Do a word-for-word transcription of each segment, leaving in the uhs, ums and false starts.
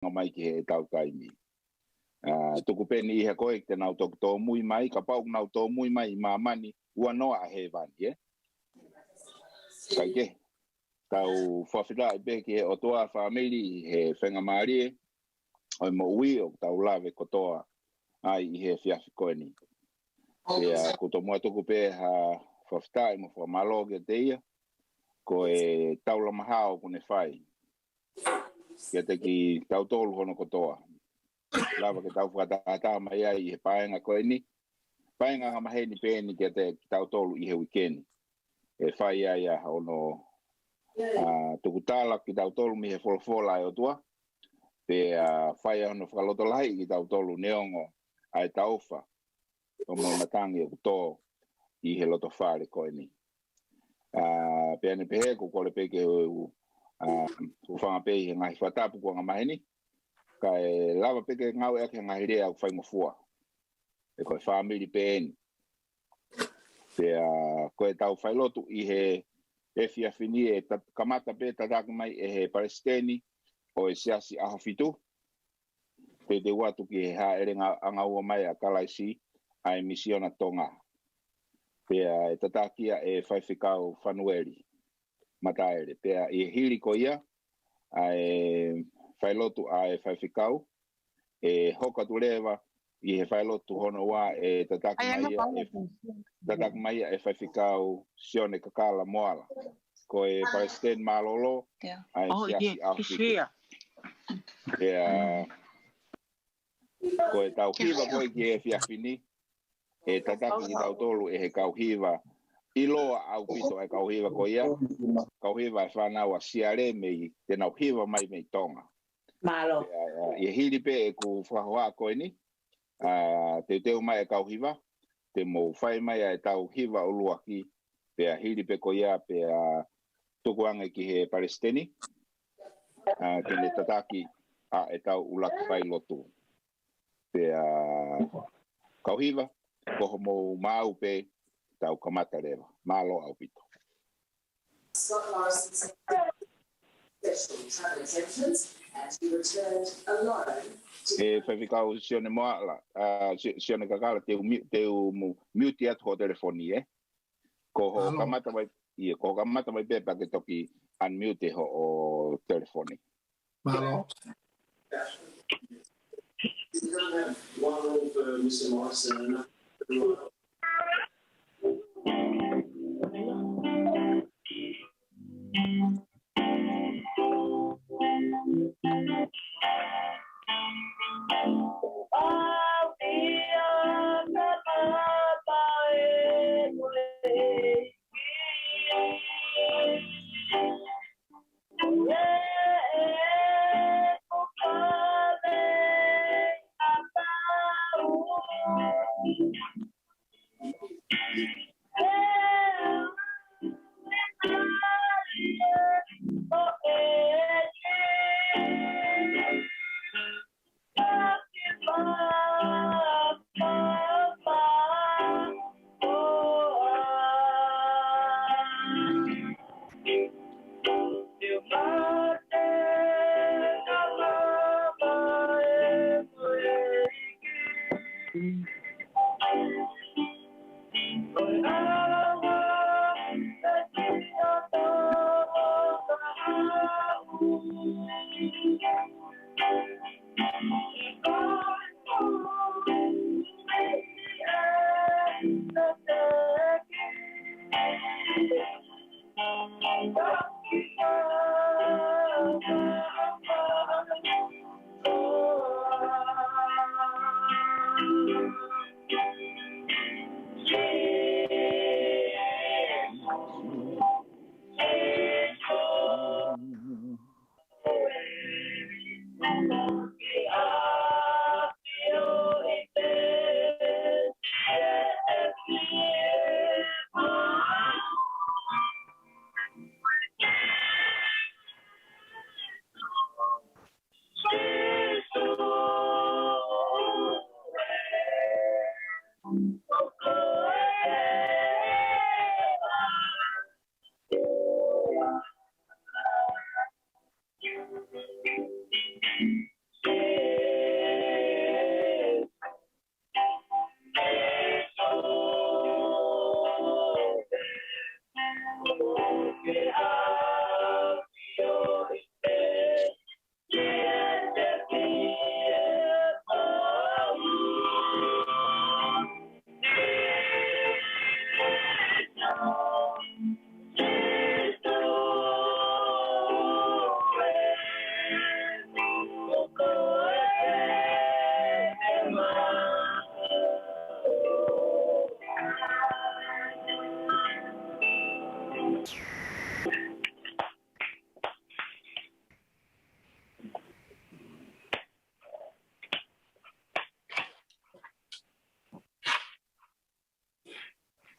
hanga mai ki heʻetau taimi. ʻA, tuku pē eni ʻi he ko ē te nau toki tōmui mai, kapau ʻoku nau tōmui mai ʻi māmani, ua noa ʻa hēvani, ē? Kae kehe, tau fakafetaʻi pē ki he ʻOtua, fāmili, he faingamālie ʻo e moʻui ʻoku tau lave kotoa ai ʻi he efiafi ko eni. Pea ʻoku tomuʻa tuku pē ha fakafetaʻi mo fakamālō kiate ia, ko e taulama hao ʻoku ne fai kiate kitautolu hono kotoa. Lava ke tau fakatahataha mai ai ʻi he paenga ko eni, paenga angamaheni pē eni kiate kitautolu ʻi he uike ni. ʻE fai ai ʻa hono, ʻa, tukutala kitautolu mei he folofola ʻa e ʻOtua, pea fai ʻa hono fakalotolahiʻi kitautolu neongo ʻa e taʻofa ʻo e matangi ʻoku tō ʻi he loto fale ko eni. ʻA, pea ne pehē ʻoku kole pē ke u, ʻa, hūfanga pē ʻi he ngaahi fakatapu kuo angamaheni, kae lava pē ke ngāueʻaki he ngaahi lea ʻoku faingofua. He ko e fāmili pē eni. Pea ko ʻetau failotu ʻi he efiafi ni ʻe ta-, kamata pē tataki mai ʻe he palesiteni ʻo e Siasi ʻAhofitu, teuteu atu ki he hāʻelengaʻanga ua mai ʻa Kalaisi ʻa e Misiona Tonga. Pea ʻe tataki ia ʻe Faifekau Fanueli Mataele. Pea ʻi he hili ko ia ʻa e failotu ʻa e faifekau, ʻe hoko atu leva ʻi he failotu hono ua ʻe tataki mai ia ʻe, tataki mai ia ʻe Faifekau Sione Kakala Moala. Ko e palesiteni mālōlō ʻa e Siasi ʻAhofitu. Pea ko ʻetau hiva ko ē ki he efiafi ni, ʻe tataki kitautolu ʻe he kau hiva. ʻIloa ʻaupito ʻa e kau hiva ko ia, kau hiva ʻa e fānau ʻa Siale mei, te nau hiva mai mei Tonga. Mālō. Pea, ʻa, ʻi he hili pē ʻeku fakahohaʻa ko eni, ʻa, teuteu mai e kau hiva, te mou fai mai ʻa ʻetau hiva ʻuluaki, pea hili pē ko ia, pea tuku ange ki he palesiteni, ʻa, ke ne tataki ʻa ʻetau ʻuluaki failotu. Pea kau hiva, ko hoʻomou maau pē, tau kamata leva. Mālō ʻaupito. ʻE Faifekau Sione Moala, ʻa, Si-, Sione Kakala, te u mi-, te u mu-, miuti atu hoʻo telefoni, ē? Ko hoʻo kamata mai, ʻio, ko hoʻo kamata mai pē pea ke toki unmute hoʻo telefoni. Mālō.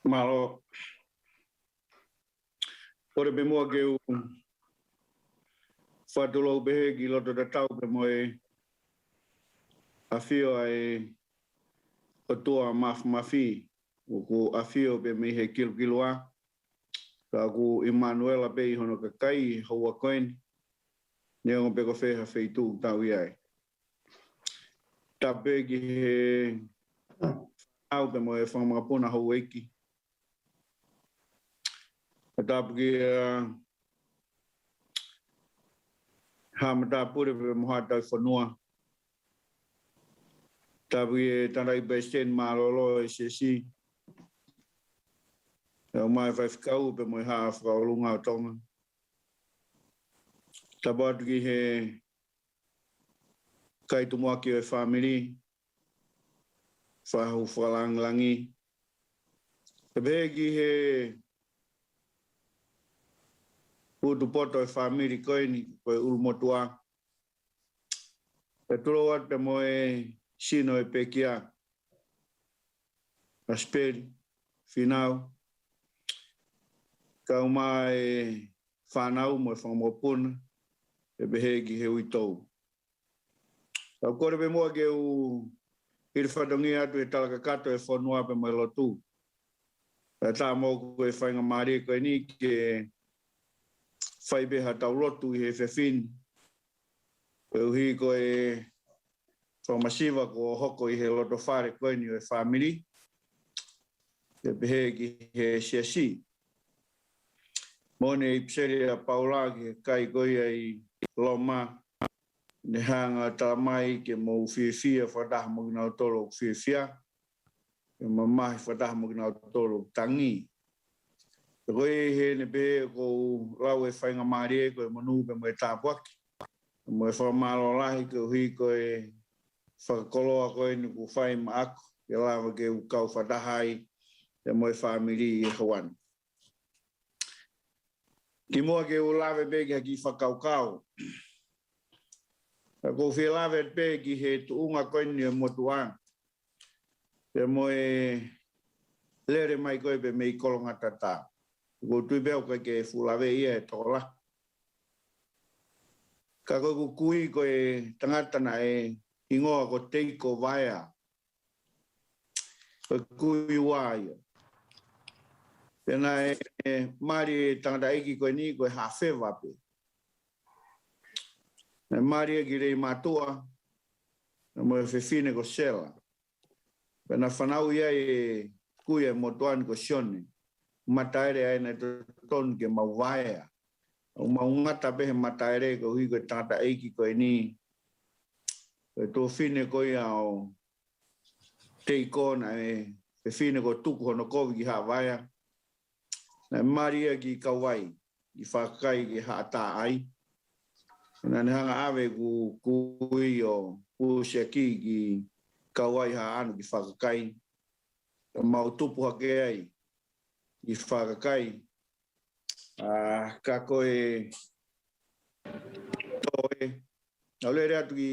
Mālō. Kole pē muʻa ke u fakatulou pehē ki loto tatau pē mo e ʻafio ʻa e ʻOtua Māfimafi, ʻoku ʻafio pē mei he kilukilua, ka ʻoku ʻImanuela pē ʻi hono kakai he houa ko eni, neongo pē ko fē ha feituʻu ʻoku tau ʻi ai. Tapu pē ki he fānau pē mo e fanga mokopuna houʻeiki. Tapu ki he, ʻa, Haʻa Matāpule pē mo Haʻa Tauhi Fonua. Tapu ki he Tangataʻeiki Palesiteni Mālōlō ʻo e Siasi, ʻa e ʻUmaʻā Faifekau pē mo e Haʻa Fakaʻolunga ʻo Tonga. Tapu atu ki he kai tumuʻaki ʻo e fāmili, Fahu Fakalāngilangi. Tapu pē ki he utupoto ʻo e fāmili ko eni, ko e ʻulumotuʻa. Pea tulou atu pē mo e sino ʻo e pekia, ʻa Sipeli, Fīnau, kaeʻumaʻā e fānau mo e fanga mokopuna, pea pehē ki he uitou. Kau kole pē muʻa ke u hili fatongia atu he tala kakato ʻo e fonua pea mo e lotu. Pea tā mo ko e faingamālie ko eni ke fai pē haʻatau lotu ʻi he efiafi ni, koeʻuhi ko e fakamasiva kuo hoko ʻi he loto fale ko eni ʻo e fāmili, pea pehē ki he Siasi. Moʻoni e ʻipiseli ʻa Paula ki he kakai ko ia ʻi Loma, ne hanga ʻo tala mai ke mou fiefia fakataha mo kinautolu ʻoku fiefia, ke mamahi fakataha mo kinautolu ʻoku tangi. Pea ko ia ʻi heʻene pehē, ʻoku ou lau e faingamālie ko e monū pea mo e tāpuaki mo e fakamālō lahi koeʻuhi ko e fakakoloa ko eni kuo fai maʻaku, ke lava ke u kau fakataha ai pea mo e fāmili ʻi he houa ni. Kimuʻa ke u lave pē ki ha kiʻi fakakaukau, ka ʻoku ou fie lave pē ki he tuʻunga ko eni ʻo e motuʻa, pea mo e lele mai ko ē pē mei Kolongatata. ʻOku ou tui pē ʻoku ʻikai ke fuʻu lave ia ʻe he tokolahi. Ka ko ʻeku kui ko e tangata naʻe hingoa ko Teiko Vaea. Ko e kui ua ia. Pea naʻe mali e tangataʻeiki ko eni ko e Haʻafeva pē. Naʻe mali ia ki Leimātuʻa, pea mo e fefine ko Sela. Pea naʻe fanauʻi ai e kui ʻa e motuʻa ni ko Sione. Mataele ʻa ia naʻe totonu ke mau vaea. ʻOku mau ngata pē he mataele koeʻuhi ko e tangataʻeiki ko eni, ko e tuofefine ko ia ʻo Teiko, naʻe fefine ko Tuku hono kovi ki Haʻavaea. Naʻe mali ia ki Kauvai, ʻi Fakakai ki Haʻataʻai. Naʻa ne hanga ʻave ʻeku kui ʻo Pusiaki ki Kauvai Haʻaʻanu ki Fakakai. Ka mau tupu hake ai ʻi Fakakai. ʻA, ka ko e toe, naʻa ku lele atu ki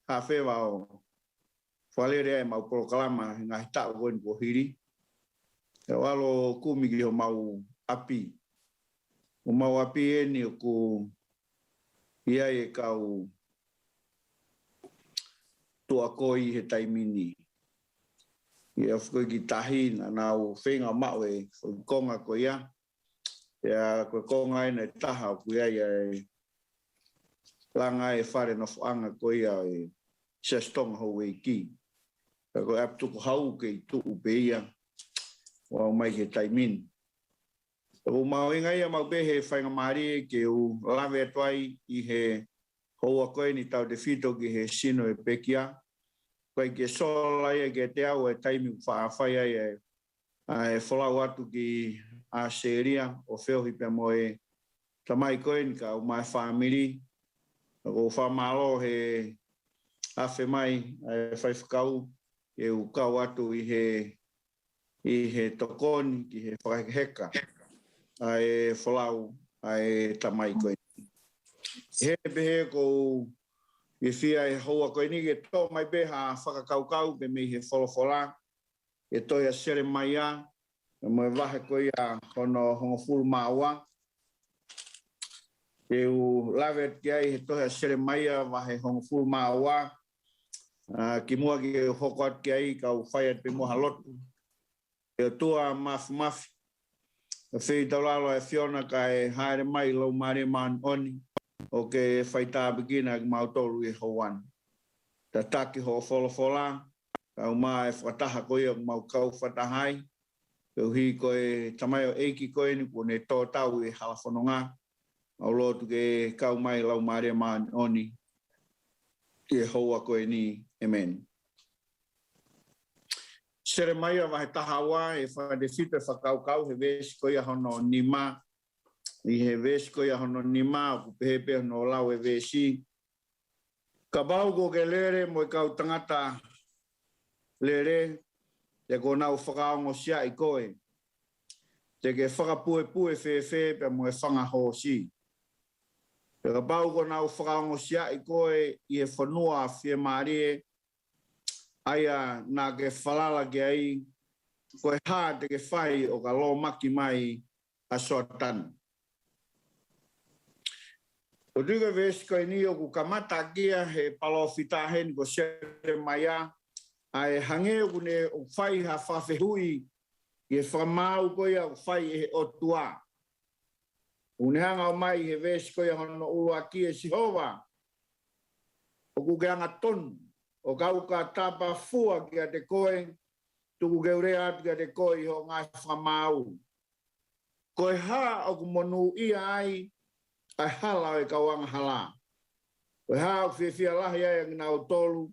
Haʻafeva ʻo fakalele ai ʻemau polokalama he ngaahi taʻu ko eni kuo hili. Pea u ʻalu ʻo kumi ki homau ʻapi. Homau ʻapi eni ʻoku ʻi ai e kau tuʻakoi he taimi ni. ʻI he ʻaho ko ē ki tahi naʻa nau feinga ʻo maʻu e foʻi konga ko ia. Pea ko e konga eni ʻe taha ʻoku ʻi ai e langa e fale nofoʻanga ko ia ʻo e Siasi Tonga Houʻeiki. Pea ko e ʻapi tukuhau kei tuʻu pē ia ʻo aʻu mai ki he taimi ni. Pea ʻoku mahuʻinga ia maʻu pē he faingamālie ke u lave atu ai ʻi he houa ko eni tautefito ki he sino ʻo e pekia. ʻOku ʻikai ke sola ia kiate au e taimi ʻoku faʻa fai ai e, ʻa e folau atu ki ʻAositelēlia ʻo feohi pea mo e tamai ko eni kaeʻumaʻā e fāmili. Ka ʻoku ou fakamālō he afe mai ʻa e faifekau ke u kau atu ʻi he ʻi he tokoni ki he fakahekeheka ʻa e folau ʻa e tamai ko eni. He pehē ʻoku ou fiefia he houa ko eni ke toʻo mai pē ha fakakaukau pē mei he folofola, ʻi he tohi ʻa Selemaia, mo e vahe ko ia hono hongofulu mā ua. Te u lave atu ki ai he tohi ʻa Selemaia vahe hongofulu mā ua. ʻA, kimuʻa ke u hoko atu ki ai, kau fai atu pē muʻa ha lotu. ʻE ʻOtua Māfimafi, ʻa e feitaulalo ʻa e ʻAfiona, kae hāʻele mai Laumālie Māʻoniʻoni, ʻo ke faitāpuekina kimautolu ʻi he houa ni. Tataki hoʻo folofola, kae ʻumaʻā e fakataha ko ia ʻoku mau kau fakataha ai, koeʻuhi ko e tamaioʻeiki ko eni kuo ne tō tau ʻi he hala fononga, mau lotu ke kau mai Laumālie Māʻoniʻoni ʻi he houa ko eni. ʻEmeni. Selemaia vahe taha ua, ʻe fakatefito e fakakaukau he veesi ko ia hono nima. ʻI he veesi ko ia hono nima, ʻoku pehē pē hono lau e veesi: Kapau kuo ke lele mo e kau tangata lele, te ke nau fakaongosiaʻi koe. Te ke fakapuepue fēfē pea mo e fanga hoosi? Pea kapau kuo nau fakaongosiaʻi koe ʻi he fonua fiemālie, ʻa ia naʻa ke falala ki ai, ko e hā te ke fai ʻo ka lōmaki mai ʻa Soatani? ʻOku tui ko e veesi ko eni ʻoku kamata ʻaki ia he palōfita heni ko Selemaia, ʻa e hangē ʻoku ne ʻoku fai ha fakafehuʻi ʻi he fakamaau ko ia ʻoku fai ʻe he ʻOtua. ʻOku ne hanga ʻo ʻomai he veesi ko ia hono ʻuluaki: ʻE Sihova, ʻoku ke angatonu, ʻo ka u ka tapafua kiate koe, tuku ke u lea atu kiate koe ʻi hoʻo ngaahi fakamaau. Ko e hā ʻoku monūʻia ai ʻa e hala ʻo e kau angahala? Ko e hā ʻoku fiefia lahi ai ʻa kinautolu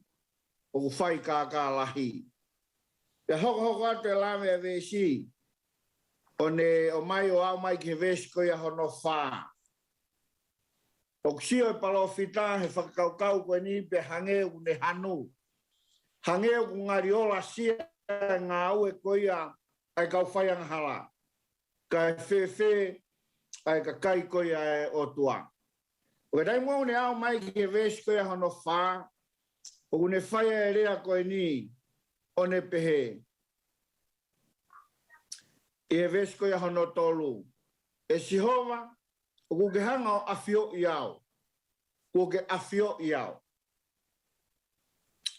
ʻoku fai kākā lahi? Pea hokohoko atu e lave ʻa e veesi, ʻo ne ʻomai ʻo aʻu mai ki he veesi ko ia hono fā. ʻOku sio e palōfita he fakakaukau ko eni pea hangē ʻoku ne hanu, hangē ʻoku ngali ʻolasia e ngāue ko ia ʻa e kau fai angahala, kae fēfē ʻa e kakai ko ia ʻa e ʻOtua? ʻOku taimi ʻoku ne aʻu mai ki he veesi ko ia hono fā, ʻoku ne fai e lea ko eni, ʻo ne pehē ʻi he veesi ko ia hono tolu: ʻE Sihova, ʻoku ke hanga ʻo ʻafioʻi au. Kuo ke ʻafioʻi au.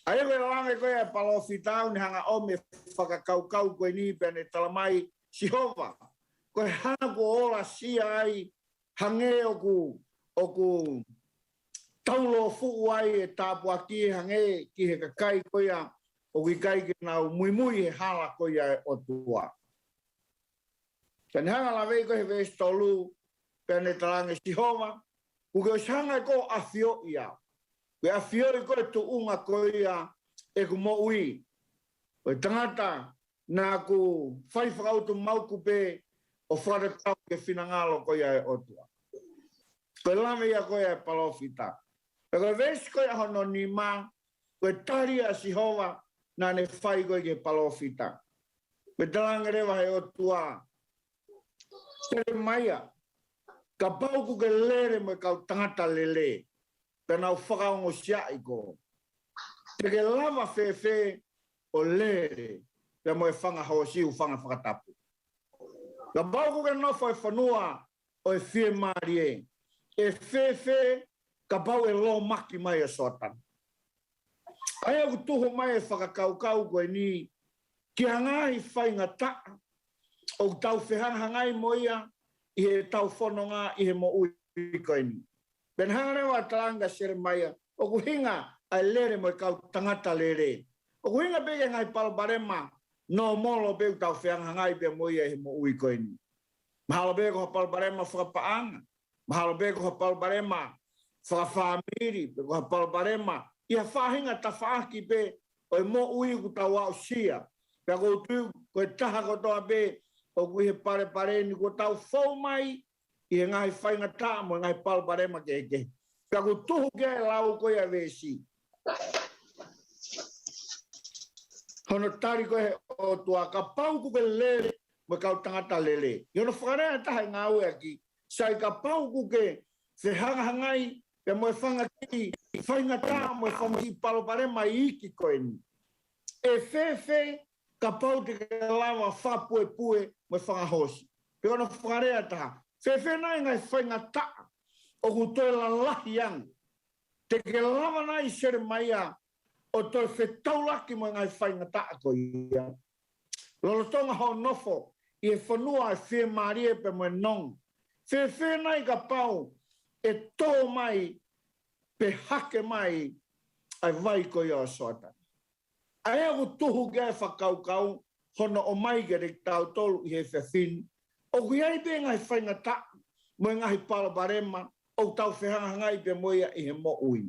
ʻA ia ko e lave ko ia e palōfita, ʻoku ne hanga ʻo ʻomai e fakakaukau ko eni pea ne talamai, Sihova, ko e hā kuo ʻolasia ai, hangē ʻoku, ʻoku taulōfuʻu ai e tāpuaki hangē ki he kakai ko ia ʻoku ʻikai ke nau muimui he hala ko ia ʻa e ʻOtua? Ka ne hanga ʻo lave ko ē he veesi tolu, pea ne talaange, Sihova, kuo ke ʻosi hanga ʻe koe ʻo ʻafioʻi au. Kuo ke ʻafioʻi koe e tuʻunga ko ia ʻeku moʻui, ko e tangata naʻa ku fai fakautumaku pē ʻo fakatatau ki he finangalo ko ia ʻa e ʻOtua. Ko e lave ia ko ia e palōfita. Pea ko e veesi ko ia hono nima, ko e tali ʻa Sihova naʻa ne fai ko ē ki he palōfita. Pea talaange leva he ʻOtua, Selemaia, kapau kuo ke lele mo e kau tangata lele, pea nau fakaongosiaʻi koe, te ke lava fēfē ʻo lele pea mo e fanga hoosi ʻoku fanga fakatapu? Kapau kuo ke nofo ʻi he fonua ʻo e fiemālie, ʻe fēfē kapau ʻe lōmaki mai ʻa Soatani? ʻA ia ʻoku tuhu mai e fakakaukau ko eni ki ha ngaahi faingataʻa ʻoku tau fehangahangai mo ia ʻi heʻetau fononga ʻi he moʻui ko eni. Pea ne hanga leva ʻo talaange kia Selemaia, ʻoku ʻuhinga ʻa e lele mo e kau tangata lele, ʻoku ʻuhinga pē ki he ngaahi palopalema nōmolo pē ʻoku tau fehangahangai pē mo ia ʻi he moʻui ko eni. Mahalo pē ko ha palopalema fakapaʻanga, mahalo pē ko ha palopalema fakafāmili, pe ko ha palopalema ʻi ha faʻahinga tafaʻaki pē ʻo e moʻui ʻoku tau aʻusia. Pea ʻoku ou tui ko e taha kotoa pē ʻoku ʻi he palepale ni kuo tau fou mai ʻi he ngaahi faingataʻa mo e ngaahi palopalema kehekehe. Pea ʻoku tuhu ki ai e lau ko ia e veesi, hono tali ko ē he ʻOtua, kapau kuo ke lele mo e kau tangata lele. ʻI hono fakalea ʻe taha e ngāueʻaki, sai, kapau kuo ke fehangahangai pea mo e fanga kiʻi faingataʻa mo e fanga kiʻi palopalema iiki ko eni, ʻe fēfē kapau te ke lava fakapuepue mo e fakahosi. Pe ko hono fakalea ʻe taha, fēfē nai e ngaahi faingataʻa ʻoku toe lalahi ange? Te ke lava nai, Selemaia, ʻo toe fetaulaki mo e ngaahi faingataʻa ko ia lolotonga hoʻo nofo ʻi he fonua ʻo e fiemālie pea mo e nonga? Fēfē nai kapau ʻe tō mai pe hake mai ʻa e vai ko ia ʻo Soatani? ʻA ia ʻoku tuhu ki ai e fakakaukau hono ʻomai kiate kitautolu ʻi he efiafi ni, ʻoku ʻi ai pē ngaahi faingataʻa mo e ngaahi palopalema ʻoku tau fehangahangai pē mo ia ʻi he moʻui.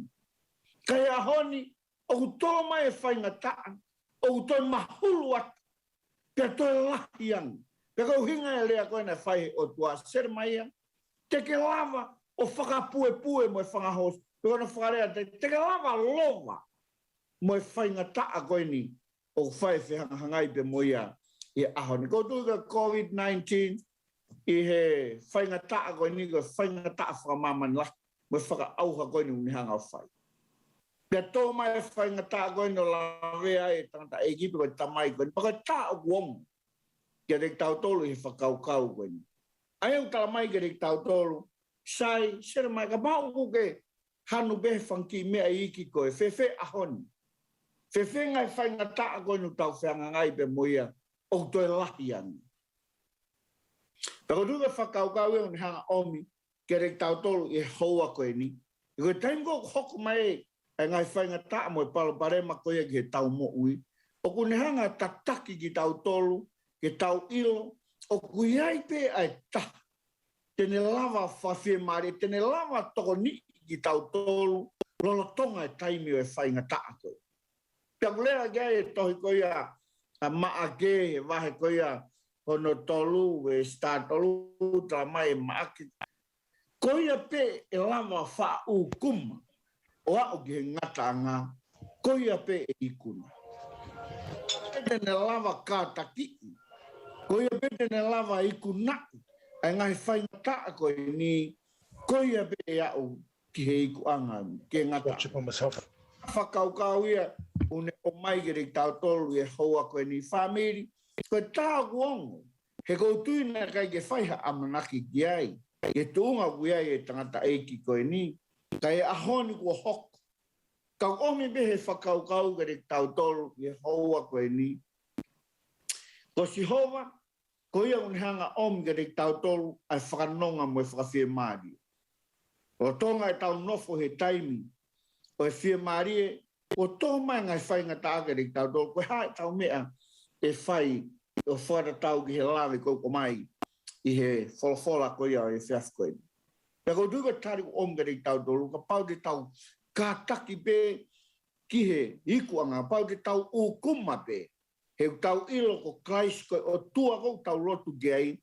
Ka ʻi he ʻaho ni, ʻoku tō mai e faingataʻa ʻoku toe mahulu atu, pea toe lahi ange. Pea ko e ʻuhinga e lea ko ē naʻe fai he ʻOtua, Selemaia, te ke lava ʻo fakapuepue mo e fakahosi. Pe ko hono fakalea ʻe taha, te ke lava lova mo e faingataʻa ko eni ʻoku fai e fehangahangai pē mo ia ʻi he ʻaho ni. ʻOku ou tui ko e COVID nineteen ʻi he faingataʻa ko eni, ko e faingataʻa fakamāmani lahi mo e fakaʻauha ko eni ʻoku ne hanga ʻo fai. Pea tō mai e faingataʻa ko eni ʻo lavea ai e tangataʻeiki pe ko e tamai ko eni, pe ko e tā ʻoku ongo kiate kitautolu ʻi he fakakaukau ko eni. ʻA ia ʻoku tala mai kiate kitautolu, sai, Selemaia, kapau ʻoku ke hanu pē he fanga kiʻi meʻa iiki ko ē, fēfē ʻaho ni? Fēfē ngaahi faingataʻa ko eni ʻoku tau fehangahangai pē mo ia ʻoku toe lahi ange? Pea ʻoku ou tui ko e fakakaukau ia ʻoku ne hanga ʻo ʻomi kiate kitautolu ʻi he houa ko eni. He ko e taimi ko ē ʻoku hoko mai ai e ngaahi faingataʻa mo e palopalema ko ia ki heʻetau moʻui, ʻoku ne hanga ʻo tataki kitautolu ke tau ʻilo ʻoku ʻi ai pē ʻa e taha te ne lava fakafiemālie, te ne lava tokoniʻi kitautolu lolotonga e taimi ʻo e faingataʻa ko ē. Pea ʻoku lea ki ai e tohi ko ia ʻa Maʻake, he vahe ko ia hono tolu, veesi taha tolu, tala mai ʻe Maʻake, ko ia pē ʻe lava faʻa ʻūkuma ʻo aʻu ki he ngataʻanga, ko ia pē ʻe ikuna. Pē te ne lava kātakiʻi, ko ia pē te ne lava ikunaʻi ʻa e ngaahi faingataʻa ko eni, ko ia pē ʻe aʻu ki he ikuʻanga, ki he ngataʻanga. Watch it for myself. Fakakaukau ia ʻoku ne ʻomai kiate kitautolu ʻi he houa ko eni, fāmili, ko e tā ʻoku ongo. He ʻoku ou tui naʻe ʻikai ke fai ha ʻamanaki ki ai, ki he tuʻunga ʻoku ʻi ai e tangataʻeiki ko eni. Ka ʻi he ʻaho ni kuo hoko. Ka ʻoku ʻomi pē he fakakaukau kiate kitautolu ʻi he houa ko eni, ko Sihova, ko ia ʻoku ne hanga ʻo ʻomi kiate kitautolu ʻa e fakanonga mo e fakafiemālie. Lolotonga ʻetau nofo he taimi ʻo e fiemālie, ʻoku tō mai e ngaahi faingataʻa kiate kitautolu, ko e hā ʻetau meʻa ʻe fai ʻo fakatatau ki he lave ko ē ʻoku ʻomai ʻi he folofola ko ia ʻo e efiafi ko eni. Pea ʻoku ou tui ko e tali ʻoku ʻomi kiate kitautolu, kapau te tau kātaki pē ki he ikuʻanga, kapau te tau ʻūkuma pē, he ʻoku tau ʻilo ko Kalaisi ko e ʻOtua ʻoku tau lotu ki ai,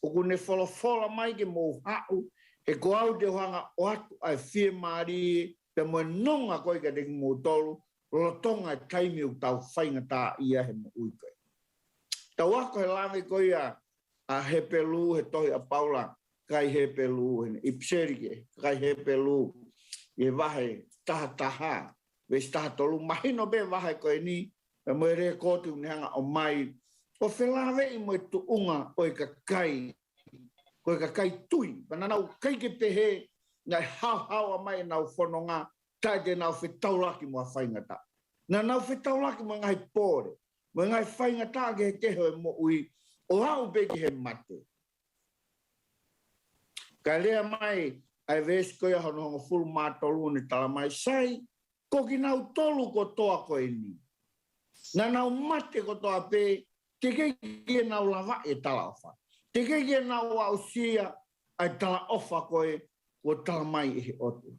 ʻoku ne folofola mai ke mou haʻu, he ko au te u hanga ʻo ʻoatu ʻa e fiemālie pea mo e nonga ko ē kiate kimoutolu, lolotonga e taimi ʻoku tau faingataʻaʻia he moʻui ko ē. Tau ako he lave ko ia ʻa Hepelū, he tohi ʻa Paula ki he kakai Hepelū, he ʻipiseli ki he kakai Hepelū, ʻi he vahe taha taha, veesi taha tolu, mahino pē vahe ko eni, pea mo e lēkooti ʻoku ne hanga ʻo ʻomai, ʻo felāveʻi mo e tuʻunga ʻo e kakai, ko e kakai tui, pea naʻa nau ʻikai ke pehē naʻe haohaoa mai ʻenau fononga, taʻe te nau fetaulaki mo ha faingataʻa. Naʻa nau fetaulaki mo e ngaahi pole, mo e ngaahi faingataʻa kehekehe ʻo e moʻui, ʻo aʻu pē ki he mate. Kae lea mai ʻa e veesi ko ia hono hongofulu mā tolu, ʻoku ne tala mai, sai, ko kinautolu kotoa ko eni, naʻa nau mate kotoa pē, teʻeki ke nau lavaʻi e talaʻofa, teʻeki ke nau aʻusia ʻa e talaʻofa ko ē kuo tala mai ʻe he ʻOtua.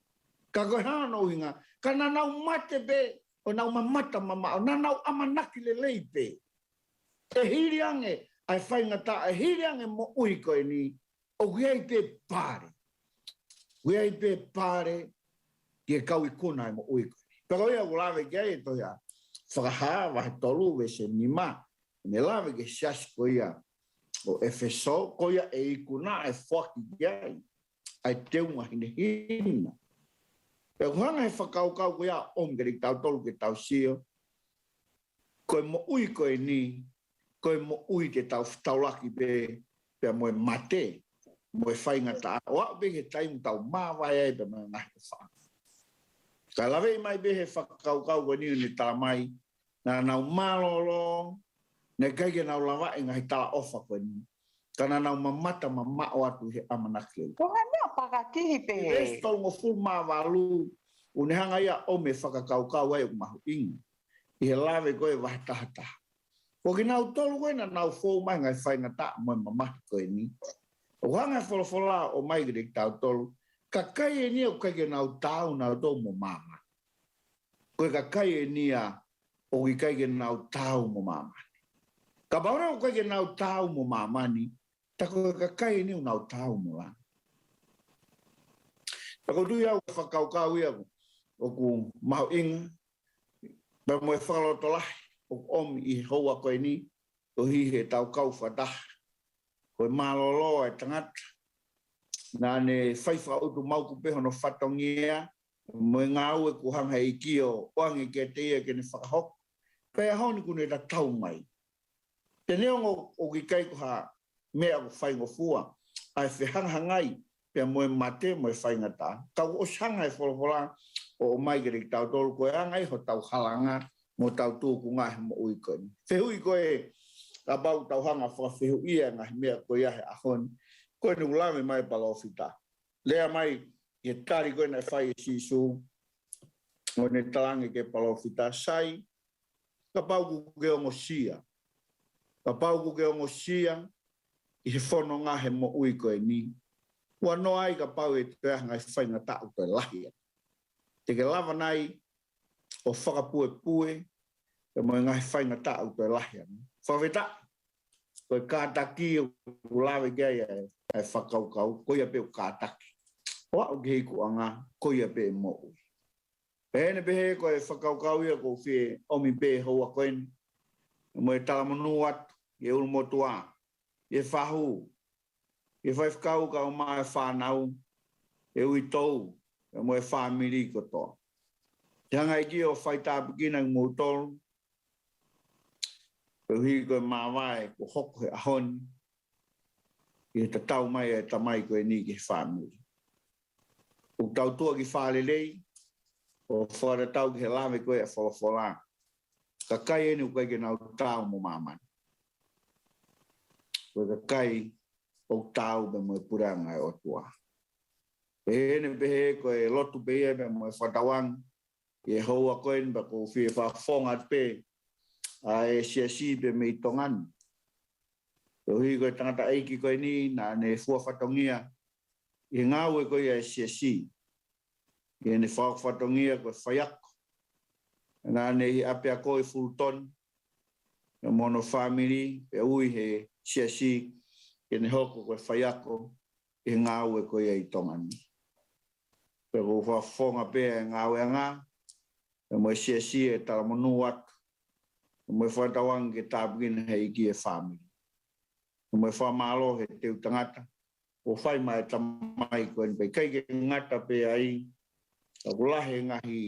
Ka ko e hā hono ʻuhinga? Ka naʻa nau mate pē ʻo nau mamata mamaʻo, naʻa nau ʻamanaki lelei pē. ʻE hili ange ʻa e faingataʻa, ʻe hili ange e moʻui ko eni, ʻoku ʻi ai pē pale. ʻOku ʻi ai pē pale ki he kau ikuna e moʻui ko eni. Pea ko ia ʻoku lave ki ai e tohi ʻa Fakahā, vahe tolu, veesi nima. ʻOku ne lave ki he siasi ko ia ʻo ʻEfesō, ko ia ʻe ikuna, ʻe foaki ki ai ʻa e teunga hinehina. Pea ʻoku hanga he fakakaukau ko ia ʻo ʻomi kiate kitautolu ke tau sio, ko e moʻui ko eni, ko e moʻui te tau fetaulaki pē pea mo e mate, mo e faingataʻa, ʻo aʻu pē ki he taimi ʻoku tau māvae ai pea mo e ngaahi ʻofaʻanga. Ka laveʻi mai pē he fakakaukau ko eni ʻoku ne tala mai, naʻa nau mālōlō, naʻe ʻikai ke nau lavaʻi e ngaahi talaʻofa ko eni, ka naʻa nau mamata mamaʻo atu he ʻamanaki lelei. Ko e meʻa pakakihi pē. Veesi tolungofulu mā valu, ʻoku ne hanga ia ʻo ʻomi e fakakaukau ai ʻoku mahuʻinga ʻi he lave ko ē vahe taha taha. Ko kinautolu ko ē naʻa nau fou mai he ngaahi faingataʻa mo e mamahi ko eni, ʻoku hanga e folofola ʻo ʻomai kiate kitautolu, kakai eni ʻoku ʻikai ke nau taau nautolu mo māmani. Ko e kakai eni ia ʻoku ʻikai ke nau taau mo māmani. Kapau leva ʻoku ʻikai ke nau taau mo māmani, tā ko e kakai eni ʻoku nau taau mo langi. Pea ʻoku ou tui au ko e fakakaukau ia ʻoku mahuʻinga, pea mo e fakalotolahi ʻoku ʻomi ʻi he houa ko eni, koeʻuhi he tau kau fakataha. Ko e mālōlō ʻa e tangata naʻa ne fai fakaʻutumauku pē hono fatongia, mo e ngāue kuo hanga ʻe he ʻEiki ʻo ʻoange kiate ia ke ne fakahoko. Pea ʻi he ʻaho ni kuo ne tatau mai. Pea neongo ʻoku ʻikai ko ha meʻa ʻoku faingofua ʻa e fehangahangai pea mo e mate mo e faingataʻa, ka ʻoku ʻosi hanga e folofola ʻo ʻomai kiate kitautolu ko e anga ia hotau halanga mo hotau tūkunga he moʻui ko eni. Fehuʻi ko ē, kapau ʻoku tau hanga fakafehuʻia e ngaahi meʻa ko ia he ʻaho ni, ko eni ʻoku lave mai e palōfita. Lea mai ʻi he tali ko ē naʻe fai ʻe Sīsū, ʻo ne talaange ki he palōfita, Sai, kapau kuo ke ongosia, kapau kuo ke ongosia ʻi he fononga he moʻui ko eni, ua noa ai kapau ʻe toe ʻi ai ha ngaahi faingataʻa ʻoku toe lahi ange. Te ke lava nai ʻo fakapuepue pea mo e ngaahi faingataʻa ʻoku toe lahi ange? Fakafetaʻi, ko e kātaki ʻoku lave ki ai ʻa e, ʻa e fakakaukau, ko ia pē ʻoku kātaki. ʻO aʻu ki he ikuʻanga, ko ia pē ʻe moʻui. Pea ʻi heʻene pehē ko e fakakaukau ia ʻoku ou fie ʻomi pē he houa ko eni, mo e talamonū atu ʻi he ʻulumotuʻa, ʻi he fahu, ʻi he faifekau kae ʻumaʻā e fānau, ʻa e uitou, pea mo e fāmili kotoa. Te hanga e ʻEiki ʻo faitāpuekina kimoutolu, koeʻuhi ko e māvae kuo hoko he ʻaho ni, ʻi he tatau mai ʻa e tamai ko eni ki he fāmili. ʻOku tau tuʻa ki fālelei, ʻo fakatatau ki he lave ko ē ʻa e folofola. Kakai eni ʻoku ʻikai ke nau taau mo māmani. Ko e kakai ʻoku taau pē mo e puleʻanga ʻo e ʻOtua. Pea ʻi heʻene pehē ko e lotu pē ia pea mo e fakatauange ʻi he houa ko eni, pea ʻoku ou fie fakafofonga atu pē ʻa e siasi pē mei Tonga ni. Koeʻuhi ko e tangataʻeiki ko eni naʻa ne fua fatongia ʻi he ngāue ko ia ʻa e siasi. ʻI heʻene fakahoko fatongia ko e faiako. Naʻa ne ʻi he ʻapiako ʻi Fulton, pea mo hono fāmili, pea ui he siasi ke ne hoko ko e faiako ʻi he ngāue ko ia ʻi Tonga ni. Pea ʻoku ou fakafofonga pē ʻa e ngāueʻanga, pea mo e siasi ʻe talamonū atu, pea mo e fakatauange ke tāpuekina ʻe he ʻEiki e fāmili. Pea mo e fakamālō he teu tangata, ʻoku fai mai e tamai ko eni, pea ʻikai ke ngata pē ai, ka ʻoku lahi e ngaahi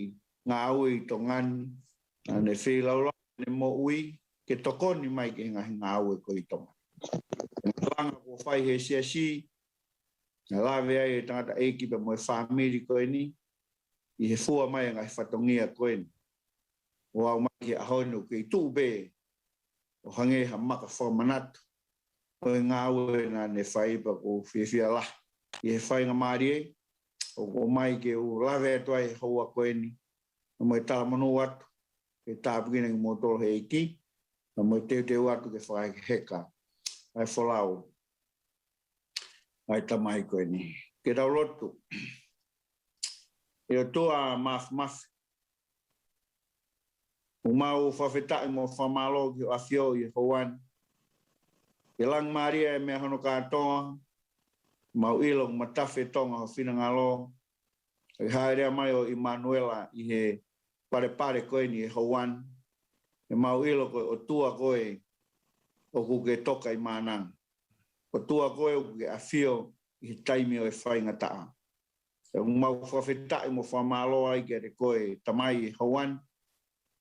ngāue ʻi Tonga ni, naʻa ne feilaulau ʻene moʻui ke tokoni mai ki he ngaahi ngāue ko ē ʻi Tonga ni. Ko e langa kuo fai he siasi, naʻe lave ai e tangataʻeiki pea mo e fāmili ko eni, ʻi he fua mai e ngaahi fatongia ko eni. ʻO aʻu mai ki he ʻaho ni ʻoku kei tuʻu pē ʻo hangē ha maka fakamanatu ʻo e ngāue naʻa ne fai, pea ʻoku ou fiefia lahi ʻi he faingamālie ʻoku ʻomai ke u lave atu ai he houa ko eni, pea mo e talamonū atu ke tāpuekina kimoutolu ʻe he ʻEiki, pea mo e teuteu atu ke fakahekeheka ʻa e folau ʻa e tamai ko eni. Ke tau lotu. ʻE ʻOtua Māfimafi, ʻoku mau fakafetaʻi mo fakamālō ki hoʻo ʻAfio ʻi he houa ni. ʻE Laumālie ʻa e meʻa hono kātoa, mau ʻilo ʻoku matafi ʻa Tonga ho finangalo, ʻa e hāʻele mai ʻo ʻImanuela ʻi he palepale ko eni he houa ni. ʻE mau ʻilo ko e ʻOtua koe ʻoku ke toka ʻi mānanga. ʻOtua koe ʻoku ke ʻafio ʻi he taimi ʻo e faingataʻa. ʻOku mau fakafetaʻi mo fakamālō ai kiate koe Tamai he houa ni,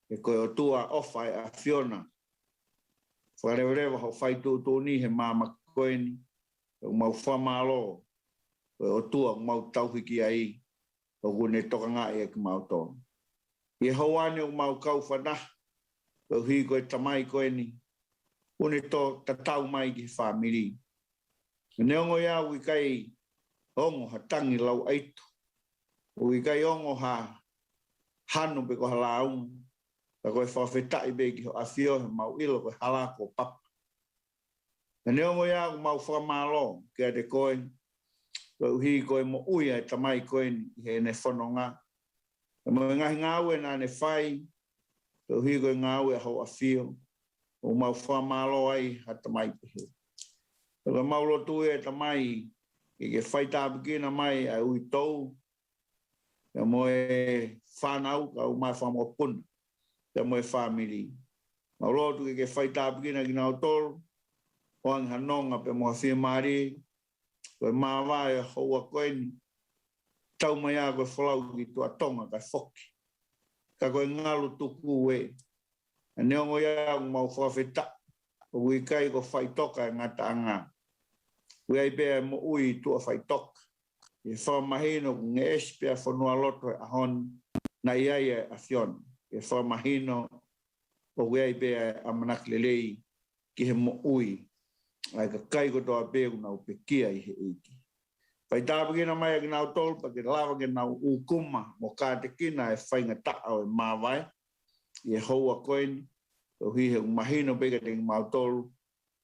he ko e ʻOtua ʻofa ʻa e ʻAfiona. Fakaleveleva hoʻo fai tuʻutuʻuni he māmani ko eni. ʻOku mau fakamālō, ko e ʻOtua ʻoku mau tauhi ki ai, ʻoku ne tokangaʻi ʻa kimautolu. ʻI he houa ni ʻoku mau kau fakataha, koeʻuhi ko e tamai ko eni, ʻoku ne tō tatau mai ki he fāmili. Neongo ia ʻoku ʻikai ongo ha tangi lauʻaito, ʻoku ʻikai ongo ha hanu pe ko ha lāunga, ka ko e fakafetaʻi pē ki hoʻo ʻAfio he mau ʻilo ko e hala kuo papa. Neongo ia ʻoku mau fakamālō kiate koe, koeʻuhi ko e moʻui ʻa e tamai ko eni ʻi heʻene fononga. Pea mo e ngaahi ngāue naʻa ne fai, koeʻuhi ko e ngāue ʻa hoʻo ʻAfio, ʻoku mau fakamālō ai ha tamai pehē. Pea ko e mau lotu ia ʻe tamai, ke ke faitāpuekina mai ʻa e uitou, pea mo e fānau kae ʻumaʻā e fanga mokopuna, pea mo e fāmili. Mau lotu ke ke faitāpuekina kinautolu, ʻoange ha nonga pea mo ha fiemālie, ko e māvae ʻo e houa ko eni, tau mai ā ko e folau ki tuʻa Tonga kae foki. Ka ko e ngalu tuku ē. Neongo ia ʻoku mau fakafetaʻi, ʻoku ʻikai ko faʻitoka e ngataʻanga. ʻOku ʻi ai pē ʻa e moʻui ʻi tuʻa faʻitoka. ʻI he fakamahino ʻoku ngeʻesi pē ʻa e fonualoto he ʻaho ni, naʻe ʻi ai ʻa e ʻAfiona. ʻI he fakamahino ʻoku ʻi ai pē ʻa e ʻamanaki lelei ki he moʻui ʻa e kakai kotoa pē ʻoku nau pekia ʻi he ʻEiki. Faitāpuekina mai ʻa kinautolu pea ke lava ke nau ʻūkuma mo kātekina e faingataʻa ʻo e māvae ʻi he houa ko eni, koeʻuhi he ʻoku mahino pē kiate kimautolu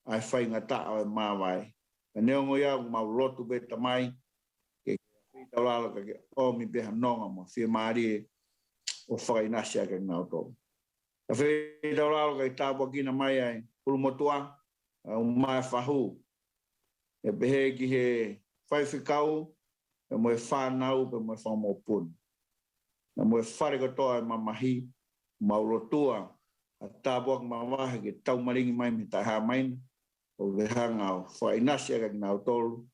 ʻa e faingataʻa ʻo e māvae. Pea neongo ia ʻoku mau lotu pē tamai, ke ke feitaulalo ka ke ʻomi pē ha nonga mo e fiemālie ʻo fakaʻinasi ʻa kinautolu. Ka feitaulalo ka ke tāpuekina mai ʻa e ʻulumotuʻa, ʻa e ʻumaʻā e fahu. ʻE pehē ki he faifekau, pea mo e fānau, pea mo e fanga mokopuna. Pea mo e fale kotoa ʻo e mamahi, mau lotua, ʻa e tāpuaki māvae ke tau malingi mai mei he taʻehāmai na, ʻo ke hanga ʻo fakaʻinasi ʻa kinautolu,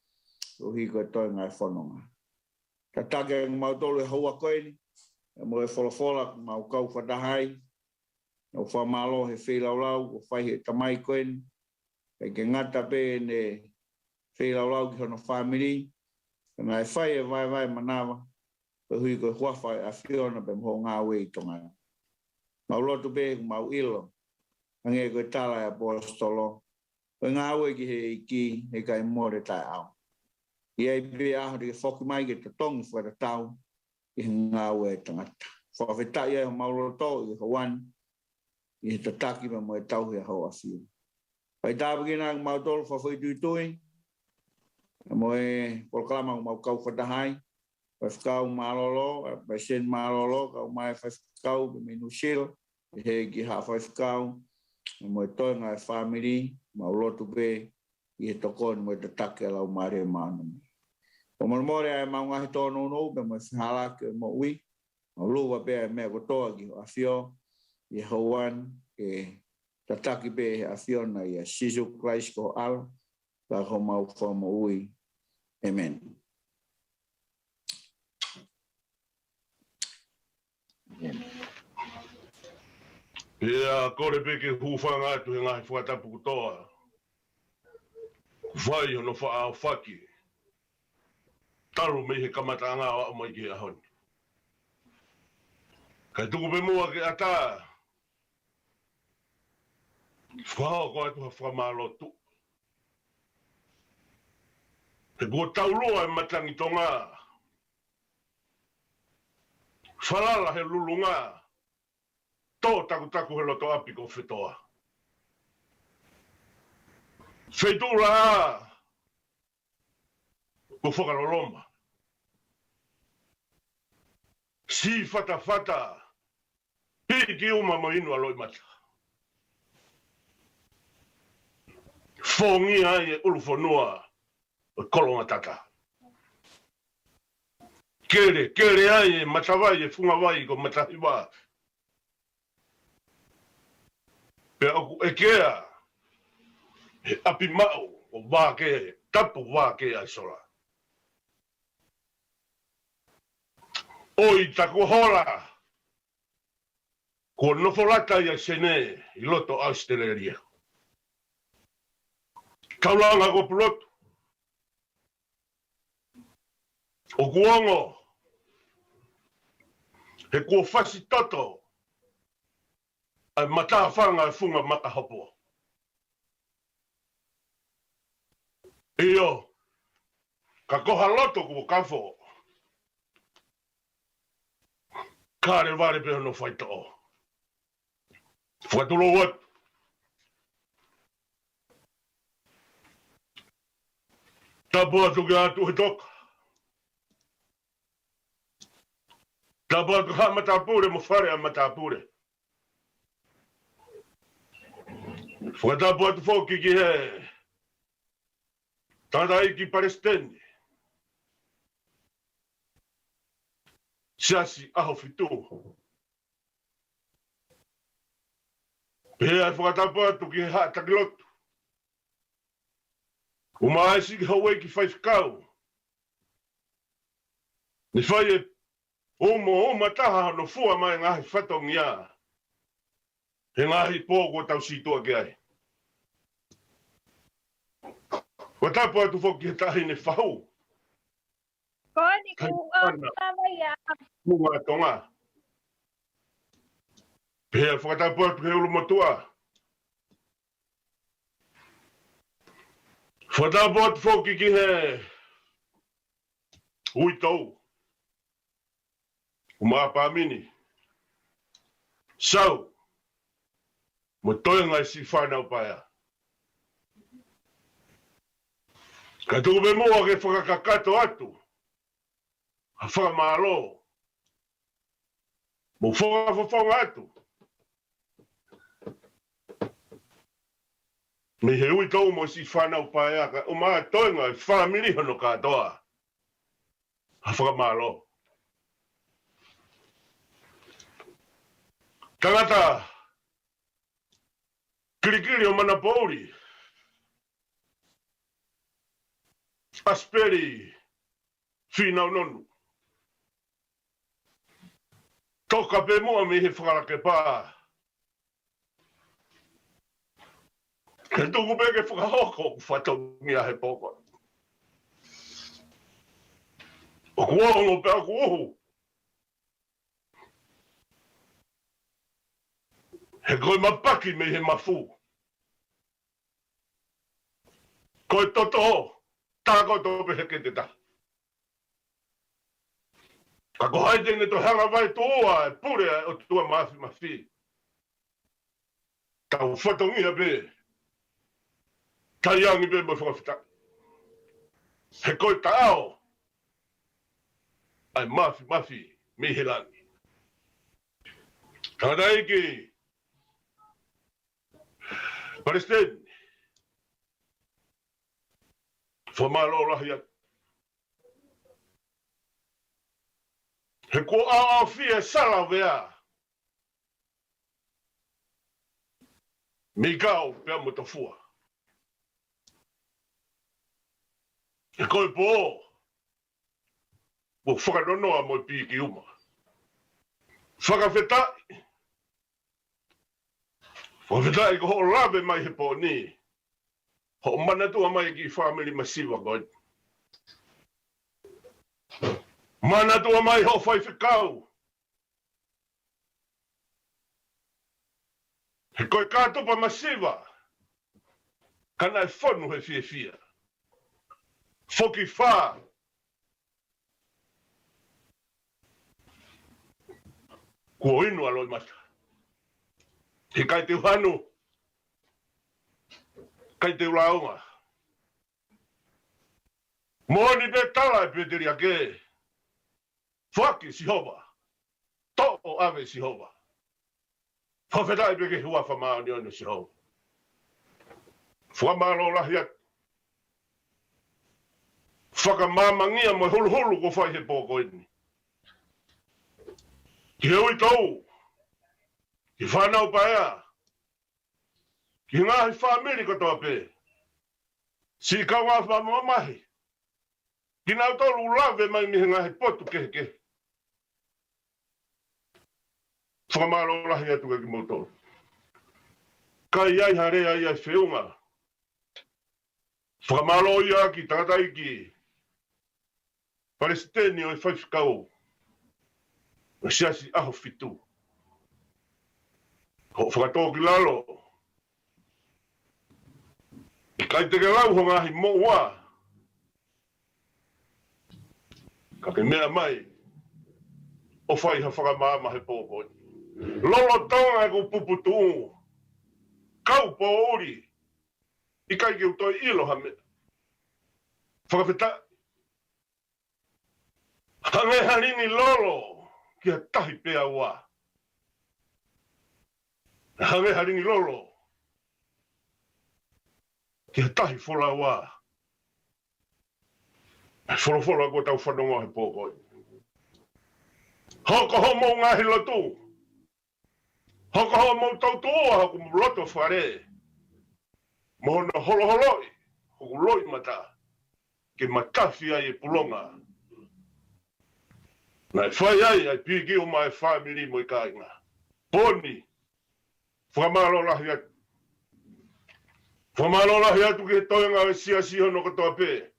koeʻuhi ko e toenga e fononga. Tataki ʻa kimautolu he houa ko eni, pea mo e folofola ʻoku mau kau fakataha ai, ʻoku fakamālō he feilaulau kuo fai he tamai ko eni, ʻikai ke ngata pē ʻene feilaulau ki hono fāmili, ka naʻe fai e vaevae manava, koeʻuhi ko e huafa ʻo e ʻAfiona pea mo hoʻo ngāue ʻi Tonga ni. Mau lotu pē, mau ʻilo, hangē ko e tala ʻa e ʻaposetolo, ko e ngāue ki he ʻEiki, heʻikai mole taʻeʻaonga. ʻI ai pē ʻaho te ke foki mai ke totongi fakatatau ʻi he ngāue ʻa e tangata. Fakafetaʻi ai homau loto ʻi he houa ni, ʻi he tataki pea mo e tauhi ʻa hoʻo ʻAfio. Faitāpuekina ʻa kimautolu fakafoʻituitui, pea mo e polokalama ʻoku mau kau fakataha ai, faifekau mālōlō, ʻa e palesiteni mālōlō, kae ʻumaʻā e faifekau pea mei Nuʻusila, pehē ki he haʻa faifekau, pea mo e toenga e fāmili, mau lotu pē, ʻi he tokoni mo e tataki ʻa e Laumālie Māʻoniʻoni. Fakamolemole ʻa e mau ngaahi tōnounou, pea mo e fehālaaki ʻo e moʻui, mau luva pē ʻa e meʻa kotoa ki hoʻo ʻAfio, ʻi he houa ni, ke tataki pē ʻe he ʻAfiona ʻia Sīsū Kalaisi ko ho ʻAlo, pea ko homau Fakamoʻui. ʻĒmeni. Pea kole pē ke hūfanga atu he ngaahi fakatapu kotoa kuo fai hono faʻa ʻaofaki, talu mei he kamataʻanga ʻo aʻu mai ki he ʻaho ni. Kae tuku pē muʻa ke ʻatā, fakahoko atu ha fakamālō tuʻu. He kuo taulua e matangi Tonga, falala he lulunga, tō takutaku he loto ʻapi ko Fetoa. Feituʻu laʻā ko Fakaloloma. Sī fatafata, piki uma mo inu ʻa loʻimata. Fongia ai e ʻulufonua ʻo Kolongatata. Kele, kele ai e matavai e fungavai ko Matahiva. Pea ʻoku ʻekea he ʻapi maʻu ʻo Vākē, tapu Vākē ʻa e sola. ʻOi taku hola, kuo nofo lata ʻia Sene ʻi loto ʻAositelēlia. Taulanga ko Pulotu. ʻOku ongo he kuo fasi toto ʻa e matāfanga e funga makahopo. ʻIo, ka ko ha loto kuo kafo, kalevale pē hono faitoʻo. Fakatulou atu. Tapu atu kia Tuʻi Toka. Tapu atu ki he matāpule mo e fale ʻa e matāpule. Fakatapu atu foki ki he tangataʻeiki palesiteni Siasi ʻAhofitu. Pea fakatapu atu ki he haʻa taki lotu. ʻUmaʻā siʻi houʻeiki faifekau. Ne fai e uma, uma taha hono fua mai e ngaahi fatongia he ngaahi pō kuo tau situʻa ki ai. Fakatapu atu foki ki he taʻahine fahu. Ko eni kuo ʻosi ʻa mai ia. Kuo tonga. Pea fakatapu atu ki he ʻulumotuʻa. Fakatapu atu foki ki he uitou. ʻUmaʻā Pāmini, Sau, mo e toenga e siʻi fānau paea. Ka tuku pē muʻa ke fakakakato atu ha fakamālō mo fakafofonga atu mei he uitou mo e siʻi fānau paea, kae ʻumaʻā e toenga e fāmili hono kātoa. Ha fakamālō. Tangata kilikili ʻo Manapouli, ʻAsipeli Finaunonu. Toka pē muʻa mei he fakalakepa. Ke tuku pē ke fakahoko ʻeku fatongia he pō ko eni. ʻOku ongo pea ʻoku uhu. He ko e mapaki mei he mafu. Ko e toto, tākoto pē he kete taha. Ka ko hai te ne toe hanga vai tuʻa e pule ʻa e ʻOtua Mafimafi. Tau fatongia pē. Taliangi pē mo fakafetaʻi. He ko e taʻao ʻa e Mafimafi mei he langi. Tangataʻeiki palesiteni, fakamālō lahi atu. He kuo ʻaoʻaofia e salavea mei Kau pea mo Tofua. He ko e pō kuo fakanonoa mo e piki uma. Fakafetaʻi. Fakafetaʻi ko hoʻo lave mai he pō ni. Hoʻo manatua mai e kiʻi fāmili masiva ko eni. Manatua mai hoʻo faifekau. He ko e kātopa masiva, ka naʻe fonu he fiefia. Foki fā. Kuo inu ʻa Loʻimata. He ʻikai te u hanu. ʻIkai te u lāunga. Moʻoni pē tala e pēteliake. Foaki Sihova. Toʻo ʻave Sihova. Fakafetaʻi pē ki he huafa māʻoniʻoni ʻo Sihova. Fakamālō lahi atu. Fakamāmangia mo e huluhulu kuo fai he pō ko eni. Ki he uitou. Ki he fānau paea. Ki he ngaahi fāmili kotoa pē. Siʻi kaungā fakamamahi. Kinautolu lave mai mei he ngaahi potu kehekehe. Fakamālō lahi atu kia kimoutolu. Ka ʻi ai ha lea ʻi ai feʻunga, Fakamālō ia ki he tangataʻeiki Palesiteni ʻo e faifekau ʻo e Siasi ʻAhofitu. Hoʻo fakatōkilalo, ʻikai te ke lau ho ngaahi moʻua, ka ke meʻa mai ʻo fai ha fakamaama he pō ko eni. Lolotonga ʻeku puputuʻu, kau poʻuli, ʻikai ke u toe ʻilo ha meʻa. Fakafetaʻi. Hangē ha lingi lolo ki ha tahi pea ua. Hangē ha lingi lolo ki ha tahi folaua. Folofola kuo tau fanongoa he pō ko eni. Hoko hoʻomou ngaahi lotu. Hoko hoʻomou tautuʻua hoku loto fale, mo hono holoholoʻi hoku loʻimata, ke matafi ai e pulonga naʻe fai ai ʻa e pikiu maʻa e fāmili mo e kāinga. Poni, fakamālō lahi atu. Fakamālō lahi atu ki he toenga ʻo e Siasi hono kotoa pē.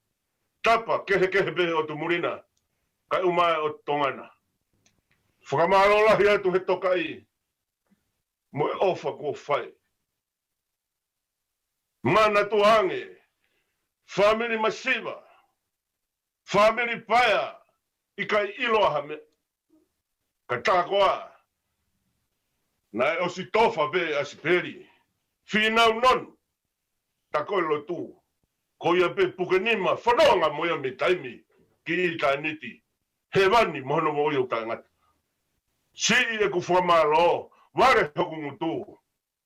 Tapa kehekehe pē ʻo Tumulina, kae ʻumaʻā ʻo Tongana. Fakamālō lahi atu he tokaʻi mo e ʻofa kuo fai. Manatua ange, fāmili masiva, fāmili paea, ʻikai ʻilo ha meʻa. Ka tā koā, naʻe ʻosi tofa pē ʻa Sipeli. Finau nonu, tā ko e lotu, ko ia pē puke nima, fanongo mo ia mei taimi ki ʻitāniti. Hēvani mo hono moʻui ʻo taʻengata. Siʻi ʻeku fakamālō, vale hoku ngutu.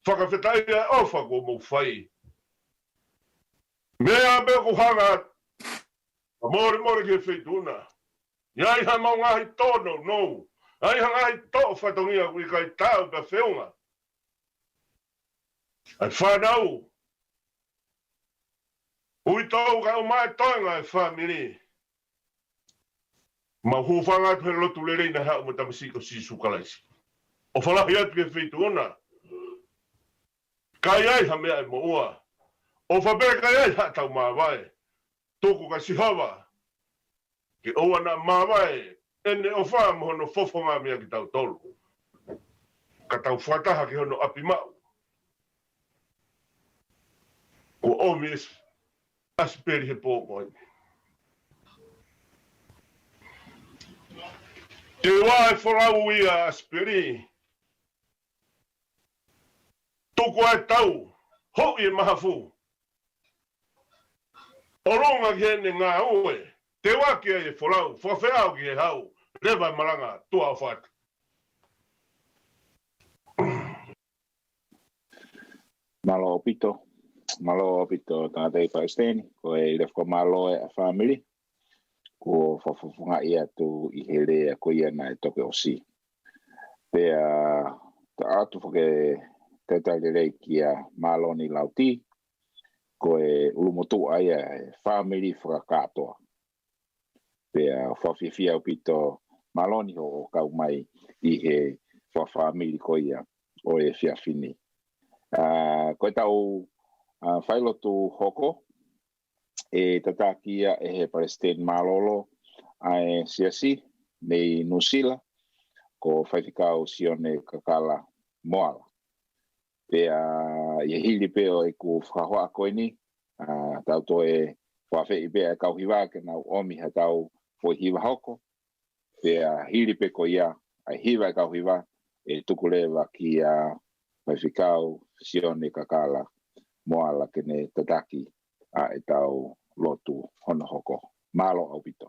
Fakafetaʻi ʻa e ʻofa kuo mou fai. Meʻa pē ʻoku hanga, ka molemole ki he feituʻu na. ʻI ai haʻamau ngaahi tōnounou, ʻi ai ha ngaahi toʻo fatongia ʻoku ʻikai taau pea feʻunga. ʻA e fānau, uitou kae ʻumaʻā e toenga e fāmili. Mau hūfanga atu he lotu lelei naʻe haʻu mo e Tamasiʻi ko Sīsū Kalaisi. ʻOfa lahi atu ki he feituʻu na. ʻIkai ai ha meʻa ʻe moʻua. ʻOfa pē ʻikai ai haʻatau māvae. Tuku kia Sihova ke ʻoua naʻa māvae ʻene ʻofa mo hono fofonga meia kitautolu, ka tau fakataha ki hono ʻapi maʻu. Kuo ʻomi ʻa Sipeli he pō ko eni. Te u ʻai e folau ia ʻa Sipeli. Tuku ʻa e tau, houʻi e mahafu. ʻOlunga ki heʻene ngāue, teuaki ai e folau, fakafeʻao ki he hau, leva e malanga, tuʻa ʻofa atu. Mālō ʻaupito, mālō ʻaupito tangataʻeiki Palesiteni, ko e lea fakamālō ʻa e fāmili, kuo fakafofongaʻi atu ʻi he lea ko ia naʻe toki ʻosi. Pea tā atu fakataha lelei kia Māloni Lauti, ko e ʻulumotuʻa ia e fāmili fakakātoa. Pea fakafiefia ʻaupito Māloni hoʻo kau mai ʻi he fakafāmili ko ia ʻo e efiafi ni. ʻA, ko e tau, ʻa, failotu hoko, ʻe tataki ia ʻe he Palesiteni Mālōlō ʻa e Siasi mei Nuʻusila, ko Faifekau Sione Kakala Moala. Pea ʻi he hili pē ʻo ʻeku fakahoa ko eni, ʻa, tau toe fakaafeʻi pē ʻa e kau hiva ke nau ʻomi ha tau foʻi hiva hoko. Pea hili pē ko ia ʻa e hiva ʻa e kau hiva, ʻe tuku leva kia Faifekau Sione Kakala Moala ke ne tataki ʻa e tau lotu hono hoko. Mālō ʻaupito.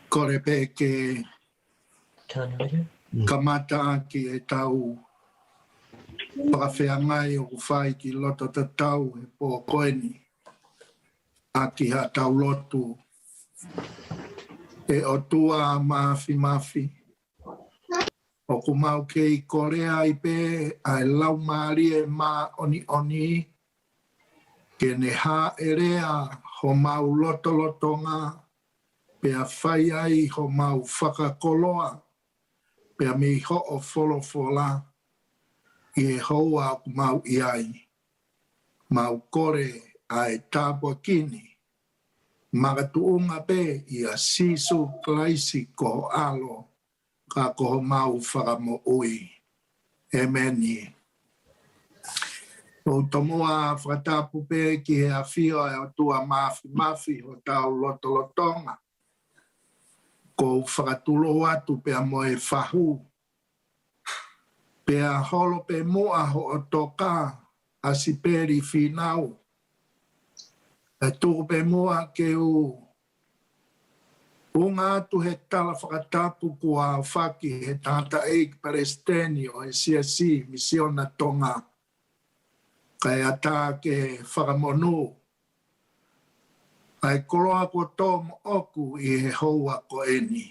Kole pē ke kamata ʻaki ʻetau fakafeangai ʻoku fai ki loto tatau he pō ko eni ʻaki haʻatau lotu. ʻE ʻOtua Mafimafi, ʻoku mau kei kole ai pē ʻa e Laumālie Māʻoniʻoni ke ne hāʻelea homau lotolotonga, pea fai ai homau fakakoloa, pea mei hoʻo folofola ʻi he houa ʻoku mau ʻi ai. Mau kole ʻa e tāpuaki ni, makatuʻunga pē ʻia Sīsū Kalaisi ko ho ʻAlo, ka ko homau Fakamoʻui. ʻEmeni. ʻOku ou tomuʻa fakatapu pē ki he ʻafio ʻa e ʻOtua Mafimafi hotau lotolotonga. ʻOku ou fakatulou atu pea mo e fahu, pea holo pē muʻa hoʻo toka ʻa Sipeli Fīnau. ʻE tuku pē muʻa ke u ʻunga atu he tala fakatapu kuo aofaki he tangataʻeiki palesiteni ʻo e Siasi Misiona Tonga, kae ʻatā ke fakamonū ʻa e koloa kuo tō moʻoku ʻi he houa ko eni.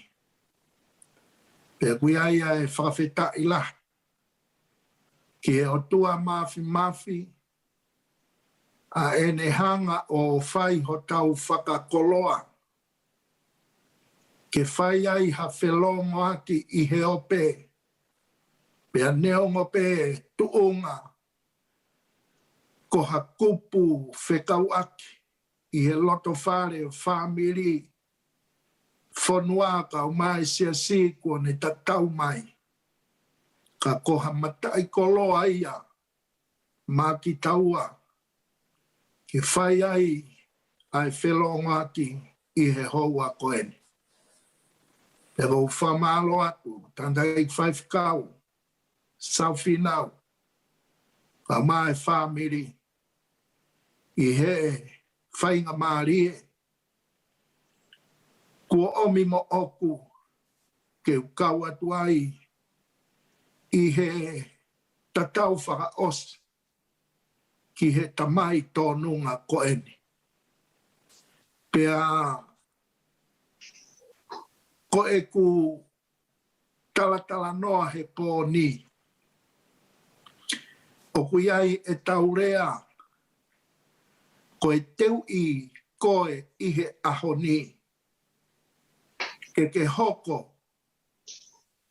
Pea ʻoku ʻi ai ʻa e fakafetaʻi lahi ki he ʻOtua Mafimafi, ʻa ʻene hanga ʻo fai hotau fakakoloa, ke fai ai ha felōngoaki ʻi he ope, pea neongo pē tuʻunga ko ha kupu fekauʻaki ʻi he loto fale, fāmili, fonua, kae ʻumaʻā e siasi kuo ne tatau mai. Ka ko ha mataʻikoloa ia maʻa kitaua ke fai ai ʻa e felōngoaki ʻi he houa ko eni. Pea ʻoku ou fakamālō atu, tangataʻeiki faifekau Sau Fīnau, kae ʻumaʻā e fāmili, ʻi he faingamālie kuo ʻomi moʻoku ke u kau atu ai ʻi he tatau fakaʻosi ki he tamai tōnunga ko eni. Pea ko ʻeku talatalanoa he pō ni, ʻoku ʻi ai ʻetau lea, ko e teuʻi koe ʻi he ʻaho ni, ke ke hoko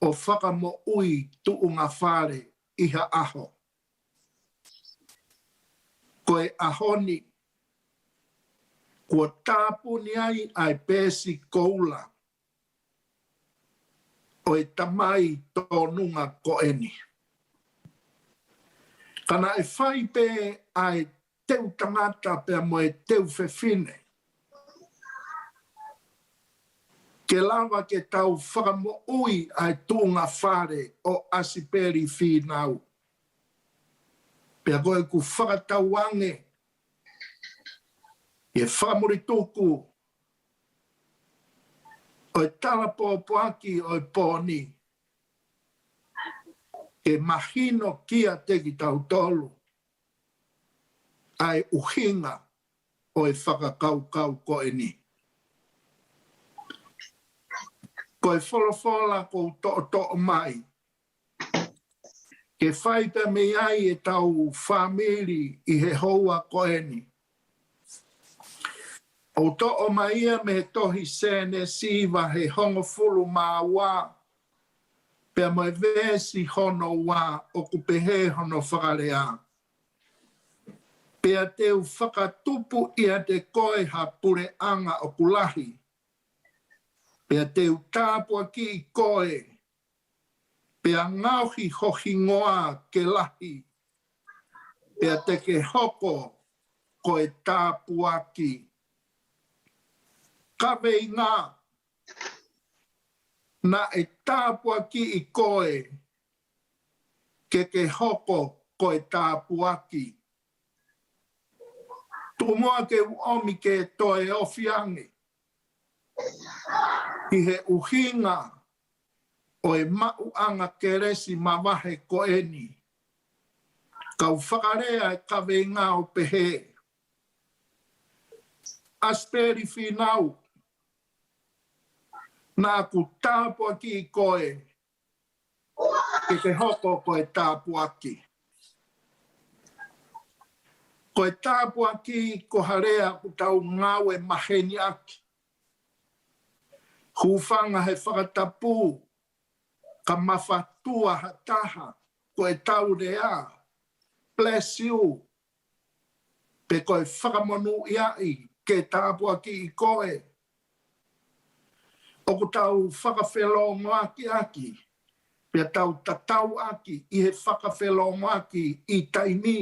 ʻo fakamoʻui tuʻunga fale ʻi ha ʻaho. Ko e ʻaho ni, kuo tāpuni ai ʻa e peesi koula ʻo e tamai tōnunga ko eni. Ka naʻe fai pē ʻa e teu tangata pea mo e teu fefine ke lava ke tau fakamoʻui ʻa e tuʻunga fale ʻo ʻAsipeli Fīnau. Pea ko ʻeku fakatauange ʻi he fakamulituku ʻo e tala pōpoaki ʻo e pō ni, ke mahino kiate kitautolu ʻa e ʻuhinga ʻo e fakakaukau ko eni. Ko e folofola ʻoku ou toʻotoʻo mai ke fai pē mei ai ʻetau fāmili ʻi he houa ko eni, ʻoku toʻo mai ia mei he tohi Sēnesi vahe hongofulu mā ua, pea mo e veesi hono ua, ʻoku pehē hono fakalea: Pea te u fakatupu ʻiate koe ha puleʻanga ʻoku lahi, pea te u tāpuakiʻi koe, pea ngaohi ho hingoa ke lahi, pea te ke hoko ko e tāpuaki. Kaveinga: Naʻe tāpuakiʻi koe ke ke hoko ko e tāpuaki. Tuku muʻa ke u ʻomi ke toe ofi ange ʻi he ʻuhinga ʻo e maʻuʻanga kelesi mavahe ko eni, kau fakalea e kaveinga ʻo pehē: ʻAsipeli Fīnau, naʻa ku tāpuakiʻi koe ke ke hoko ko e tāpuaki. Ko e tāpuaki ko ha lea ʻoku tau ngāue maheni ʻaki. Hūfanga he fakatapu, ka mafatua ha taha, ko ʻetau lea, bless you, pe ko e fakamonūʻia, ke tāpuakiʻi koe. ʻOku tau fakafelongoaki ʻaki, pea tau tatau ʻaki ʻi he fakafelongoaki ʻi taimi,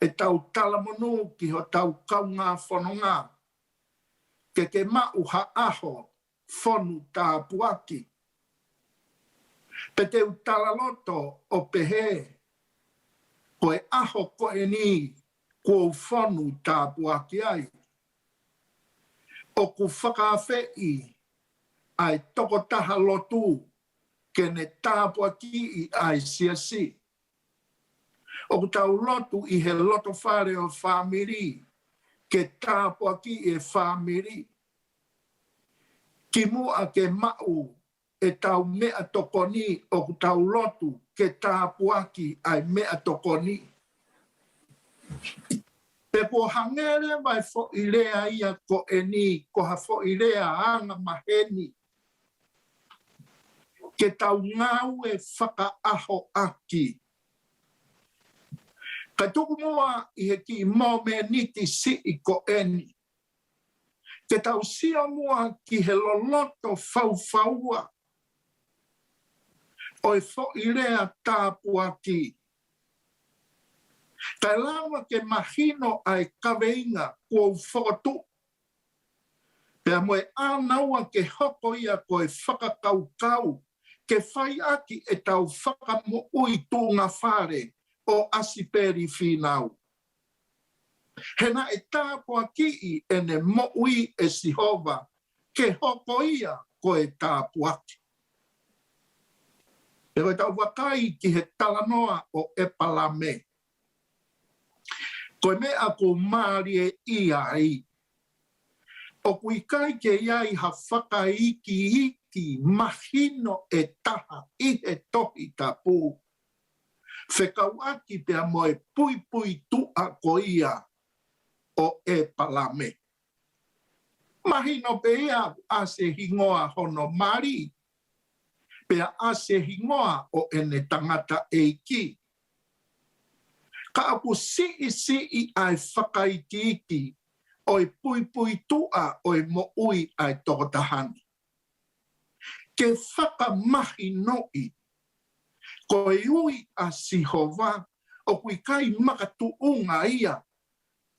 ʻetau talamonū ki hotau kaungā fononga ke ke maʻu ha ʻaho fonu tāpuaki. Pea te u talaloto ʻo pehē, ko e ʻaho ko eni kuo u fonu tāpuaki ai, ʻoku fakaafeʻi ʻa e tokotaha lotu ke ne tāpuakiʻi ʻa e siasi. ʻOku tau lotu ʻi he loto fale ʻo e fāmili ke tāpuakiʻi e fāmili. Kimuʻa ke maʻu ʻetau meʻatokoni, ʻoku tau lotu ke tāpuaki ʻa e meʻatokoni. Pea kuo hangē leva e foʻi lea ia ko eni ko ha foʻi lea angamaheni ke tau ngāue fakaʻaho ʻaki. Ka tuku muʻa ʻi he kiʻi momeniti siʻi ko eni ke tau sio muʻa ki he loloto faufaua ʻo e foʻi lea tāpuaki, kae lava ke mahino ʻa e kaveinga kuo u fokotuʻu, pea mo e ʻānaua ke hoko ia ko e fakakaukau ke fai ʻaki ʻetau fakamoʻui tuʻunga fale ʻo ʻAsipeli Fīnau. He naʻe tāpuakiʻi ʻene moʻui ʻe Sihova ke hoko ia ko e tāpuaki. Pea ko ʻetau vakai ki he talanoa ʻo ʻEpalame, ko e meʻa ʻoku mālie ʻi ai, ʻoku ʻikai ke ʻi ai ha fakaikiiki mahino ʻe taha ʻi he Tohi Tapu fekauʻaki pea mo e puipuituʻa ko ia ʻo ʻEpalame. Mahino pē ia ʻa e hingoa hono mali, pea ʻa e hingoa ʻo ʻene tangataʻeiki. Ka ʻoku siʻisiʻi ʻa e fakaikiiki ʻo e puipuituʻa ʻo e moʻui ʻa e tokotaha ni, ke fakamahinoʻi ko e ui ʻa Sihova ʻoku ʻikai makatuʻunga ia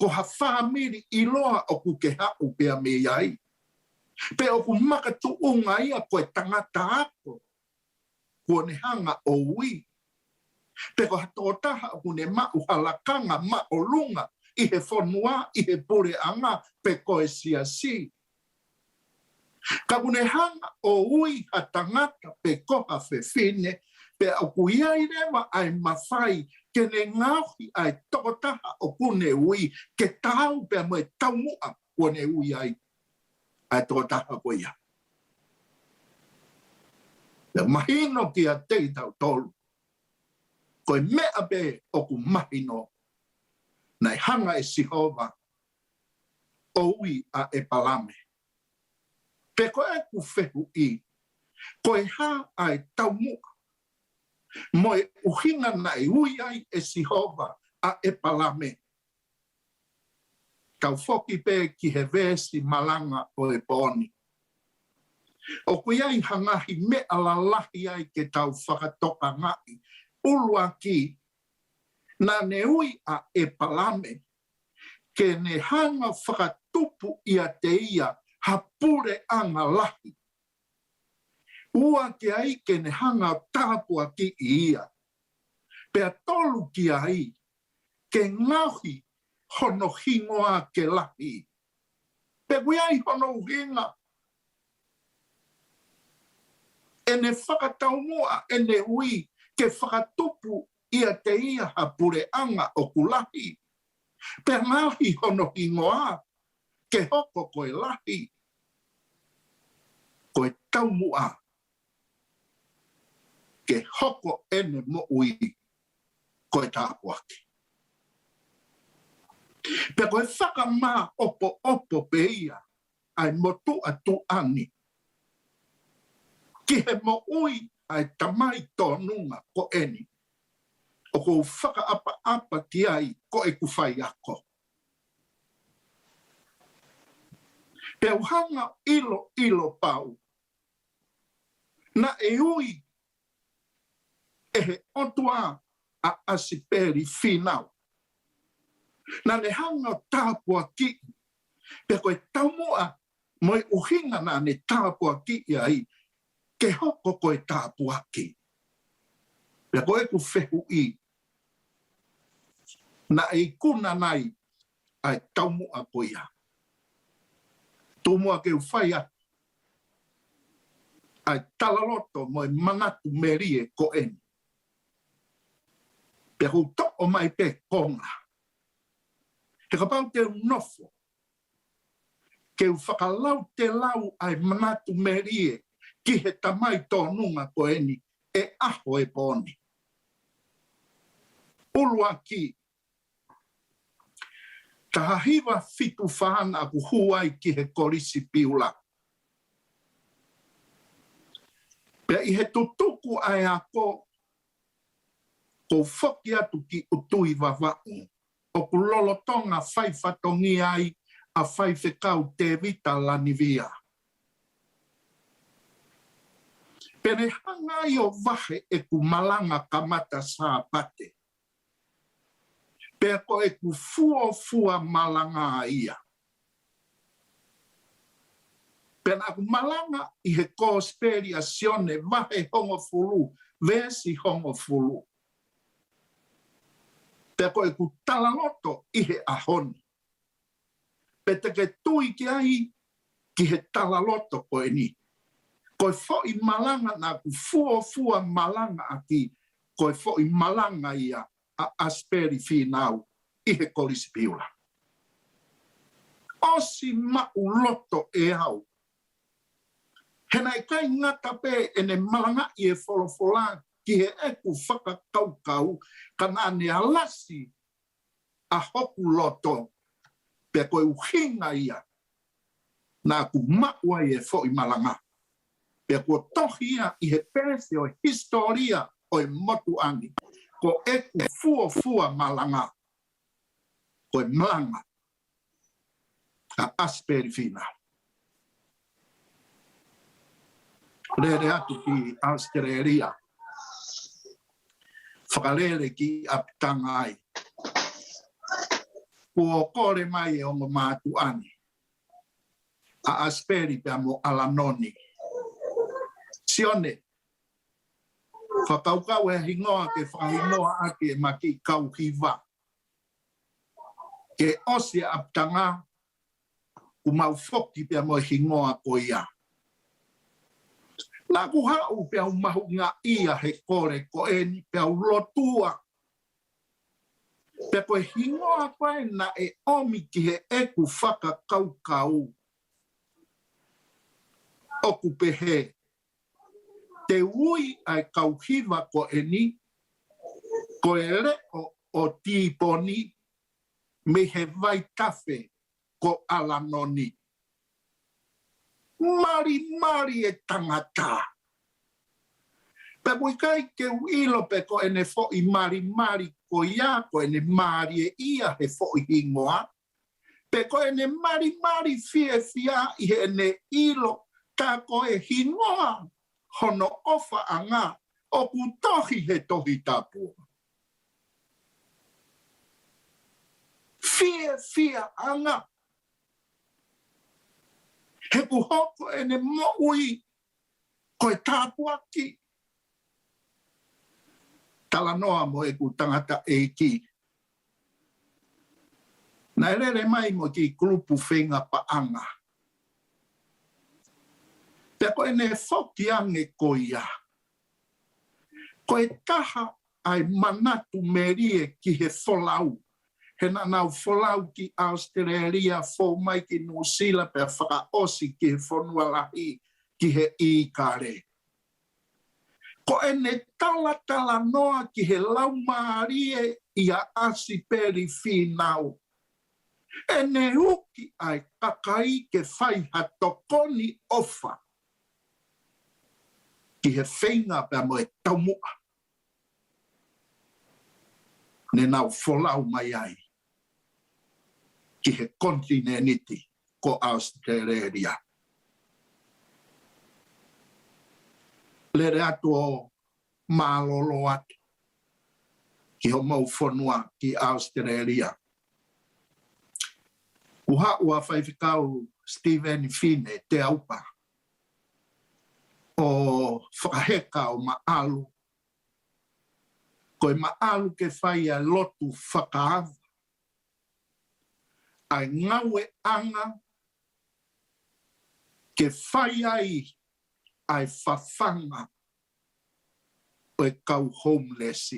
ko ha fāmili ʻiloa ʻoku ke haʻu pea mei ai. Pe ʻoku makatuʻunga ia ko e tangata ako kuo ne hanga ʻo ui. Pe ko ha tokotaha ʻoku ne maʻu ha lakanga māʻolunga ʻi he fonua, ʻi he puleʻanga, pe ko e siasi. Ka kuo ne hanga ʻo ui ha tangata pe ko ha fefine, pea ʻoku ʻi ai leva ʻa e mafai ke ne ngaohi ʻa e tokotaha ʻoku ne ui ke taau pea mo e taumuʻa kuo ne ui ai ʻa e tokotaha ko ia. Pea mahino kiate kitautolu, ko e meʻa pē ʻoku mahino, naʻe hanga ʻe Sihova ʻo ui ʻa ʻEpalame. Pe ko ʻeku fehuʻi, ko e hā ʻa e taumuʻa mo e ʻuhinga naʻe ui ai ʻe Sihova ʻa ʻEpalame? Tau foki pē ki he veesi malanga ʻo e pō ni. ʻOku ʻi ai ha ngaahi meʻa lalahi ai ke tau fakatokangaʻi. ʻUluaki, naʻa ne ui ʻa ʻEpalame ke ne hanga fakatupu ʻiate ia ha puleʻanga lahi. Ua ki ai, ke ne hanga ʻo tāpuakiʻi ia. Pea tolu ki ai, ke ngaohi hono hingoa ke lahi. Pea ʻoku ʻi ai hono ʻuhinga ʻene fakataumuʻa ʻene ui, ke fakatupu ʻiate ia ha puleʻanga ʻoku lahi. Pea ngaohi hono hingoa ke hoko ko e lahi. Ko e taumuʻa ke hoko ʻene moʻui ko e tāpuaki. Pea ko e fakamāʻopoʻopo pē ia ʻa e motuʻa tuʻa ni ki he moʻui ʻa e tamai tōnunga ko eni. ʻOku ou fakaʻapaʻapa ki ai ko ʻeku faiako. Pea u hanga ʻiloʻilo pau, naʻe ui ʻe he ʻOtua ʻa ʻAsipeli Fīnau. Naʻa ne hanga ʻo tāpuakiʻi, pea ko e taumuʻa mo e ʻuhinga naʻa ne tāpuakiʻi ai, ke hoko ko e tāpuaki. Pea ko ʻeku fehuʻi, naʻe ikuna nai ʻa e taumuʻa ko ia? Tomuʻa ke u fai atu ʻa e talaloto mo e manatu melie ko eni. Pea ʻoku ou toʻo mai pē konga. He kapau te u nofo ke u fakalautelau ʻa e manatu melie ki he tamai tōnunga ko eni ʻi he ʻaho ʻo e pō ni. ʻUluaki, taha hiva fitu fā naʻa ku hū ai ki he Kolisi Piula. Pea ʻi he tutuku ʻa e ako, ʻoku ou foki atu ki ʻUtui, Vavaʻu, ʻoku lolotonga fai fatongia ai ʻa Faifekau Tēvita Lanivia. Pea ne hanga ai ʻo vahe ʻeku malanga kamata Sāpate. Pea ko ʻeku fuofua malanga ia. Pea naʻa ku malanga ʻi he Kosipeli ʻa Sione vahe hongofulu, veesi hongofulu. Pea ko ʻeku talaloto ʻi he ʻaho ni, pea te ke tui ki ai, ki he talaloto ko eni. Ko e foʻi malanga naʻa ku fuofua malanga ʻaki, ko e foʻi malanga ia ʻa ʻAsipeli Fīnau ʻi he Kolisi Piula. ʻOsi maʻuloto ʻe au. He naʻe ʻikai ngata pē ʻene malangaʻi e folofola ki heʻeku fakakaukau, ka naʻa ne alasi ʻa hoku loto, pea ko e ʻuhinga ia naʻa ku maʻu ai e foʻi malanga. Pea kuo tohi ia ʻi he peesi ʻo e hisitōlia ʻo e motuʻa ni, ko ʻeku fuofua malanga, ko e malanga ʻa ʻAsipeli Fīnau. Lele atu ki ʻAositelēlia. fakalele ki ʻApitanga ai. Kuo kole mai e ongo mātuʻa ni, ʻa ʻAsipeli pea mo ʻAlanoni. Sione, fakakaukau e hingoa ke fakahingoa ʻaki ʻema kiʻi kau hiva. Ke ʻosi ʻa ʻApitanga, kuo mau foki pea mo e hingoa ko ia. Naʻa ku haʻu pea u mahuʻingaʻia he kole ko eni pea u lotua. Pea ko e hingoa ko ē naʻe ʻomi ki heʻeku fakakaukau, ʻoku pehē, te u ui ʻa e kau hiva ko eni ko e Leʻo ʻo Tīponi mei he vaitafe ko ʻAlanoni. Malimali e tangata. Pea ʻoku ʻikai ke u ʻilo pe ko ʻene foʻi malimali ko ia, ko ʻene mālieʻia he foʻi hingoa, pe ko ʻene malimali fiefia ʻi heʻene ʻilo tā ko e hingoa hono ʻofaʻanga ʻoku tohi he Tohi Tapu. Fiefiaʻanga. He kuo hoko ʻene moʻui ko e tāpuaki. Talanoa mo ʻeku tangataʻeiki. Naʻe lele mai mo e kiʻi kulupu feinga paʻanga. Pea ko ʻene foki ange ko ia, ko e taha ʻa e manatu melie ki he folau. He naʻa nau folau ki ʻAositelēlia, fou mai ki Nuʻusila pea fakaʻosi ki he fonua lahi, ki he ʻīkale. Ko ʻene talatalanoa ki he laumālie ʻia ʻAsipeli Fīnau. ʻEne uki ʻa e kakai ke fai ha tokoni ʻofa ki he feinga pea mo e taumuʻa ne nau folau mai ai ki he konitinēniti ko ʻAositelēlia. Lele atu ʻo mālōlō atu ki homou fonua ki ʻAositelēlia. Kuo haʻu ʻa Faifekau Sitīveni Fine Teaupa ʻo fakaheka ʻo maʻalu. Ko e maʻalu ke fai ʻa e lotu fakaava, ʻa e ngāueʻanga ke fai ai ʻa e fafanga ʻo e kau homeless.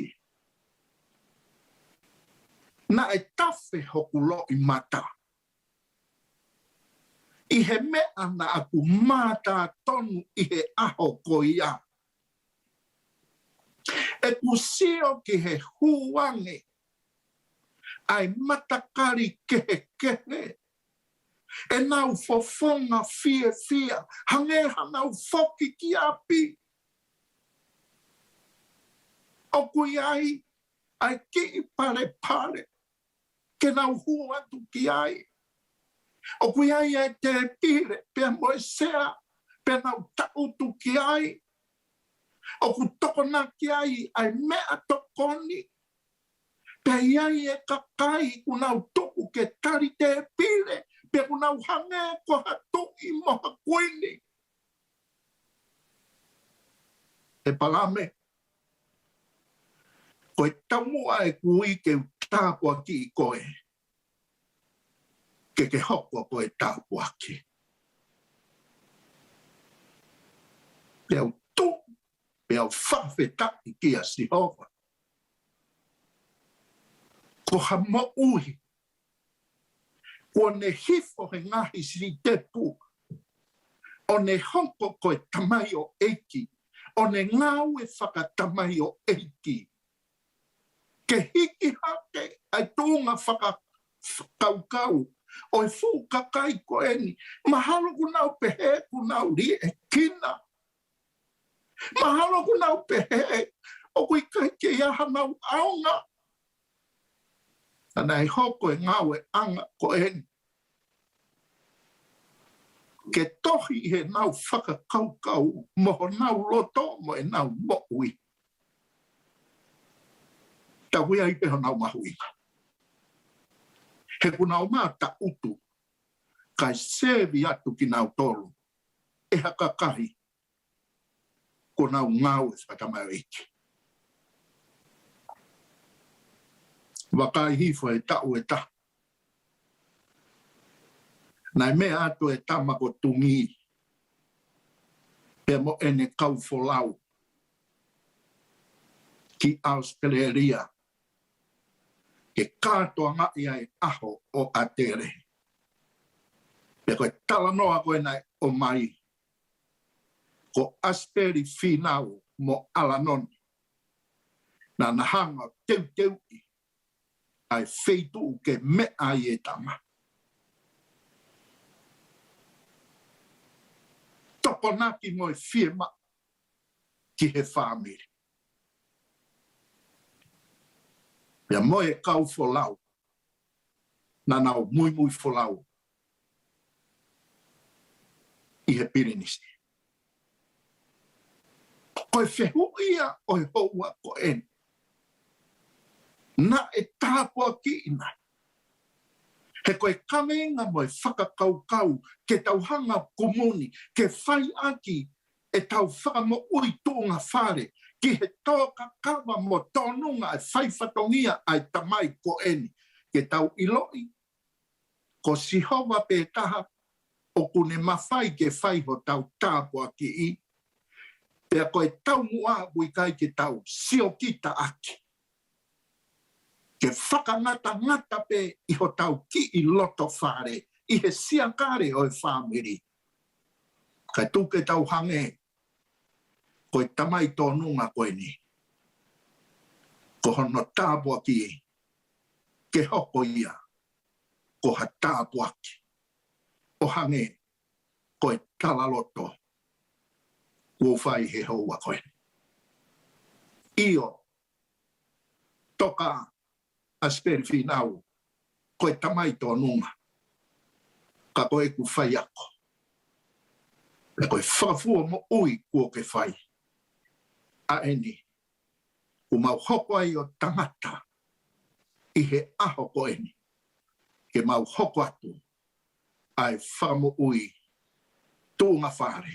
Naʻe tafe hoku loʻimata ʻi he meʻa naʻa ku mātā tonu ʻi he ʻaho ko ia. ʻEku sio ki he hū ange ʻa e matakali kehekehe, ʻenau fofonga fiefia, hangē ha nau foki ki ʻapi. ʻOku ʻi ai ʻa e kiʻi palepale ke nau hū atu ki ai. ʻOku ʻi ai ʻa e tēpile pea mo e sea pea nau taʻutu ki ai. ʻOku tokonaki ai ʻa e meʻatokoni. Pea ʻi ai e kakai kuo nau tuku ke tali tēpile, pea kuo nau hangē ko ha tuʻi mo ha kuini. ʻE Palame, ko e taumuʻa ʻeku ui ke u tāpuakiʻi koe, ke ke hoko ko e tāpuaki. Pea u tuʻu, pea u fakafetaʻi kia Sihova. Ko ha moʻui kuo ne hifo he ngaahi sitepu, ʻo ne hoko ko e tamaioʻeiki, ʻo ne ngāue fakatamaioʻeiki, ke hiki hake ʻa e tuʻunga fakakaukau ʻo e fuʻu kakai ko eni. Mahalo kuo nau pehē kuo nau liʻekina. Mahalo kuo nau pehē ʻoku ʻikai ke ʻi ai hanau ʻaonga. Ka naʻe hoko e ngāueʻanga ko eni ke tohi ʻi heʻenau fakakaukau mo honau loto mo ʻenau moʻui. tau ui ai pē honau mahuʻinga. He kuo nau mataʻutu, kae sevi atu kinautolu ʻe ha kakai kuo nau ngāue fakatamaioʻeiki. Vakai hifo he taʻu ʻe taha, naʻe meʻa atu e tama ko Tungi pea mo ʻene kau folau ki ʻAositelēlia ke kātoangaʻi ʻa e ʻaho ʻo ʻAtele. Pea ko e talanoa ko ē naʻe ʻomai, ko ʻAsipeli Fīnau mo ʻAlanoni naʻa na hanga ʻo teuteuʻi ʻa e feituʻu ke meʻa ai e tama. Tokonaki mo e fiemaʻu ki he fāmili. Pea mo e kau folau, naʻa nau muimui folau ʻi he pilinisi. Ko e fehuʻi ia ʻo e houa ko eni, naʻe tāpuakiʻi nai? He ko e kaveinga mo e fakakaukau ke tau hanga kumuni ke fai ʻaki ʻetau fakamoʻui tuʻunga fale ki he tō kakava mo tōnunga e fai fatongia ʻa e tamai ko eni, ke tau ʻiloʻi ko Sihova pē taha ʻoku ne mafai ke fai hotau tāpuakiʻi. Pea ko e taumuʻa ʻoku ʻikai ke tau siokita ʻaki, ke fakangatangata pē ʻi hotau kiʻi loto fale, ʻi he siakale ʻo e fāmili. Kae tuku ke tau hangē ko e tamai tōnunga ko eni, ko hono tāpuakiʻi ke hoko ia ko ha tāpuaki, ʻo hangē ko e talaloto kuo fai he houa ko eni. ʻIo, toka ʻAsipeli Fīnau, ko e tamai tōnunga, ka ko ʻeku faiako, pea ko e fakafuomoʻui kuo ke fai, ʻa eni kuo mau hoko ai ʻo tangata ʻi he ʻaho ko eni, ke mau hoko atu ʻa e fakamoʻui tuʻunga fale,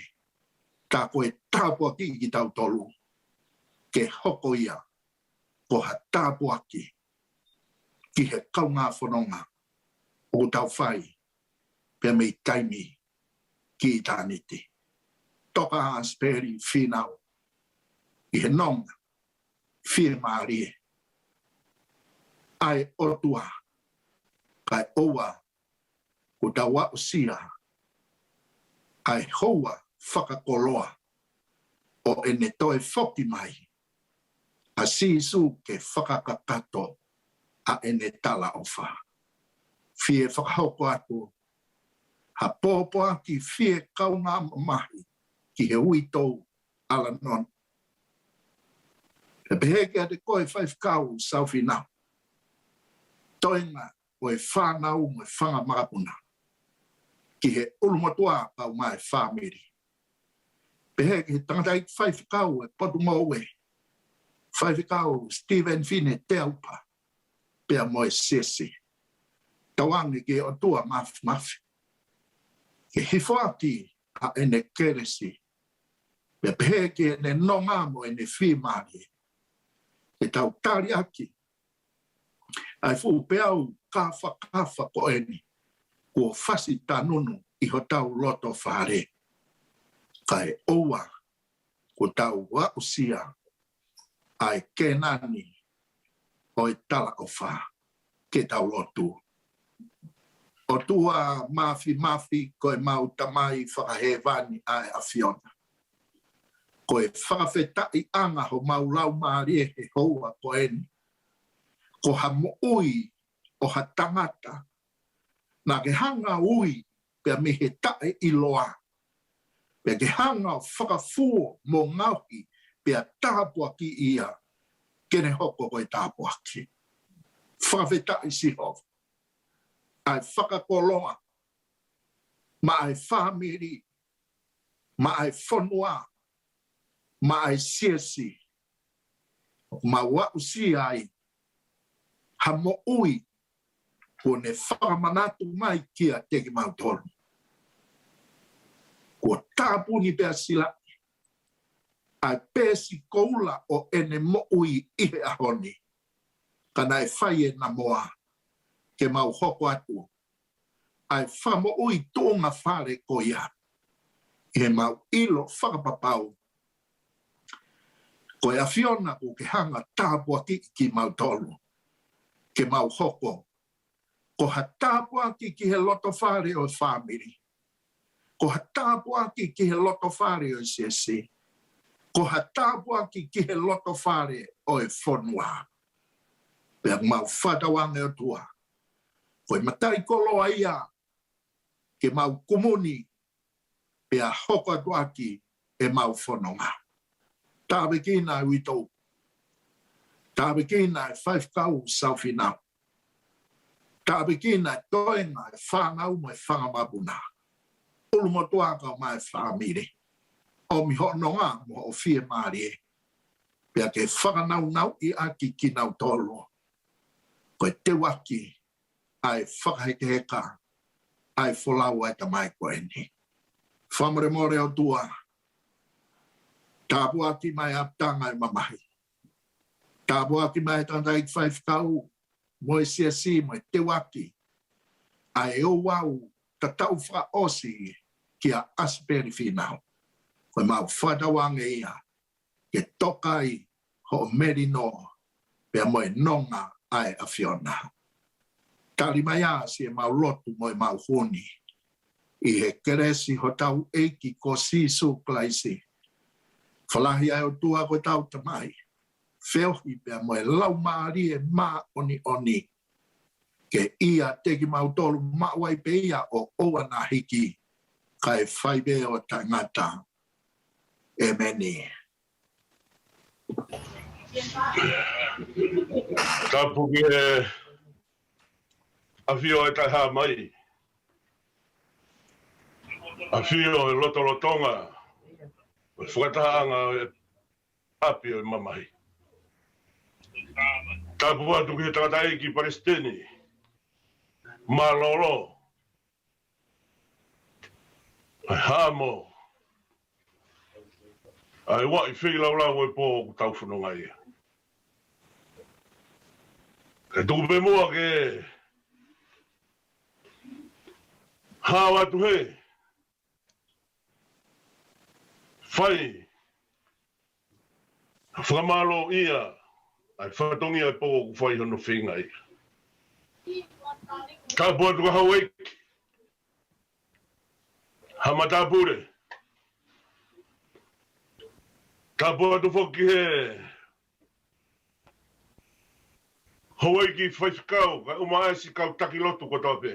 tā ko e tāpuakiʻi kitautolu, ke hoko ia ko ha tāpuaki ki he kaungā fononga ʻoku tau fai pea mei taimi ki ʻitāniti. Toka ʻAsipeli Fīnau, ʻi he nonga fiemālie ʻa e ʻOtua, kae ʻoua kuo tau aʻusia ʻa e houa fakakoloa ʻo ʻene toe foki mai ʻa Sīsū ke fakakakato ʻa ʻene talaʻofa. Fie fakahoko atu ha pōpoaki fie kaungā mamahi ki he uitou ʻAlanoni. Pea pehē kiate koe Faifekau Saufina, toenga ʻo e fānau mo e fanga makapuna ki he ʻulumotuʻa pea mo e fāmili. Pehē ki he tangataʻeiki faifekau e potungāue, Faifekau Stephen Fine Teaupa, pea mo e siasi. Tauange ki he ʻOtua Māfimafi ke hifo ʻaki ʻa ʻene kelesi, pea pehē ki heʻene nonga mo ʻene fiemālie, ke tau tali ʻaki ʻa e fuʻu peau kāfakafa ko eni kuo fasi tanunu ʻi hotau loto fale, kae ʻoua kuo tau aʻusia ʻa e Kēnani ʻo e talaʻofa. Ke tau lotu. ʻOtua Māfimafi, ko ʻemau Tamai fakahēvani ʻa e ʻAfiona, ko e fakafetaʻiʻanga homau laumālie he houa ko eni, ko ha moʻui ʻo ha tangata naʻa ke hanga ui pea mei he taʻeʻiloa, pea ke hanga ʻo fakafuo mo ngaohi, pea tāpuakiʻi ia ke ne hoko ko e tāpuaki. Fakafetaʻi Sihova, ʻa e fakakoloa maʻa e fāmili, maʻa e fonua, maʻa e siasi, ʻoku mau aʻusia ai ha moʻui kuo ne fakamanatu mai kiate kimautolu. Kuo tāpuni pea silaʻi ʻa e peesi koula ʻo ʻene moʻui ʻi he ʻaho ni. Ka naʻe fai ʻe Namoa ke mau hoko atu ʻa e fakamoʻui tuʻunga fale ko ia. ʻI heʻemau ʻilo fakapapau ko e ʻAfiona kuo ke hanga ʻo tāpuakiʻi kimautolu ke mau hoko ko ha tāpuaki ki he loto fale ʻo e fāmili. Ko ha tāpuaki ki he loto fale ʻo e siasi. Ko ha tāpuaki ki he loto fale ʻo e fonua. Pea mau fakatauange ʻOtua, ko e mataʻikoloa ia ke mau kumuni pea hoko atu ʻaki ʻemau fononga. Tāpuekina ʻa e uitou. Tāpuekina ʻa e faifekau Saofinau. Tāpuekina ʻa e toenga ʻo e fānau mo e fanga mapuna. ʻUlumotuʻa kae ʻumaʻā e fāmili. ʻOmi hoʻo nonga mo hoʻo fiemālie. Pea ke fakanaunauʻi ʻaki kinautolu ko e teuaki ʻa e fakahekeheka ʻa e folau ʻa e tamai ko eni. Fakamolemole ʻOtua, tāpuakiʻi mai ʻa e ʻapitanga ʻo e mamahi. Tāpuakiʻi mai ʻa e tangataʻeiki faifekau mo e siasi mo e teuaki ʻa e ouau tatau fakaʻosi kia ʻAsipeli Fīnau. Ko ʻemau fakatauange ia ke toka ai hoʻo melino pea mo e nonga ʻa e ʻAfiona. Tali mai ā siʻemau lotu mo ʻemau hū ni ʻi he kelesi hotau ʻEiki ko Sīsū Kalaisi. Fakalahi ʻa e ʻOtua ko hotau Tamai, feohi pea mo e Laumālie Māʻoniʻoni, ke ʻiate kimautolu maʻu ai pē ia ʻo ʻoua naʻa hiki, kae fai pē ʻo taʻengata. ʻEmeni. Tapu ki he ʻafio ʻa e Taʻehāmai. ʻAfio ʻi he lotolotonga ʻo e fakatahaʻanga ʻo e ʻapi ʻo e mamahi. Tapu atu ki he tangataʻeiki palesiteni mālōlō, ʻa e hamo, ʻa e uaʻi feilaulau ʻo e pō ʻoku tau fononga ai. Kae tuku pē muʻa ke hao atu he fai fakamālōʻia ʻa e fatongia ʻo e pō ʻoku fai hono feinga ia. Tapu atu ki he houʻeiki, ha matāpule. Tapu atu foki ki he houʻeiki faifekau, kae ʻumaʻā siʻi kau taki lotu kotoa pē.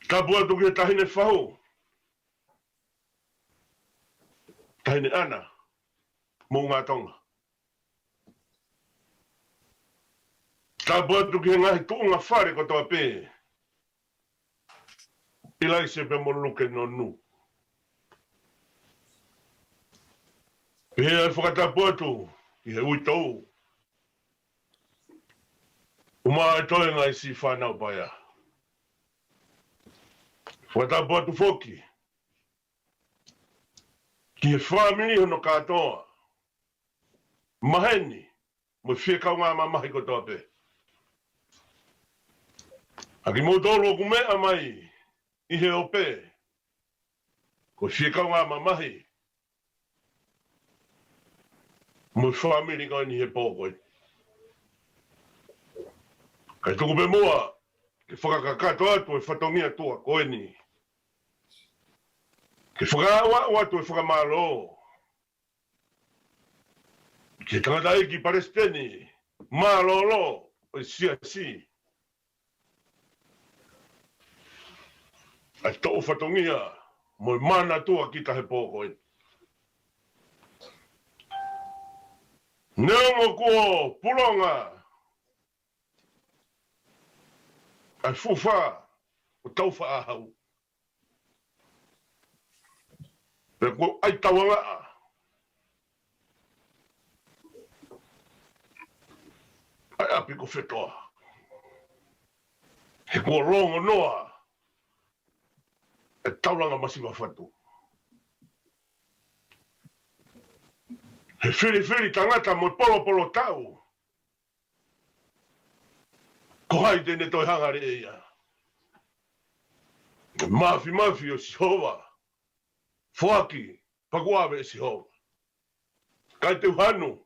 Tapu atu ki he taʻahine fahu, taʻahine ʻAna, Moʻunga Tonga. Tapu atu ki he ngaahi tuʻunga fale kotoa pē, ʻIlaise pea mo Luke Nonu. Pea fakatapu atu ki he uitou, ʻumaʻā e toenga ʻo e siʻi fānau paea. Fakatapu atu foki ki he fāmili hono kātoa, maheni mo e fie kaungā mamahi kotoa pē. ʻA kimoutolu ʻoku meʻa mai ʻi he ope, ko e fie kaungā mamahi mo e fāmili ko eni he pō ko eni. Kae tuku pē muʻa ke fakakakato atu e fatongia ʻo e tuʻa ko eni, ke fakaaʻu atu e fakamālō ki he tangataʻeiki palesiteni mālōlō ʻo e siasi, ʻa e toʻu fatongia mo e manatua kita he pō ko eni. Neongo kuo pulonga ʻa e fuʻu fā ʻo Taufaʻāhau, pea kuo ʻai tauangaʻa piko fetoa. He kuo longonoa e taulanga masiva fatu. He filifili tangata mo e polopolo tau. Ko hai te ne toe hanga lelei ia? Mafimafi ʻo Sihova. Foaki, pakuave ʻe Sihova. ʻIkai te u hanu,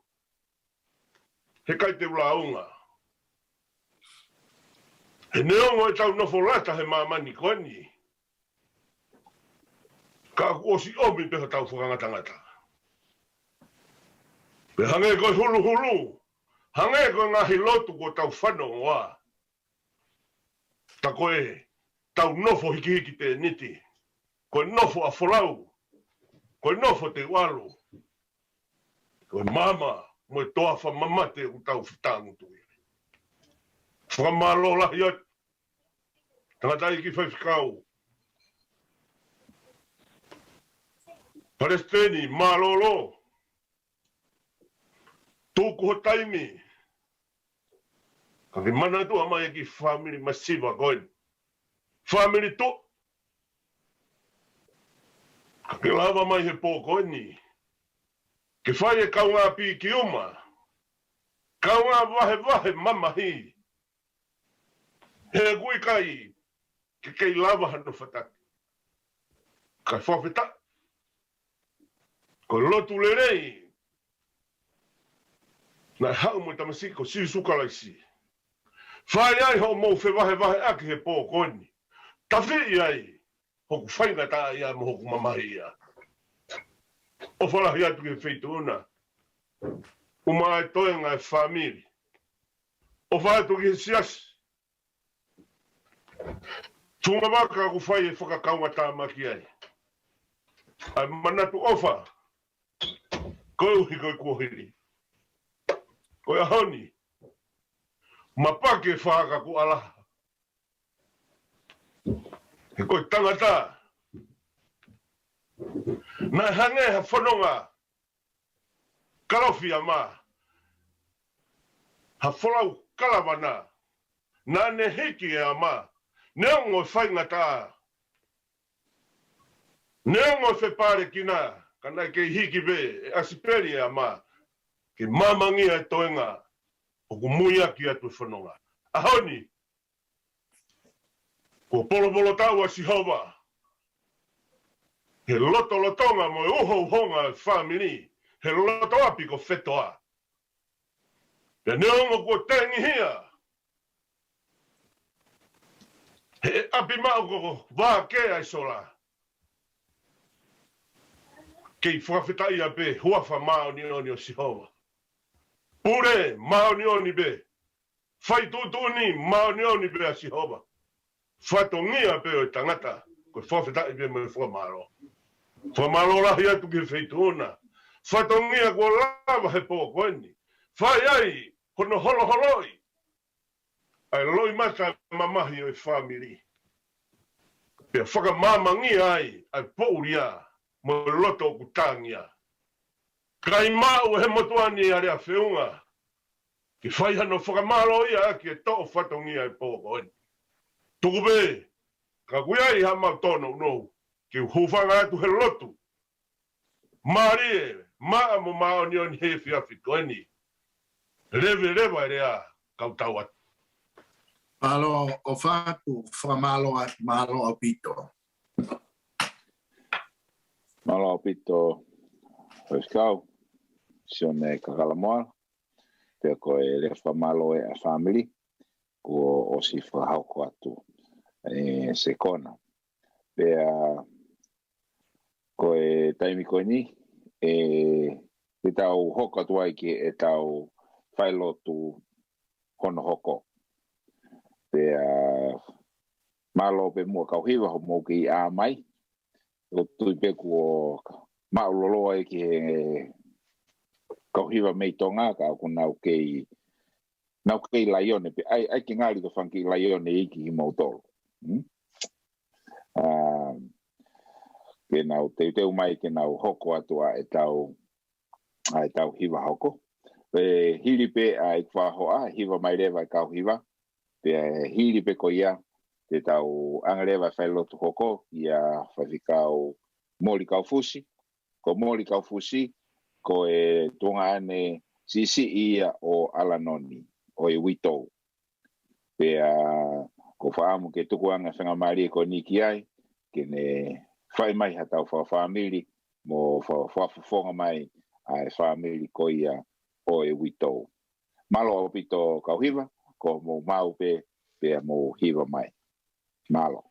he ʻikai te u lāunga. He neongo ʻetau nofo lata he māmani ko eni, ka kuo ʻosi ʻomi pē hotau fakangatangata. Pea hangē ko e huluhulu, hangē ko e ngaahi lotu kuo tau fanongoa, tā ko ʻetau nofo hikihiki tēniti, ko e nofo ʻa folau, ko e nofo te u ʻalu, ko e maama mo e toafa mamate ʻoku tau fitangutu ia. Fakamālō lahi atu. Tangataʻeiki faifekau, Palesiteni, mālōlō. Tuku ho taimi, ka ke manatuʻa mai e kiʻi fāmili masiva ko eni. Fāmili tu, ka ke lava mai he pō ko eni ke fai e kaungā piki uma, kaungā vahevahe mamahi. He ʻoku ʻikai ke kei lava hano fataki. Ka fakafetaʻi, ko e lotu lelei naʻe haʻu mo e Tamasiʻi ko Sīsū Kalaisi. Fai ai hoʻomou fevahevaheʻaki he pō ko eni. Tafiʻi ai hoku faingataʻaʻia mo hoku mamahiʻia. ʻOfa lahi atu ki he feituʻu na. ʻUma e toenga e fāmili. ʻOfa atu ki he siasi. Tuʻunga vaka ʻoku fai e fakakaungātāmaki ai. ʻA e manatu ʻofa koeʻuhi ko e kuohili. Ko e ʻaho ni, mapake faka ku ʻalaha. He ko e tangata naʻe hangē ha fononga kalofi ʻa mā, ha folau kalavana, naʻa ne hiki ʻe ʻa mā, neongo e faingataʻa, neongo e fepalekina, ka naʻe kei hiki pē ʻe ʻAsipeli ʻe ʻa mā ke mamangia e toenga ʻoku muiaki atu e fononga. ʻAho ni, kuo polopolo tau ʻa Sihova he lotolotonga mo e uhouhonga e fāmili, he loto ʻapi ko Fetoa. Pea neongo kuo tengihia he ʻapi maʻu ko Vākea ʻi Sola, kei fakafetaʻi ʻa e huafa māʻoniʻoni ʻo Sihova. Pule māʻoniʻoni pē, fai tuʻutuʻuni māʻoniʻoni pē ʻa Sihova. Fatongia pē ʻo e tangata ko e fakafetaʻi pē mo e fakamālō. Fakamālō lahi atu ki he feituʻu na. Fatongia kuo lava he pō ko eni, fai ai hono holoholoʻi ʻa e loʻimata mamahi ʻo e fāmili, pea fakamamangia ai ʻa e poʻulia mo e loto ʻoku tangia. Kai maʻu he motuʻa ni ʻa Leafeunga ke fai hano fakamālōʻia ʻaki e toʻo fatongia e pō ko eni. Tuku pē, ka ʻoku ʻi ai haʻamau tōnounou, ke u hūfanga atu he lotu mālie, maʻa mo māʻoniʻoni he efiafi ko eni. Leveleva e lea, kau tau atu. Mālō ʻofa atu, fakamālō atu, mālō ʻaupito. Mālō ʻaupito, Faifekau Sione Kakalamoala. Pea ko e lea fakamālō ē ʻa e fāmili, kuo ʻosi fakahoko atu e sekona. Pea ko e taimi ko eni, ʻe, ʻe tau hoko atu ai ki heʻetau failotu hono hoko. Pea mālō pē muʻa kau hiva hoʻomou kei ʻā mai. ʻOku ou tui pē kuo maʻuloloa ē ki he kau hiva mei Tonga, ka ʻoku nau kei, nau kei laione pē, ʻai, ʻai ke ngali tofanga kiʻi laione iiki kimoutolu. Hmm? Ah, ke nau teuteu mai, ke nau hoko atu ʻa ʻetau, ʻa ʻetau hiva hoko. Pea hili pē ʻa e fakahoa, hiva mai leva e kau hiva. Pea hili pē ko ia, te tau ʻange leva e failotu hoko kia Faifekau Moli Kaufusi. Ko Moli Kaufusi, ko e tuongaʻane siʻisiʻi ia ʻo ʻAlanoni, ʻo e uitou. Pea ʻoku ou fakaʻamu ke tuku ange e faingamālie ko eni ki ai, ke ne fai mai haʻatau fakafāmili, mo fa-, fakafofonga mai ʻa e fāmili ko ia ʻo e uitou. Mālō ʻaupito kau hiva, ko mou maʻu pē, pea mou hiva mai. Mālō.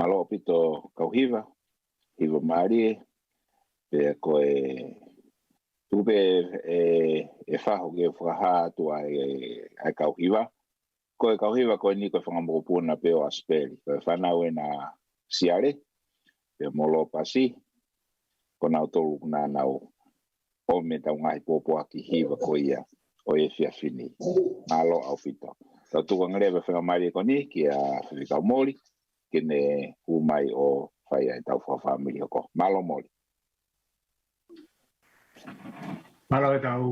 Mālō ʻaupito kau hiva, hiva mālie, pea ko e tuku pē ʻe, ʻe Fahu ke fakahā atu ʻa e, ʻa e kau hiva. Ko e kau hiva ko eni ko e fanga mokopuna pē ʻo ʻAsipeli. Ko e fānau ena ʻa Siale, pea mo Lopasi, ko nautolu ʻoku nau ʻomi ʻetau ngaahi pōpoaki hiva ko ia ʻo e efiafi ni. Mālō ʻaupito. Tau tuku ange leva e faingamālie ko eni kia Faifekau Moli, ke ne hū mai ʻo fai ʻa ʻetau fakafāmili hoko. Mālō Moli. Mālō ʻetau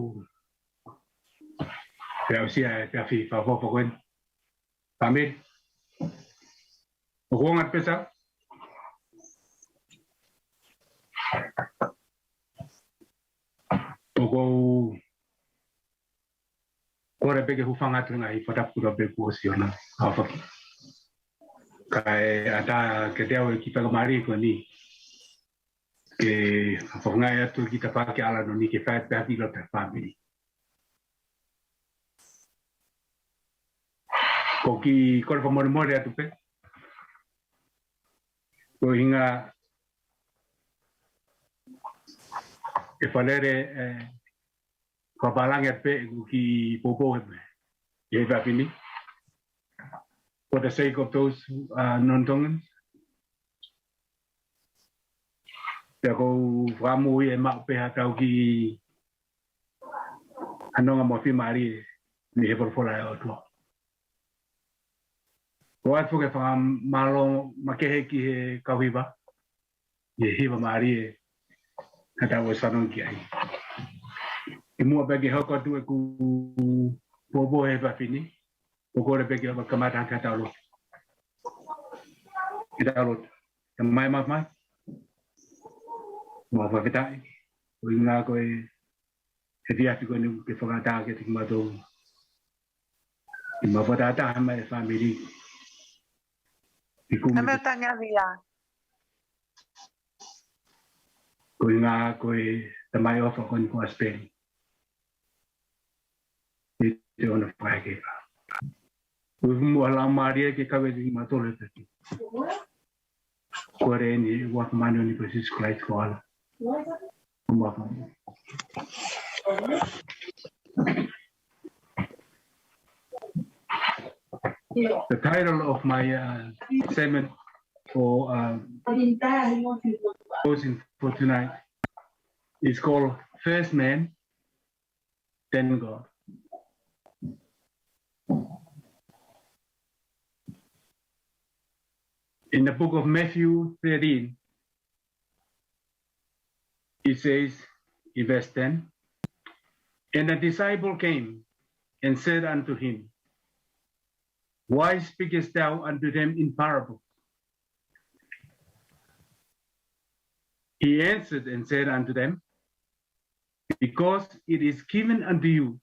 fakaʻosi ʻa e efiafi fakaʻofoʻofa ko eni. Fāmili. ʻOku ʻoange atu pē Siale? ʻOku ou Kole pē ke u hūfanga atu he ngaahi fakatapu kotoa pē kuo ʻosi hono aofaki. Kae ʻatā kiate au e kiʻi faingamālie ko eni ke fakahoko atu e kiʻi tafaʻaki ʻa ʻAlani ni ke fai pē ha kiʻi lotu fāmili. Ko e kiʻi kole fakamolemole atu pē. Ko e ʻuhinga ʻe fakalele, ē, fakapālangi atu pē ʻeku kiʻi poupou he, he efiafi ni. For the sake of those, uh, non-Tongans. Pea ʻoku ou fakamoʻoni ʻe maʻu pē haʻatau kiʻi fanongo mo fiemālie mei he folofola ʻa e ʻOtua. ʻOatu foki e fakamālō makehe ki he kau hiva, ʻi he hiva mālie naʻa tau ʻosi fanongo ki ai. ʻI muʻa pea ke hoko atu ʻeku poupou he efiafi ni, ʻoku ou kole pē ke u kamata hake ʻetau lotu. ʻEtau lotu. Tamai Mafimafi, ʻoku mau fakafetaʻi, ko e ʻuhinga ko e efiafi ko eni ke fakaʻatā kiate kimautolu. ʻI he mau fakatātā mai e fāmili. ʻI he kumi. Ame tangi avia. Ko e ʻuhinga ko e tamai ʻofa ko eni ko ʻAsipeli. ʻI he ʻofa ʻa e ʻEiki. Ko e fumu ʻa e Laumālie ke kau kiate kimautolu he efiafi ni. Kole eni ʻi he huafa māʻoniʻoni ʻo Sīsū Kalaisi ko e ʻAlo. Ko e mafa. The title of my, uh, sermon for, uh, closing for tonight is called First Man, Then God. In the book of Matthew thirteen, it says in verse ten, "And a disciple came and said unto him, Why speakest thou unto them in parables?" He answered and said unto them, Because it is given unto you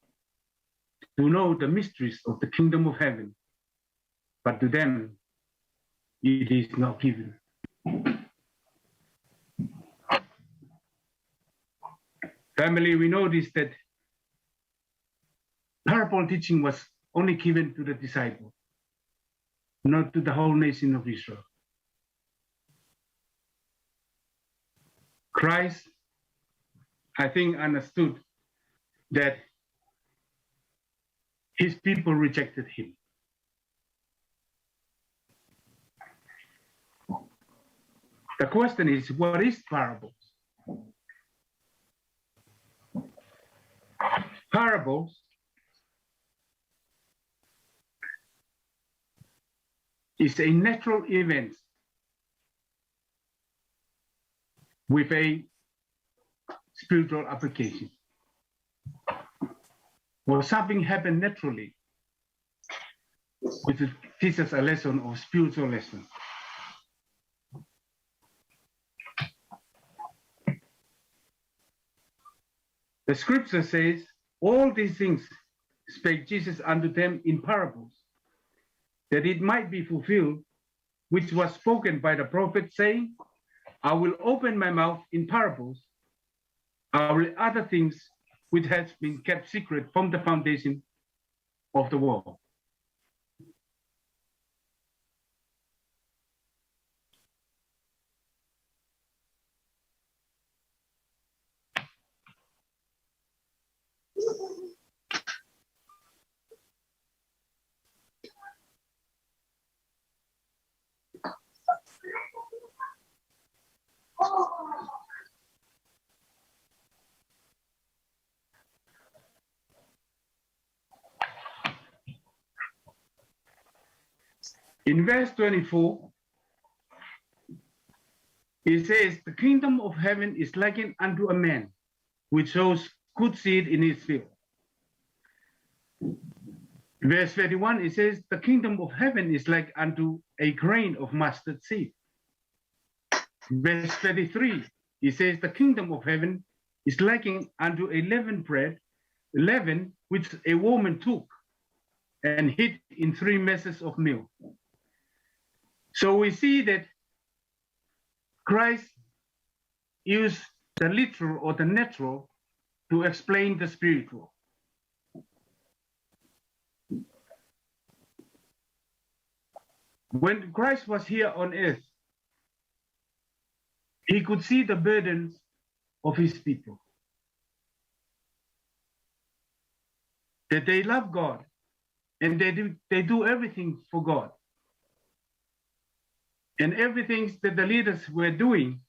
to know the mysteries of the kingdom of heaven, but to them it is not given. Family, we know this, that parable teaching was only given to the disciple, not to the whole nation of Israel. Christ, I think, understood that his people rejected him. The question is, what is parables? Parables is a natural event with a spiritual application. Or something happened naturally which teaches a lesson or spiritual lesson. The scripture says, "All these things spake Jesus unto them in parables, that it might be fulfilled which was spoken by the prophet, saying, I will open my mouth in parables, I will utter things which has been kept secret from the foundation of the world." In verse twenty-four, it says, "The kingdom of heaven is likened unto a man which sows good seed in his field." Verse thirty-one, it says, "The kingdom of heaven is like unto a grain of mustard seed." Verse thirty-three, it says, "The kingdom of heaven is likened unto a leavened bread, leaven, which a woman took and hid in three measures of meal. So we see that Christ used the literal or the natural to explain the spiritual. When Christ was here on earth, he could see the burdens of his people. That they love God and they do, they do everything for God. And everything that the leaders were doing,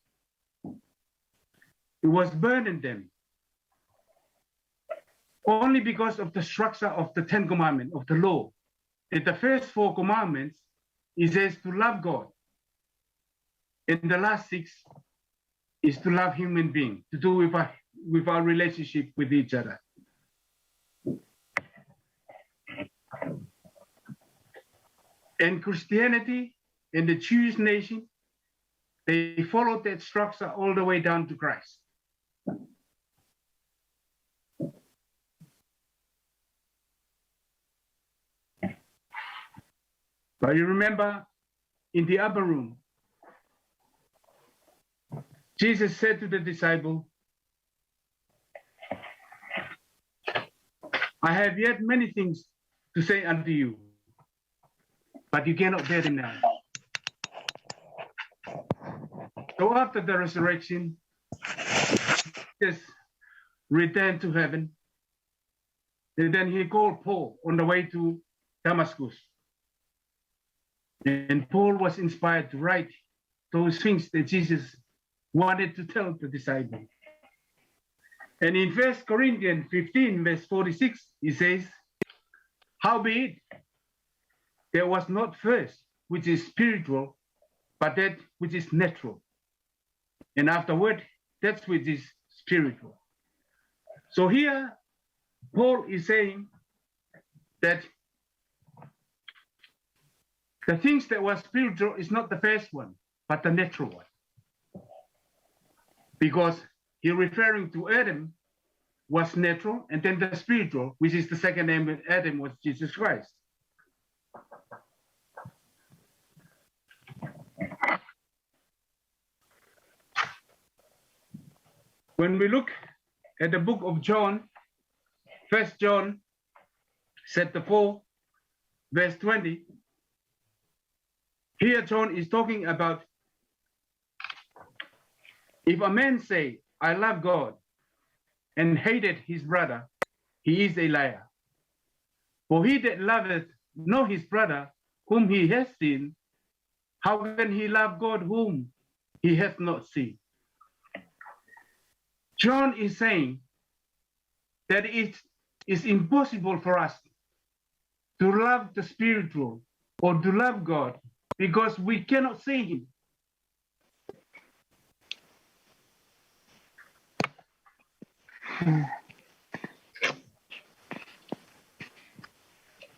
it was burdening them. Only because of the structure of the Ten Commandments, of the law. In the first four commandments, it says to love God. And the last six is to love human being, to do with our, with our relationship with each other. And Christianity and the Jewish nation, they followed that structure all the way down to Christ. But you remember in the upper room, Jesus said to the disciple, "I have yet many things to say unto you, but you cannot bear them now." So after the resurrection, Jesus returned to heaven, and then he called Paul on the way to Damascus. And Paul was inspired to write those things that Jesus wanted to tell the disciple. And in First Corinthians fifteen, verse forty-six, he says, "Howbeit, there was not first which is spiritual, but that which is natural. And afterward, that which is spiritual." So here, Paul is saying that the things that were spiritual is not the first one, but the natural one. Because he referring to Adam was natural, and then the spiritual, which is the second Adam, Adam was Jesus Christ. When we look at the book of John, First John chapter four, verse twenty, here John is talking about, "If a man say, 'I love God,' and hated his brother, he is a liar. For he that loveth not his brother whom he has seen, how can he love God whom he hath not seen?" John is saying that it is impossible for us to love the spiritual or to love God because we cannot see him.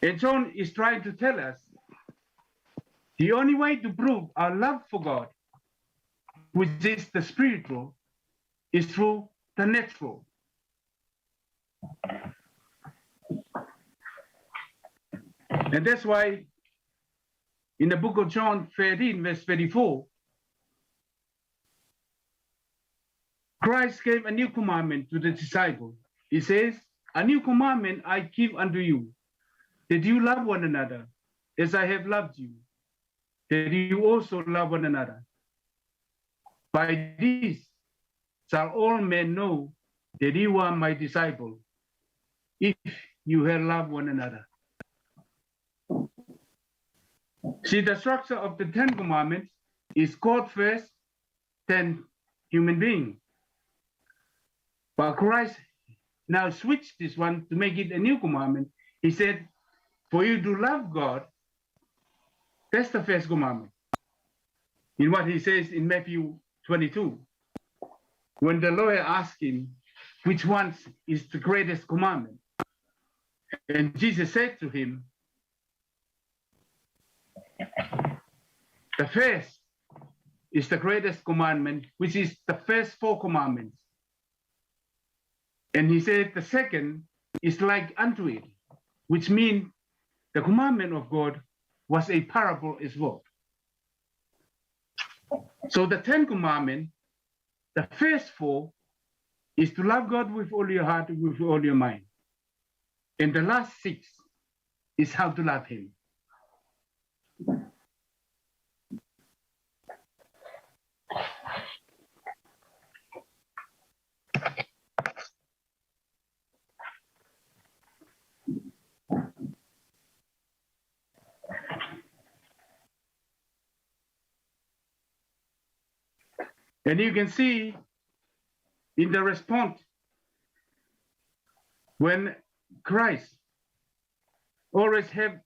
And John is trying to tell us the only way to prove our love for God, which is the spiritual, is through the natural. And that's why in the book of John thirteen, verse thirty-four, Christ gave a new commandment to the disciple. He says, "A new commandment I give unto you, that you love one another, as I have loved you, that you also love one another. By this shall all men know that you are my disciple, if you have love one another." See, the structure of the Ten Commandments is God first, then human being. But Christ now switched this one to make it a new commandment. He said, "For you to love God, that's the first commandment." In what he says in Matthew twenty-two, when the lawyer asked him, "Which one is the greatest commandment?" And Jesus said to him, "The first is the greatest commandment, which is the first four commandments." And he said, "The second is like unto it, which means the commandment of God was a parable as well. So the Ten Commandments, the first four is to love God with all your heart, with all your mind. And the last six is how to love Him. And you can see in the response when Christ always have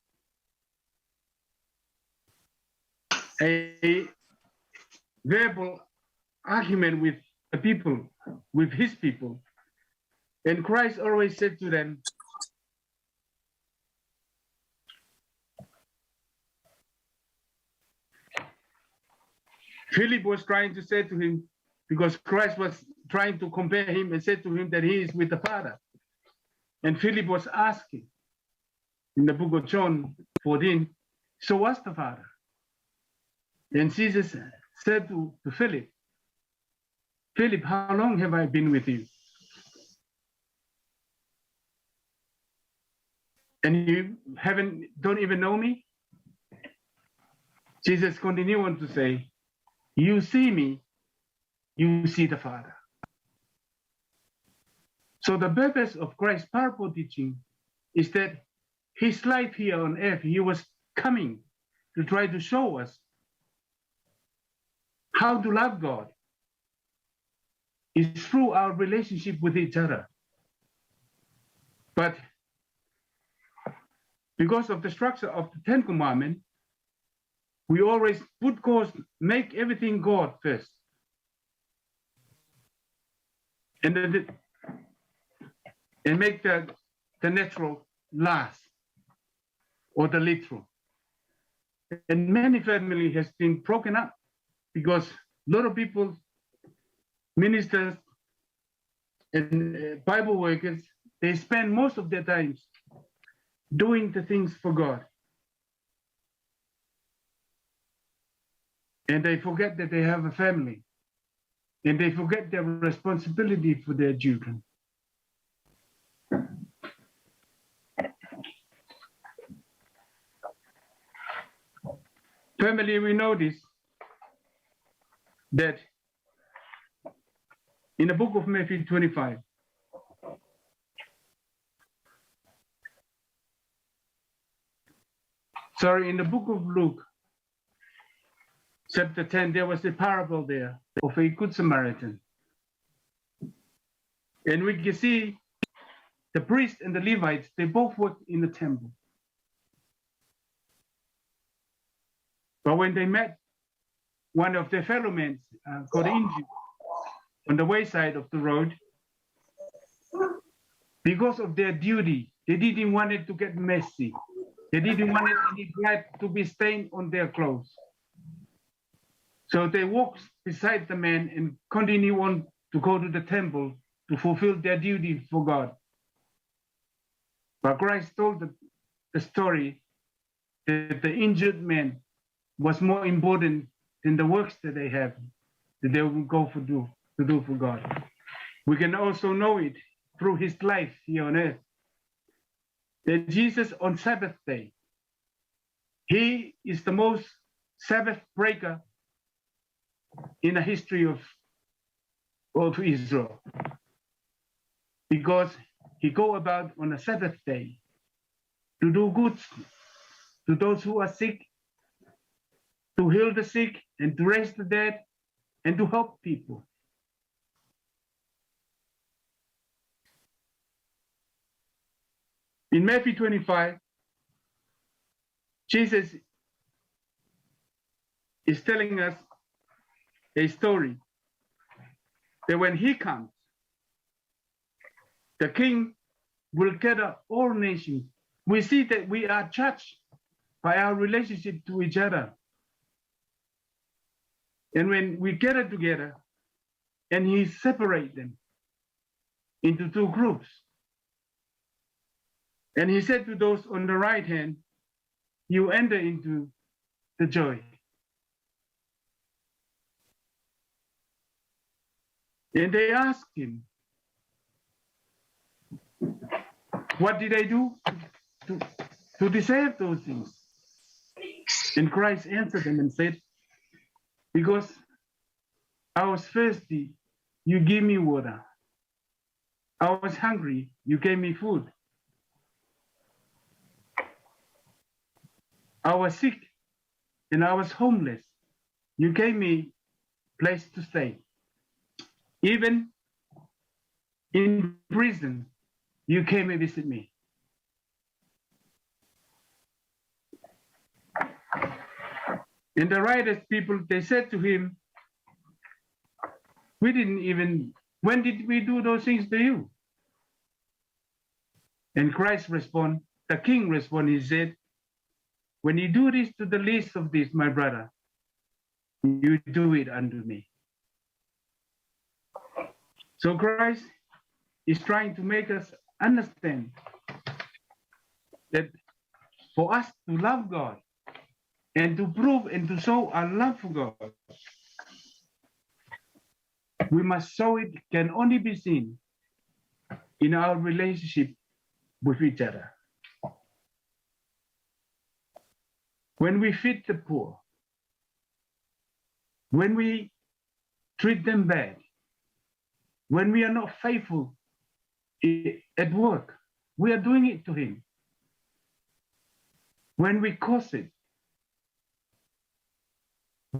a verbal argument with the people, with his people. And Christ always said to them, Philip was trying to say to him, because Christ was trying to compare him and said to him that he is with the Father. And Philip was asking in the book of John fourteen, "Show us the Father." And Jesus said to, to Philip, "Philip, how long have I been with you? And you haven't, don't even know me?" Jesus continued on to say, "You see me, you see the Father." So the purpose of Christ's parable teaching is that his life here on earth, he was coming to try to show us how to love God is through our relationship with each other. But because of the structure of the Ten Commandments, we always put God, make everything God first. And then the, and make the, the natural last, or the literal. And many family has been broken up because a lot of people, ministers and, uh, Bible workers, they spend most of their times doing the things for God. And they forget that they have a family. And they forget their responsibility for their children. Family, we notice that in the book of Matthew twenty-five, sorry, in the book of Luke, chapter ten, there was a parable there of a good Samaritan. And we can see the priest and the Levites, they both worked in the temple. But when they met one of their fellow men, uh, got injured on the wayside of the road, because of their duty, they didn't want it to get messy. They didn't want it, any blood to be stained on their clothes. So they walked beside the man and continue on to go to the temple to fulfill their duty for God. But Christ told the, the story that the injured man was more important than the works that they have, that they will go for do, to do for God. We can also know it through his life here on earth. That Jesus on Sabbath day, he is the most Sabbath breaker in the history of, of Israel. Because he go about on a Sabbath day to do good to those who are sick, to heal the sick, and to raise the dead, and to help people. In Matthew twenty-five, Jesus is telling us a story that when he comes, the king will gather all nations. We see that we are judged by our relationship to each other. And when we gather together, and he separate them into two groups, And he said to those on the right hand, "You enter into the joy." And they asked him, "What did I do to, to deserve those things?" And Christ answered them and said, "Because I was thirsty, you gave me water. I was hungry, you gave me food. I was sick and I was homeless, you gave me place to stay. Even in prison, you came and visit me." And the righteous people, they said to him, "We didn't even, when did we do those things to you?" And Christ respond, the king respond, he said, "When you do this to the least of this, my brother, you do it unto me." So Christ is trying to make us understand that for us to love God and to prove and to show our love for God, we must show it can only be seen in our relationship with each other. When we feed the poor, when we treat them bad, when we are not faithful i-, at work, we are doing it to him. When we gossip,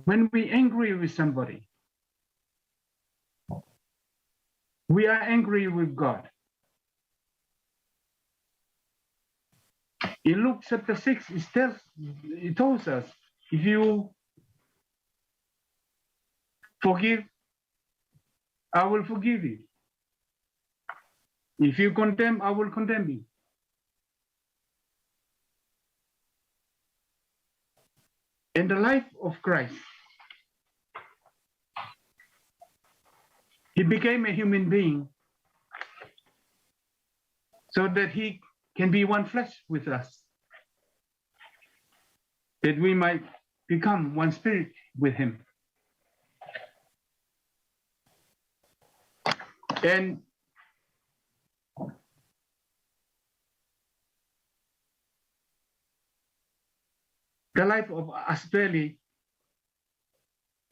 when we angry with somebody, we are angry with God. In Luke chapter six, it tells, it tells us, "If you forgive, I will forgive you. If you condemn, I will condemn you." In the life of Christ, he became a human being so that he can be one flesh with us, that we might become one spirit with him. And the life of Asbeli,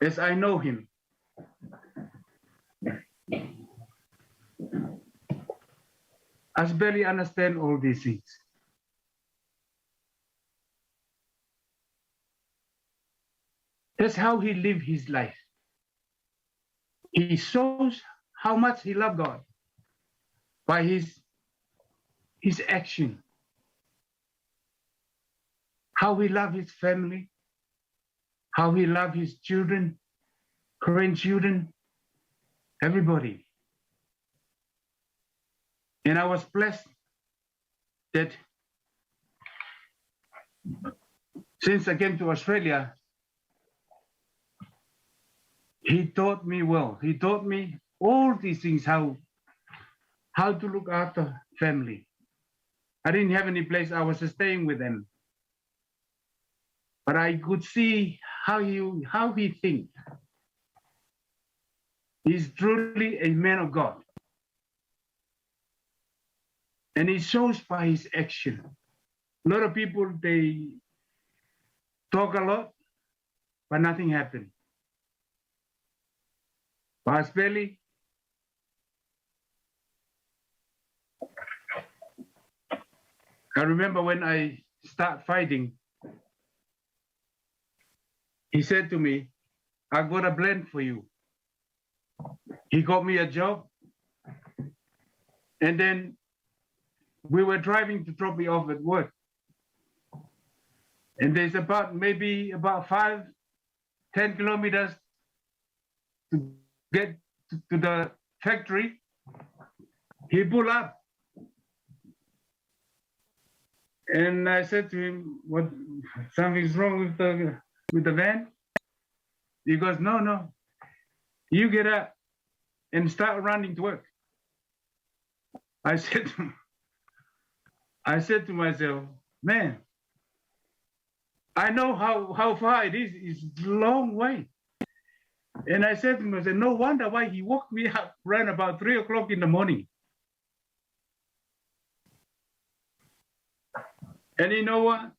as I know him, Asbeli understand all these things. That's how he lived his life. He shows how much he loved God by his, his action, how he loved his family, how he loved his children, grandchildren, everybody. And I was blessed that since I came to Australia, he taught me well. He taught me all these things, how, how to look after family. I didn't have any place. I was staying with them. But I could see how he, how he think. He's truly a man of God. And he shows by his action. A lot of people, they talk a lot, but nothing happened. But Asbeli, I remember when I start fighting, he said to me, "I got a plan for you." He got me a job, and then we were driving to drop me off at work. And there's about, maybe about five, ten kilometers to get to, to the factory. He pulled up. And I said to him, "What, something's wrong with the, with the van?" He goes, "No, no. You get up and start running to work." I said, I said to myself, "Man, I know how, how far it is. It's a long way." And I said to myself, "No wonder why he woke me up around about three o'clock in the morning." And you know what?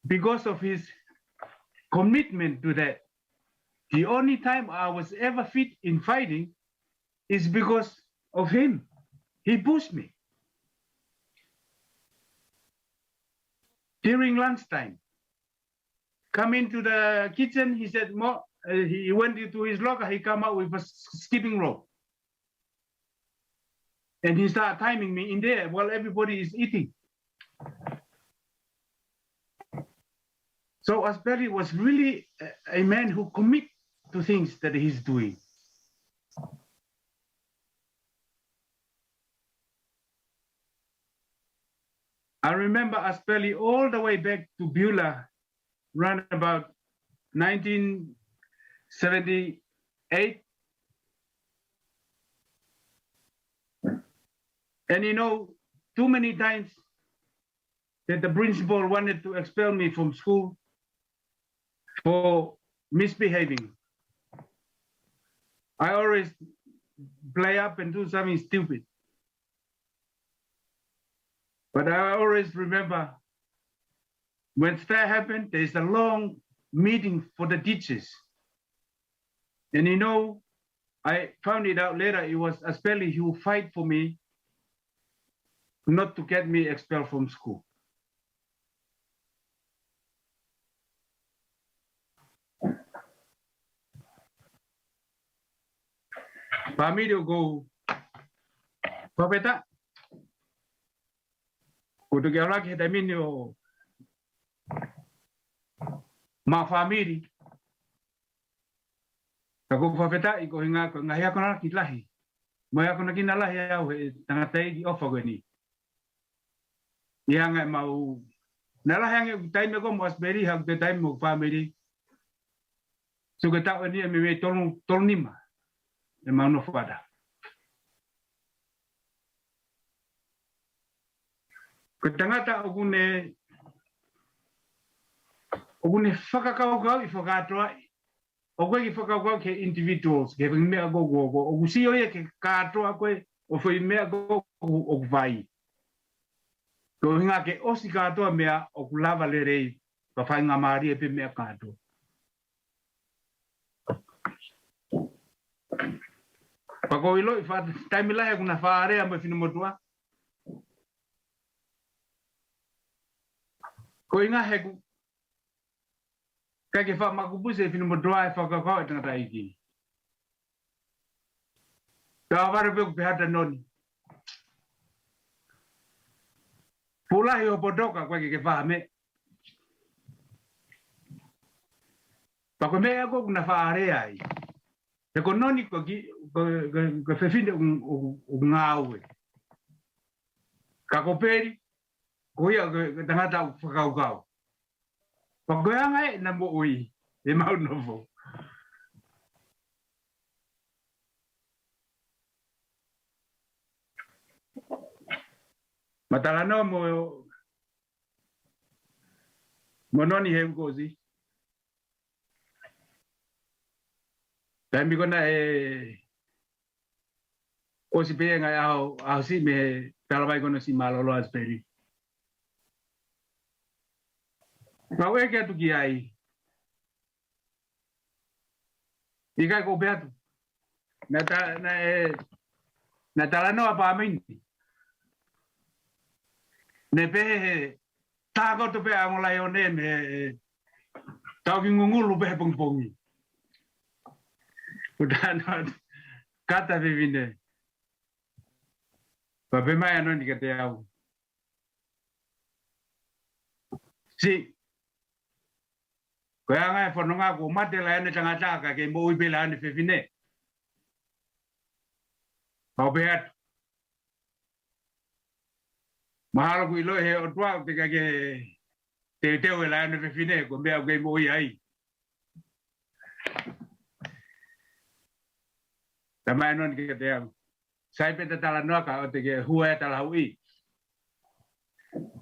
Because of his commitment to that, the only time I was ever fit in fighting is because of him. He pushed me during lunchtime. Come into the kitchen, he said, "Mo," uh, he went into his locker, he come out with a s-, skipping rope. And he started timing me in there while everybody is eating. So Aspeli was really a, a man who commit to things that he's doing. I remember Aspeli all the way back to Beulah, around about nineteen seventy-eight. And you know, too many times that the principal wanted to expel me from school for misbehaving. I always play up and do something stupid. But I always remember when fair happened, there's a long meeting for the teachers. And you know, I found it out later, it was Aspeli who fight for me not to get me expelled from school. Fāmili ʻoku ou fakafetaʻi, ʻoku ou toki ʻalu hake he taimi ni ʻo maʻu fāmili. Ka ʻoku ou fakafetaʻi ko e ʻuhinga ko e ngaahi akonaki lahi. Mo e akonaki na lahi au he tangataʻeiki ʻofa ko eni. ʻI he anga ʻemau, naʻe lahi ange ʻeku taimi ko ē mo Aspeli, haʻaku toe taimi mo hoku fāmili. So ko e taʻu eni ʻe meimei tolu, tolu nima ʻemau nofo ʻatā. Ko e tangata ʻoku ne, ʻoku ne fakakaukauʻi fakakātoaʻi. ʻOku ʻikai ke fakakaukau ki he individuals, ki he foʻi meʻa ko ē ʻoku, ʻoku, ʻoku sio ia ki he kātoa ko ē ʻo e foʻi meʻa ko ē ʻoku, ʻoku fai. Ko e ʻuhinga ke ʻosi kātoa meʻa ʻoku lava lelei, pea faingamālie pē meʻa kātoa. Pea ʻoku ou ʻiloʻi fa-, taimi lahi ʻoku na faʻa alea mo e finemotuʻa. Ko e ʻuhinga he ʻoku ʻikai ke faʻa makupusi e finemotuʻa e fakakaukau e tangataʻeiki. Ka ʻoua vale pē ʻoku pehē atu ʻa Noni. Pulahi ʻo potoka ko e ke, ke faʻa meʻa. Pea ko e meʻa ko ē ʻoku na faʻa alea ai. He ko Noni ko e kiʻi, ko, ko, ko e fefine ʻoku, ʻoku, ʻoku ngāue. Ka ko Peli, ko ia ko e, ko e tangata ʻoku fakakaukau. Pea ko e anga ē ʻena moʻui, ʻemau nofo. Mou talanoa mo, mo Noni he uike ʻosi. Taimi ko ena ʻe ʻosi pē ngaahi ʻaho, ʻaho siʻi mei he talavai ko ena siʻi mālōlō ʻa Aspeli. Pea u ʻeke atu ki ai. ʻIkai, ʻoku ou pehē atu. Naʻe ta-, naʻe, naʻe talanoa pāmini. Ne pehē he tākoto pē ʻa e ongo laione mei he, tau ki ngungulu pē he pongipongi. Kuo ta na kata fefine. Pea pehē mai ʻa Noni kiate au. Siʻi, ko e anga e fononga kuo mate laione tangata ka kei moʻui pē laione fefine. Pea u pehē atu. Mahalo kuo ʻiloʻi he ʻOtua ʻoku teʻeki ke teuteu e laione fefine, ko e meʻa ʻoku kei moʻui ai. Talamai ʻe Noni kiate au. Sai pē ʻeta talanoa ka ʻoua te ke hua e talahauʻi.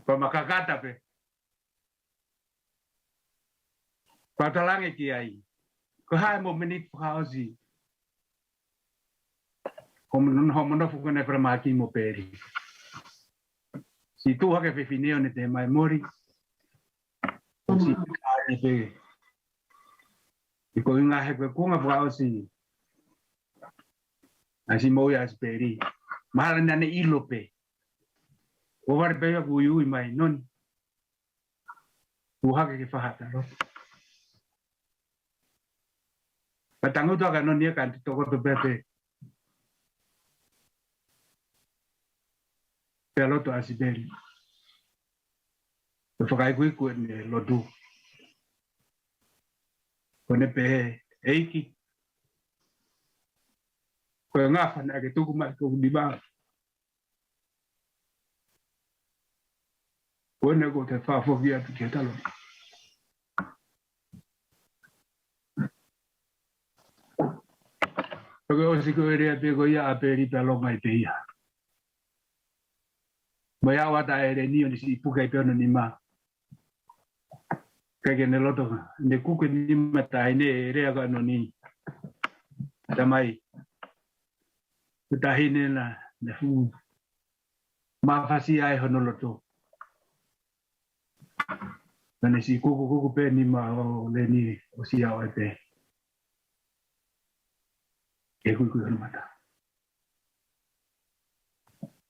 Pea ma kakata pē. Pea u talaange ki ai, ko e hā e momeniti fakaʻosi ʻo mo-, hoʻomo nofo ko ena ʻia Falemahaki mo Peli? Siʻi tuʻu hake e fefine ʻo ne tēmaimoli. Siʻi tuʻu hake pē. ʻI ko e ʻuhinga he ko e kuonga fakaʻosi ʻa siʻi moʻui ʻa ʻAsipeli, mahalo naʻa ne ʻilo pē. ʻO vale pē ia kuo uiui mai Noni. Tuʻu hake ke fai haʻata lotu. Pea tangutu ʻa Noni ia kae tokoto pē pē pea lotu ʻa ʻAsipeli. Pea fakaikuiku ʻene lotu. ʻO ne pehē, ʻEiki, ko e ngafa naʻa ke tuku mai ki hoku nima, ko ena kuo u toe fakafoki atu ki he talo. Pea ko e ʻosi ko ē lea pē ko ia ʻa Peli pea longa ai pē ia. Mo ia ʻo ʻata ʻa ʻEleni ʻo ne siʻi puke ai pē hono nima. Kae ke ne loto, ne kuku e nima taʻahine, ʻe lea ko ē ʻa Noni. Tamai, ko e taʻahine naʻa, naʻa fuʻu mafasia ai hono loto. Naʻa ne siʻi kuku, kuku pē nima ʻo ʻEleni ʻo siʻi ʻalu ai pē. ʻIkai kuku hono mata.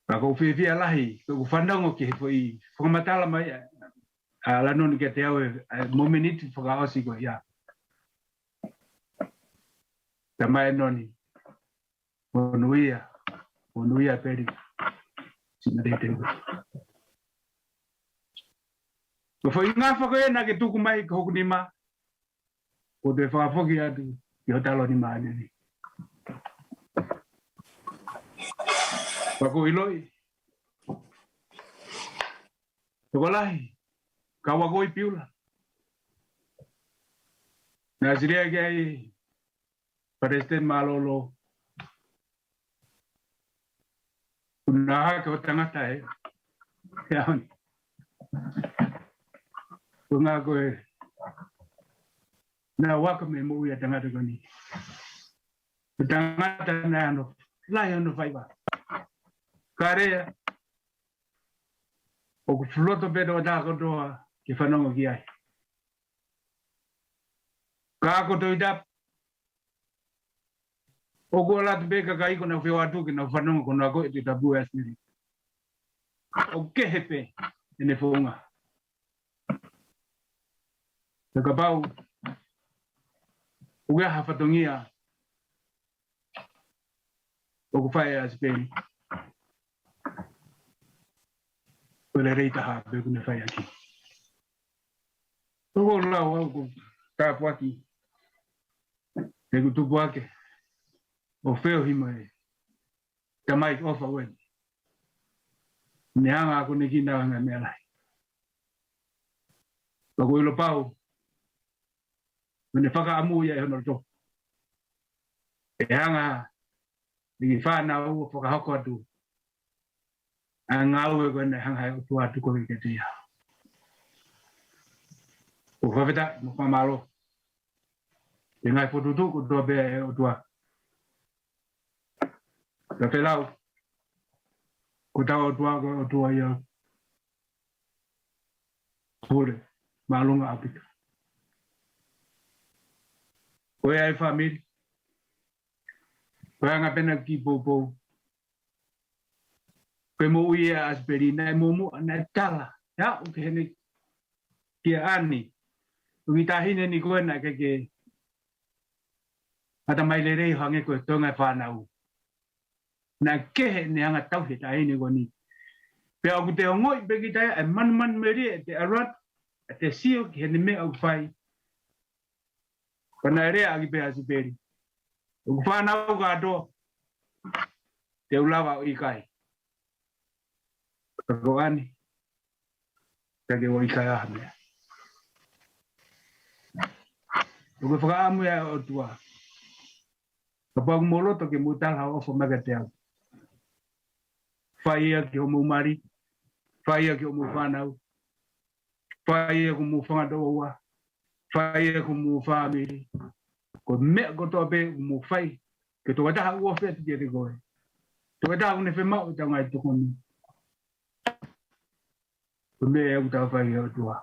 Pea ʻoku ou fiefia lahi, ʻoku ou fanongo ki he foʻi fakamatala mai ʻa, ʻa Lanoni kiate au ʻi he, ʻa e momeniti fakaʻosi ko ia. Tamai Noni, monūʻia, monūʻia Peli. Sina dete. Ko e foʻi ngafa ko ē naʻa ke tuku mai ki hoku nima, kuo u toe fakafoki atu ki ho talo nima ʻanenai. Pea ʻoku ou ʻiloʻi, tokolahi, kau ʻa Koi Piula. Naʻe ʻosi lea ki ai Palesiteni Mālōlō. Kuo na hake ʻo tangata ē. ʻIo. Ko e ʻuhinga ko e, naʻa ku ʻi he moʻui ʻa e tangata ko eni. Ko e tangata naʻe ʻi ai hono lahi hono faiva. Ka lea, ʻoku fuʻu loto pē ʻa e tokotaha kotoa ke fanongo ki ai. Ka ko Tohitapu, ʻoku ʻalu atu pē kakai ko ʻenau feʻao atu ke nau fanongo ko ʻenau ako ʻi Tohitapu ʻa ʻAsipeli. ʻOku kehe pē ʻene founga. Pea kapau ʻoku ʻi ai ha fatongia ʻoku fai ʻe ʻAsipeli, ko e lelei taha pē ʻoku ne fai ʻaki. ʻOku ou lau au ʻoku tāpuaki, he ʻoku tupu hake ʻo feohi mo e tamai ʻofa ʻo eni. Ne hanga ʻo konekina ʻa e ngaahi meʻa lahi. Pea ʻoku ou ʻilo pau, mo ʻene fakaʻamu ia ʻi hono loto, ʻe hanga ʻe he fānau ʻo fakahoko atu ʻa e ngāue ko ē naʻe hanga ʻe he ʻOtua ʻo tuku kiate ia. ʻOku ou fakafetaʻi mo fakamālō he ngaahi fokotuʻutuʻu kotoa pē ʻa e ʻOtua. Ka felau, ko hotau ʻOtua, ko e ʻOtua ia pule māʻolunga ʻaupito. Ko ia e fāmili, ko e anga pē ʻena kiʻi poupou, ko e moʻui ʻa ʻAsipeli naʻe muʻomuʻa, naʻe tala, ʻe aʻu ki heni, kia Ani. Ko e kiʻi taʻahine ni ko ē naʻe ʻikai ke ʻatamai lelei ʻo hangē ko e toenga e fānau. Naʻe kehe ʻene anga tauhi e taʻahine ko eni. Pea ʻoku te ongoʻi pē kita ia e manumanu melie ʻete ʻalu atu, ʻete sio ki heʻene meʻa ʻoku fai. Pea naʻe lea ʻaki pē ʻa ʻAsipeli, ʻoku fānau kātoa, te u lava ʻo ʻikai. Ka ko Ani, ʻikai ke u ʻikai ha meʻa. ʻOku fakaʻamu ia ʻe he ʻOtua, kapau ʻoku mou loto ke mou tala ha ʻofa mai kiate au, fai ia ki hoʻomou mali, Fai ia ki hoʻomou fānau. Fai ia ki homou fanga tokoua. Fai ia ki homou fāmili. Ko e meʻa kotoa pē ʻoku mou fai, ke tokotaha ʻoku ofi atu kiate koe. Tokotaha ʻoku ne fiemaʻu ʻetau ngaahi tokoni. Ko e meʻa ia ʻoku tau fai ki he ʻOtua.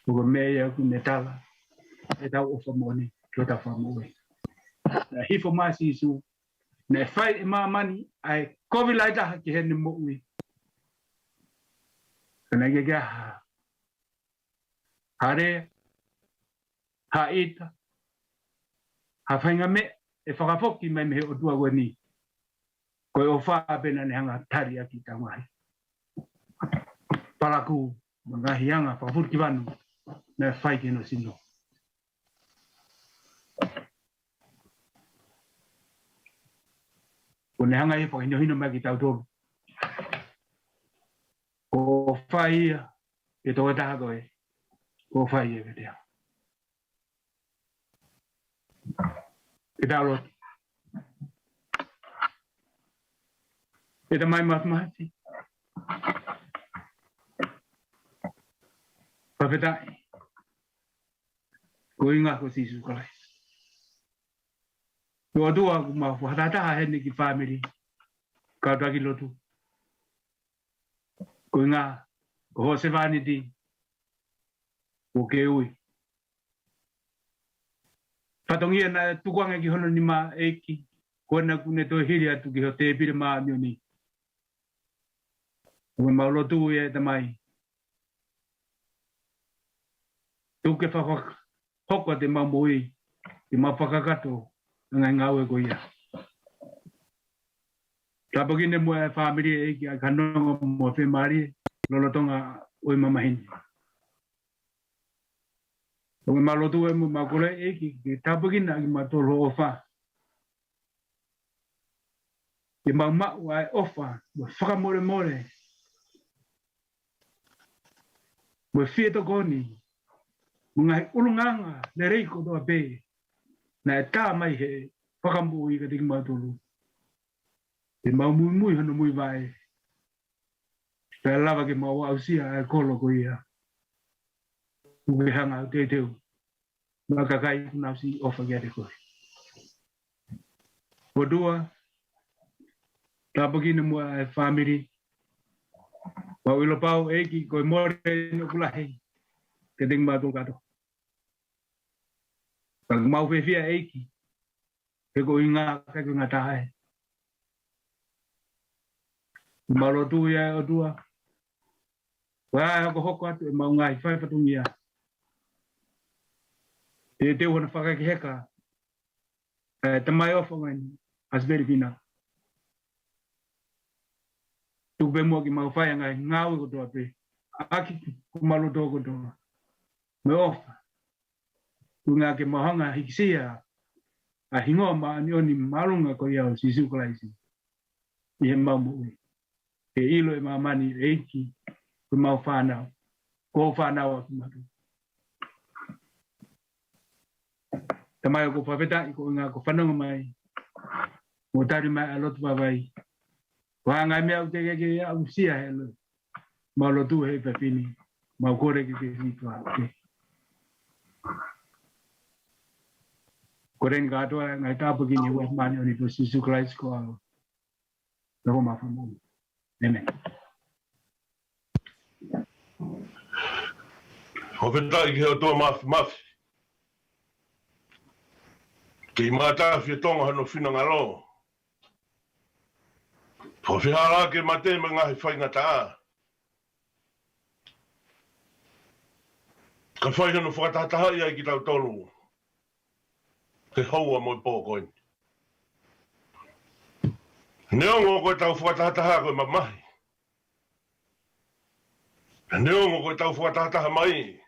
Ko e meʻa ia ʻoku ne tala ʻetau ʻofa moʻoni ki hotau Fakamoʻui. Naʻe hifo mai ʻa Sīsū, naʻe fai ʻe māmani ʻa e kovi lahi taha ki heʻene moʻui. Ka naʻe ʻikai ke ʻi ai ha lea, ha ʻita, ha faʻahinga meʻa ʻe fakafoki mai mei he ʻOtua ko eni. Ko e ʻofa pē naʻa ne hanga ʻo tali ʻaki ʻetau ngaahi palakū mo e ngaahi anga fakafulukivanu naʻe fai ki hono sino. Kuo ne hanga ʻe ia ʻo fakahinohino mai kiate kitautolu ko e ʻofa ia ki he tokotaha ko ē, ko e ʻofa ia kiate au. Ke tau lotu. ʻE Tamai Māfimafi, fakafetaʻi ko e ʻuhinga ko Sīsū Kalaisi. Ko e ʻOtua ʻoku mau fakatahataha heni ki he fāmili, kau taki lotu. Ko e ʻuhinga ko hoʻo sevāniti kuo ke ui. Fatongia naʻe tukuange ki hono nima, ʻEiki, ko ena kuo ne toe hili atu ki ho tēpile māʻoniʻoni. ʻOku mau lotu ia, ʻe Tamai, tuku ke fakahoko atu ʻemau moʻui, ke mau fakakakato ʻa e ngaahi ngāue ko ia. Tāpuakiʻi muʻa e fāmili, ʻEiki, ʻa e kanonga mo e fiemālie, lolotonga ʻo e mamahi ni. ʻOku mau lotu ē mo mau kole, ʻEiki, ke tāpuakiʻi ʻaki kimautolu ho ʻofa, ke mau maʻu ʻa e ʻofa mo e fakamolemole, mo e fie tokoni, mo e ngaahi ʻulungaanga lelei kotoa pē naʻe tā mai ʻe he Fakamoʻui kiate kimautolu. Ke mau muimui hono muivaʻe, pea lava ke mau aʻusia ʻa e kolo ko ia kuo ke hanga ʻo teuteu maʻa e kakai kuo nau siʻi ʻofa kiate koe. ʻOtua, tāpuakiʻi muʻa e fāmili. Mau ʻilo pau, ʻEiki, ko e mole eni ʻoku lahi kiate kimautolu kātoa. Ka ʻoku mau fiefia, ʻEiki, he ko e ʻuhinga ʻikai ko e ngataʻanga ia. Mau lotu ia, ʻe ʻOtua, ko e hokohoko atu ʻemau ngaahi fai fatongia, teuteu hono fakakeheka ʻa e tamaioʻeiki ko eni, ʻAsipeli Pina. Tuku pē muʻa ke mau fai ʻa e ngaahi ngāue kotoa pē ʻaki homau loto kotoa mo e ʻofa, ʻuhinga ke mau hanga ʻo hīkisia ʻa e hingoa māʻoniʻoni māʻolunga ko ia ʻo Sīsū Kalaisi ʻi heʻemau moʻui. Ke ʻilo ʻe māmani, ʻEiki, ko ʻemau fānau, ko hoʻo fānau ʻa kimautolu. Tamai, ʻoku ou fakafetaʻi ko e ʻuhinga kuo ke fanongo mai mo tali mai ʻa e lotu vaivai. Ko e ngaahi meʻa ʻoku teʻeki ke aʻusia he ʻaho ni, mau lotu he efiafi ni, mau kole ke ke sītuʻa. Kole ni kātoa e ngaahi tāpuaki ni ʻi he huafa māʻoniʻoni ʻo Sīsū Kalaisi ko homau Fakamoʻui. ʻĒmeni. Fakafetaʻi ki he ʻOtua Māfimafi. Kei mātafi ʻe Tonga hono finangalo. Fakafehālaaki e mate mo e ngaahi faingataʻa, ka fai hono fakatahatahaʻi ai kitautolu he houa mo e pō ko eni. Neongo ko ʻetau fakatahataha ko e mamahi, neongo ko ʻetau fakatahataha mai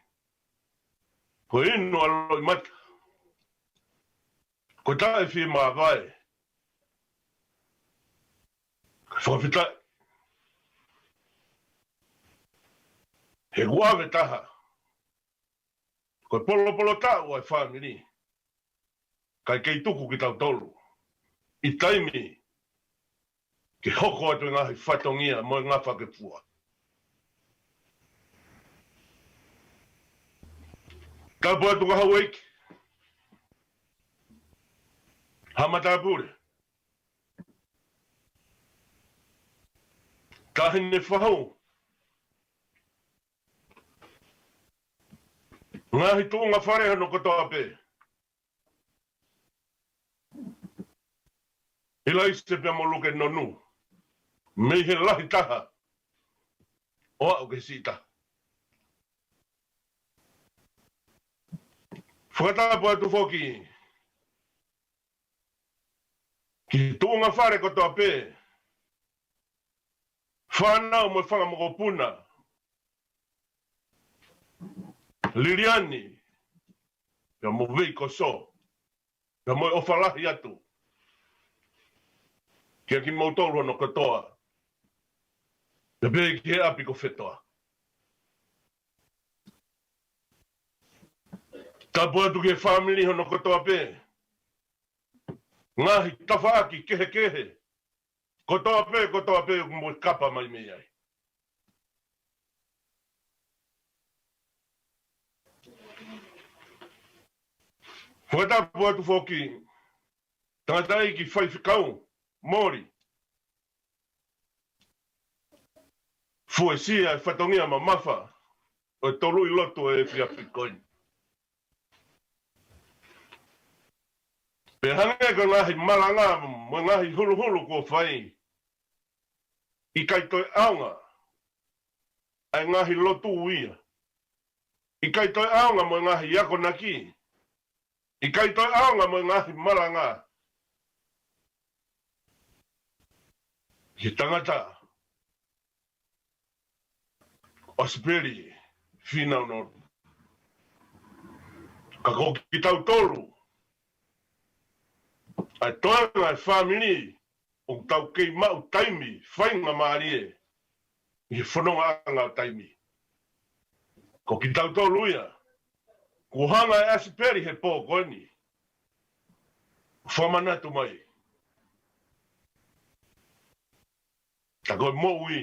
ko e inu ʻa loʻimata, ko e taʻefiemāvae, fakafetaʻi he kuo ʻave taha ko e polopolo taʻu ʻa e fāmili, kae kei tuku kitautolu ʻi taimi ke hoko atu e ngaahi fatongia mo e ngafa ke fua. Tapu atu ki he houʻeiki, haʻa matāpule, taʻahine fahu, ngaahi tuʻunga fale hono kotoa pē, ʻIlaise pea mo Luke Nonu, mei he lahi taha ʻo aʻu ki he siʻi taha. Fakatapu atu foki ki he tuʻunga fale kotoa pē, fānau mo e fanga mokopuna, Liliani pea mo Veikoso, pea mo e ʻofa lahi atu kiate kimoutolu hono kotoa, pea pehē ki he ʻapi ko Fetoa. Tapu atu ki he fāmili hono kotoa pē, ngaahi tafaʻaki kehekehe, kotoa pē, kotoa pē ʻoku mou kapa mai mei ai. Fakatapu atu foki tangataʻeiki faifekau Moli, fuesia e fatongia mamafa ʻo e toluʻi lotu ʻo e efiafi ko eni. Pea hangē ko e ngaahi malanga mo e ngaahi huluhulu kuo fai, ʻikai toe ʻaonga ʻa e ngaahi lotu ia, ʻikai toe ʻaonga mo e ngaahi akonaki, ʻikai toe ʻaonga mo e ngaahi malanga ki he tangata ʻo ʻAsipeli Fīnau Nonu. Ka ko kitautolu, ʻa e toenga e fāmili, ʻoku tau kei maʻu taimi faingamālie ʻi he fonongaʻanga ʻo taimi. Ko kitautolu ia, kuo hanga ʻe ʻAsipeli he pō ko eni ʻo fakamanatu mai, tā ko e moʻui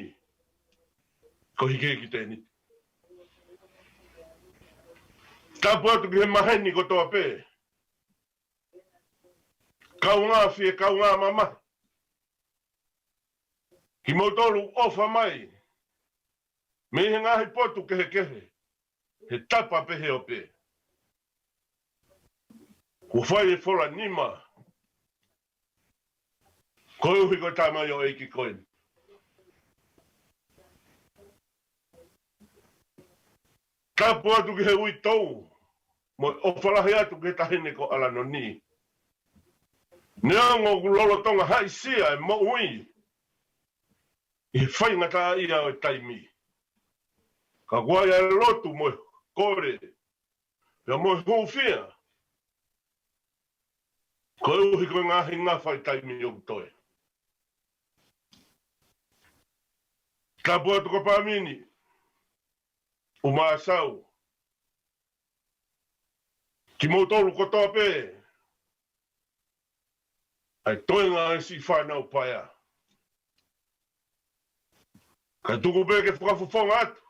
ko e hiki ki tēniti. Tapu atu ki he maheni kotoa pē, kaungā fie, kaungā mamahi, kimoutolu ʻofa mai mei he ngaahi potu kehekehe, he tapa pehē ʻo pē. Kuo fai e fola nima koeʻuhi ko e tamaioʻeiki ko eni. Tapu atu ki he uitou mo e ʻofa lahi atu ki he taʻahine ko ʻAlanoni. Neongo ʻoku lolotonga haʻisia e moʻui ʻi he faingataʻaʻia ʻo e taimi, ka ʻoku ʻi ai e lotu mo e kole pea mo e hūfia koeʻuhi ko e ngaahi ngafa ʻi he taimi ʻoku toe. Tapu atu ki he pāmili ʻUmaʻasau, kimoutolu kotoa pē, ʻa e toenga e siʻi fānau paea. Kae tuku pē ke fakafofonga atu,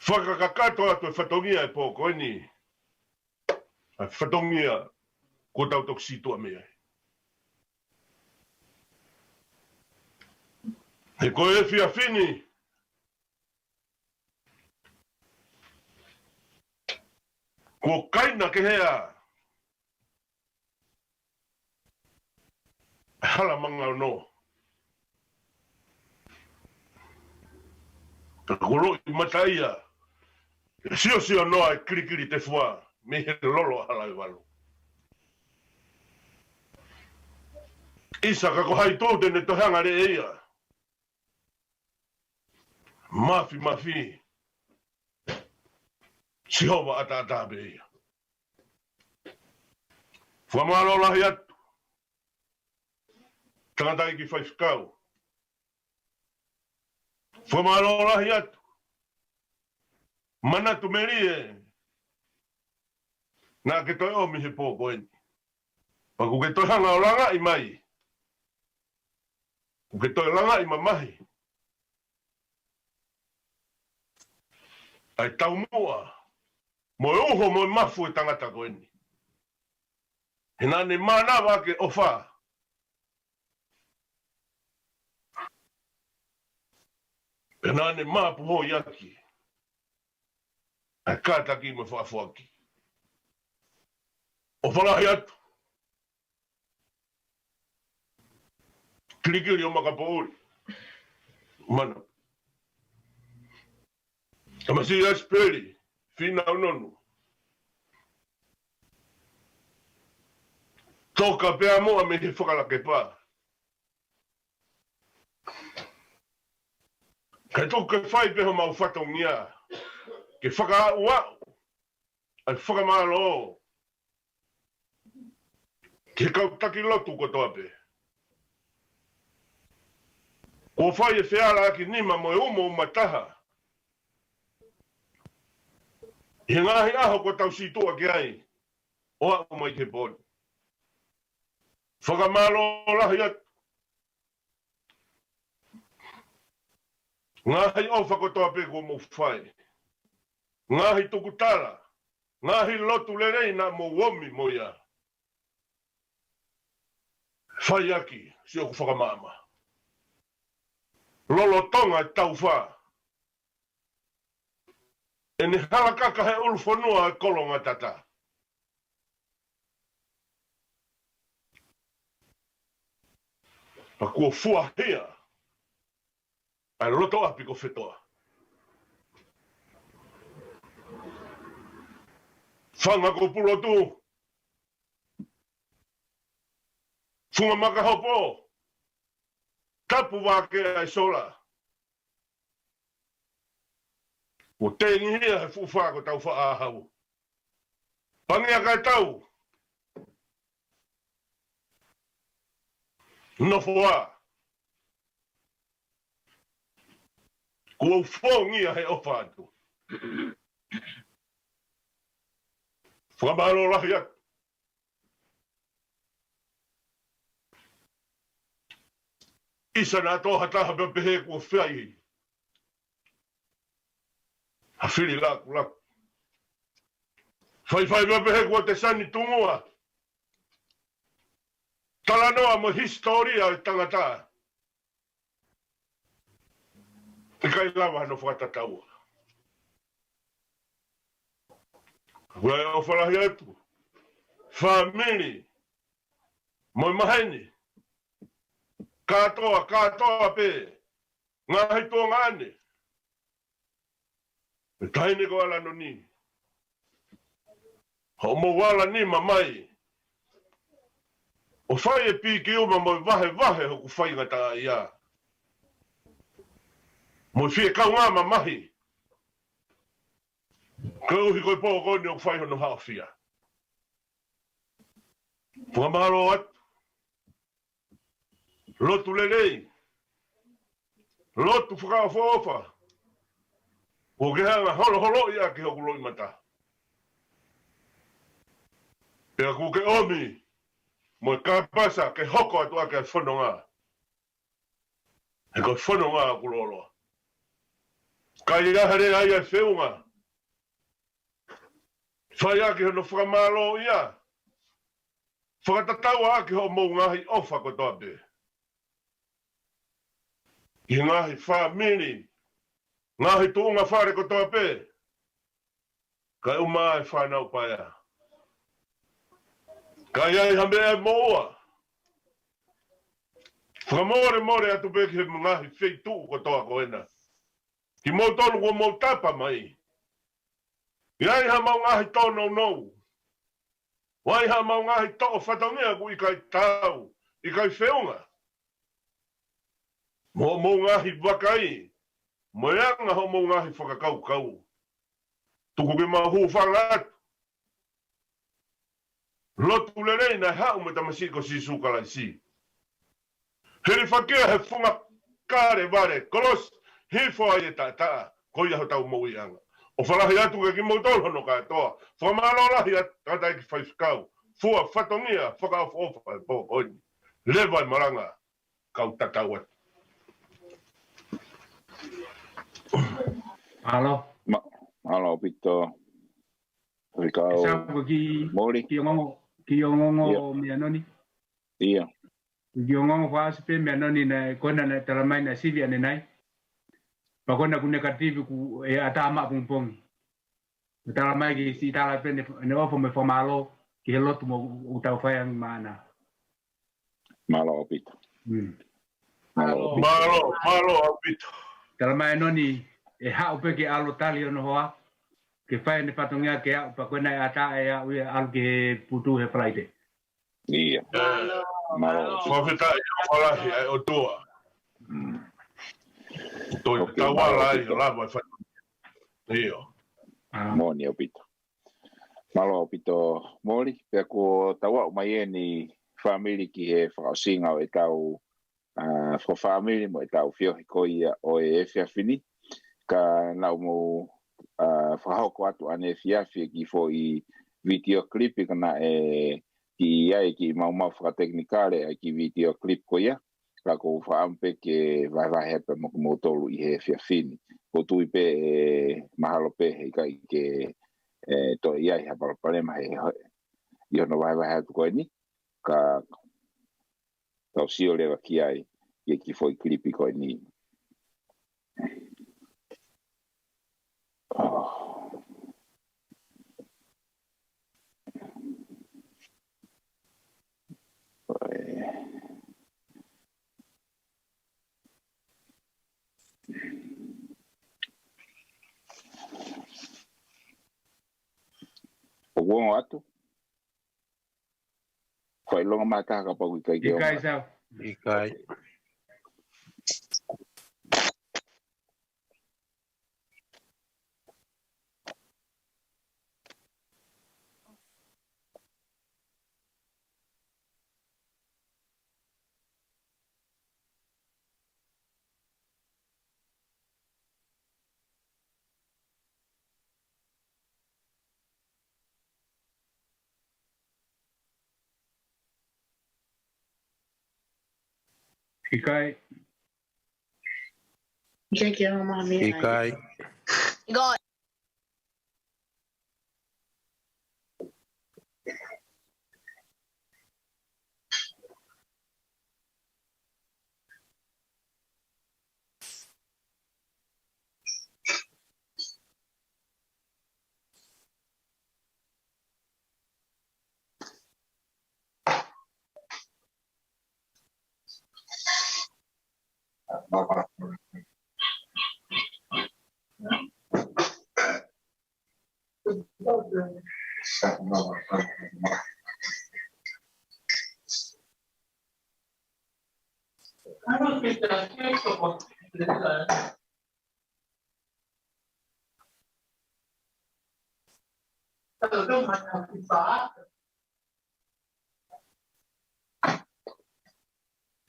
fakakakato atu e fatongia e pō ko eni, ʻa e fatongia kuo tau toki sītuʻa mei ai. He ko e efiafi ni, kuo kaina kehe ʻa e hala manga ono, ka kuo loʻimata ia ʻe siosio noa e kilikili tefua mei he lolo hala ʻe valu. ʻIsa, ka ko hai tō te ne toe hanga lea ia? Mafimafi, Sihova ʻataʻatā pē ia. Fakamālō lahi atu, tangataʻeiki faifekau. Fakamālō lahi atu, manatu melie naʻa ke toe ʻomi he pō ko eni. Pea kuo ke toe hanga ʻo langaʻi mai, kuo ke toe langaʻi mamahi. ʻa e taumuʻa mo e uho mo e mafu ʻo e tangata ko eni. He naʻa ne mānava ʻaki e ʻofa. He naʻa ne mapuhoi ʻaki ʻa e kātaki mo e fakafoaki. ʻOfa lahi atu. Kilikili ʻo Makapoʻuli. Mana. Tamasiʻi ʻa Sipeli, Fīnau Nonu. Toka pē ʻa Moʻa mei he fakalakepa. Kae tuku ke fai pē homau fatongia ke fakaaʻu ʻa e fakamālō ki he kau taki lotu kotoa pē. Kuo fai e fealaʻaki nima mo e umo uma taha ʻi he ngaahi ʻaho kuo tau sītuʻa ki ai ʻo aʻu mai ki he pō ni. Fakamālō lahi atu. Ngaahi ʻofa kotoa pē kuo mou fai. Ngaahi tukutala. Ngaahi lotu lelei naʻa mou omi mo ia. Fai ʻaki siʻoku fakamaama. Lolotonga e taufa. ʻEne halakaka he ʻulufonua e kolonga tata. Pea kuo fuahia ʻa e loto ʻapi ko Fetoʻa. Fanga ko Pulotu. Funga Makahopo. Tapu vake ʻa e sola. Kuo tengihia he fuʻu fā ko Taufaʻāhau. Pangea kae tau. Nofo ā. Kuo u fongia he ʻofa atu. Fakamālō lahi atu. ʻIsa naʻa tō ha taha pea pehē kuo fai ha fili lakulaku. Faifai pea pehē kuo te sani tungua. Talanoa mo e hisitōlia ʻo e tangata. ʻIkai lava hano fakatataua. Kuo ʻofa lahi atu. Fāmili. Mo e maheni. Kātoa, kātoa pē. Ngaahi tuongaʻane. ʻE taʻahine ko Alanoni. Hoʻomou ala nima mai. ʻO fai e piki uma mo e vahevahe hoku faingataʻaʻia. Mo e fie kaungā mamahi. Koeʻuhi ko e pō ko eni ʻoku fai hono haʻofia. Fakamālō atu. Lotu lelei. Lotu fakaʻofoʻofa. ʻOku ke hanga holoholoʻi ʻaki hoku loʻimata. Pea ʻoku ke ʻomi mo e kāpasa ke hoko atu ʻaki e fononga. He ko e fononga ʻoku loloa. Ka ʻi ai ha lea ʻa e feʻunga, fai ʻaki hono fakamālōʻia. Fakatatau ʻaki hoʻomou ngaahi ʻofa kotoa pē. ʻI he ngaahi fāmili, ngaahi tuʻunga fale kotoa pē. Kae ʻumaʻā e fānau paea. Ka ʻi ai ha meʻa ʻe moʻua, fakamolemole atu pē ki he ngaahi feituʻu kotoa ko ena. Kimoutolu kuo mou tapa mai. ʻI ai haʻamau ngaahi tōnounou. ʻI ai haʻamau ngaahi toʻo fatongia ʻoku ʻikai taau, ʻikai feʻunga mo hoʻomou ngaahi vakai, mo e anga hoʻomou ngaahi fakakaukau. Tuku ke mau hūfanga atu. Lotu lelei naʻe haʻu mo e Tamasiʻi ko Sīsū Kalaisi. Hilifakia he funga Kalevale, kolosi, hifo ai e taʻataʻa, ko ia hotau moʻuiʻanga. ʻOfa lahi atu kiate kimoutolu hono kātoa. Fakamālō lahi atu, tangataʻeiki faifekau. Fua fatongia, fakaʻofoʻofa e pō ko eni. Leva e malanga, kau tatau atu. Mālō. Ma- Mālō ʻaupito. Faifekau Moli. Kiʻi ongoongo, kiʻi ongoongo meʻa Noni. ʻIo. Kiʻi ongoongo fakaʻosi pē meʻa Noni naʻe, ko ena naʻe talamai naʻe sivi ʻanenai. Pea ko ena kuo negative kuo ʻatā maʻapongipongi. Talamai ki siʻi tala pē ne, ne ʻofa mo e fakamālō ki he lotu mo ʻoku tau fai ange maʻana. Mālō ʻaupito. Mm. Mālō ʻaupito. Mālō, mālō ʻaupito. Talamai Noni, ʻe haʻu pē ke ʻalu tali hono hoa, ke fai ʻene fatongia ke aʻu, pea ko ena ʻe ʻatā ʻe aʻu ia ʻalu ki he putu he Friday. ʻIo. Mālō. Mālō ʻaupito. Fakafetaʻi ʻaupito lahi ʻa e ʻOtua. Mm. Toe tau ala ai, lava e fatongia. ʻIo. Moʻoni ʻaupito. Mālō ʻaupito Moli, pea kuo tau aʻu mai eni fāmili ki he fakaʻosinga ʻo ʻetau, ʻa, fakafāmili mo ʻetau feohi ko ia ʻo e efiafi ni. Ka naʻa mou, ʻa, fakahoko atu ʻaneefiafi e kiʻi foʻi video clip ka naʻe kiʻi ʻi ai e kiʻi maumau fakatekinikale ʻa e kiʻi video clip ko ia. Ka ʻoku ou fakaʻamu pē ke vahevahe atu mo kimoutolu ʻi he efiafi ni. ʻOku ou tui pē ʻe mahalo pē heʻikai ke, ʻe, toe ʻi ai ha palopalema he, he, ʻi hono vahevahe atu ko eni. Ka tau sio leva ki ai, ʻi he kiʻi foʻi kilipi ko eni. ʻOku ongo atu? Ko e ʻilonga mai taha kapau ʻoku ʻikai ke ongo. ʻIkai, Sal. ʻIkai. ʻIkai. ʻIkai ke ʻomai ha meʻa. ʻIkai. ʻIkai.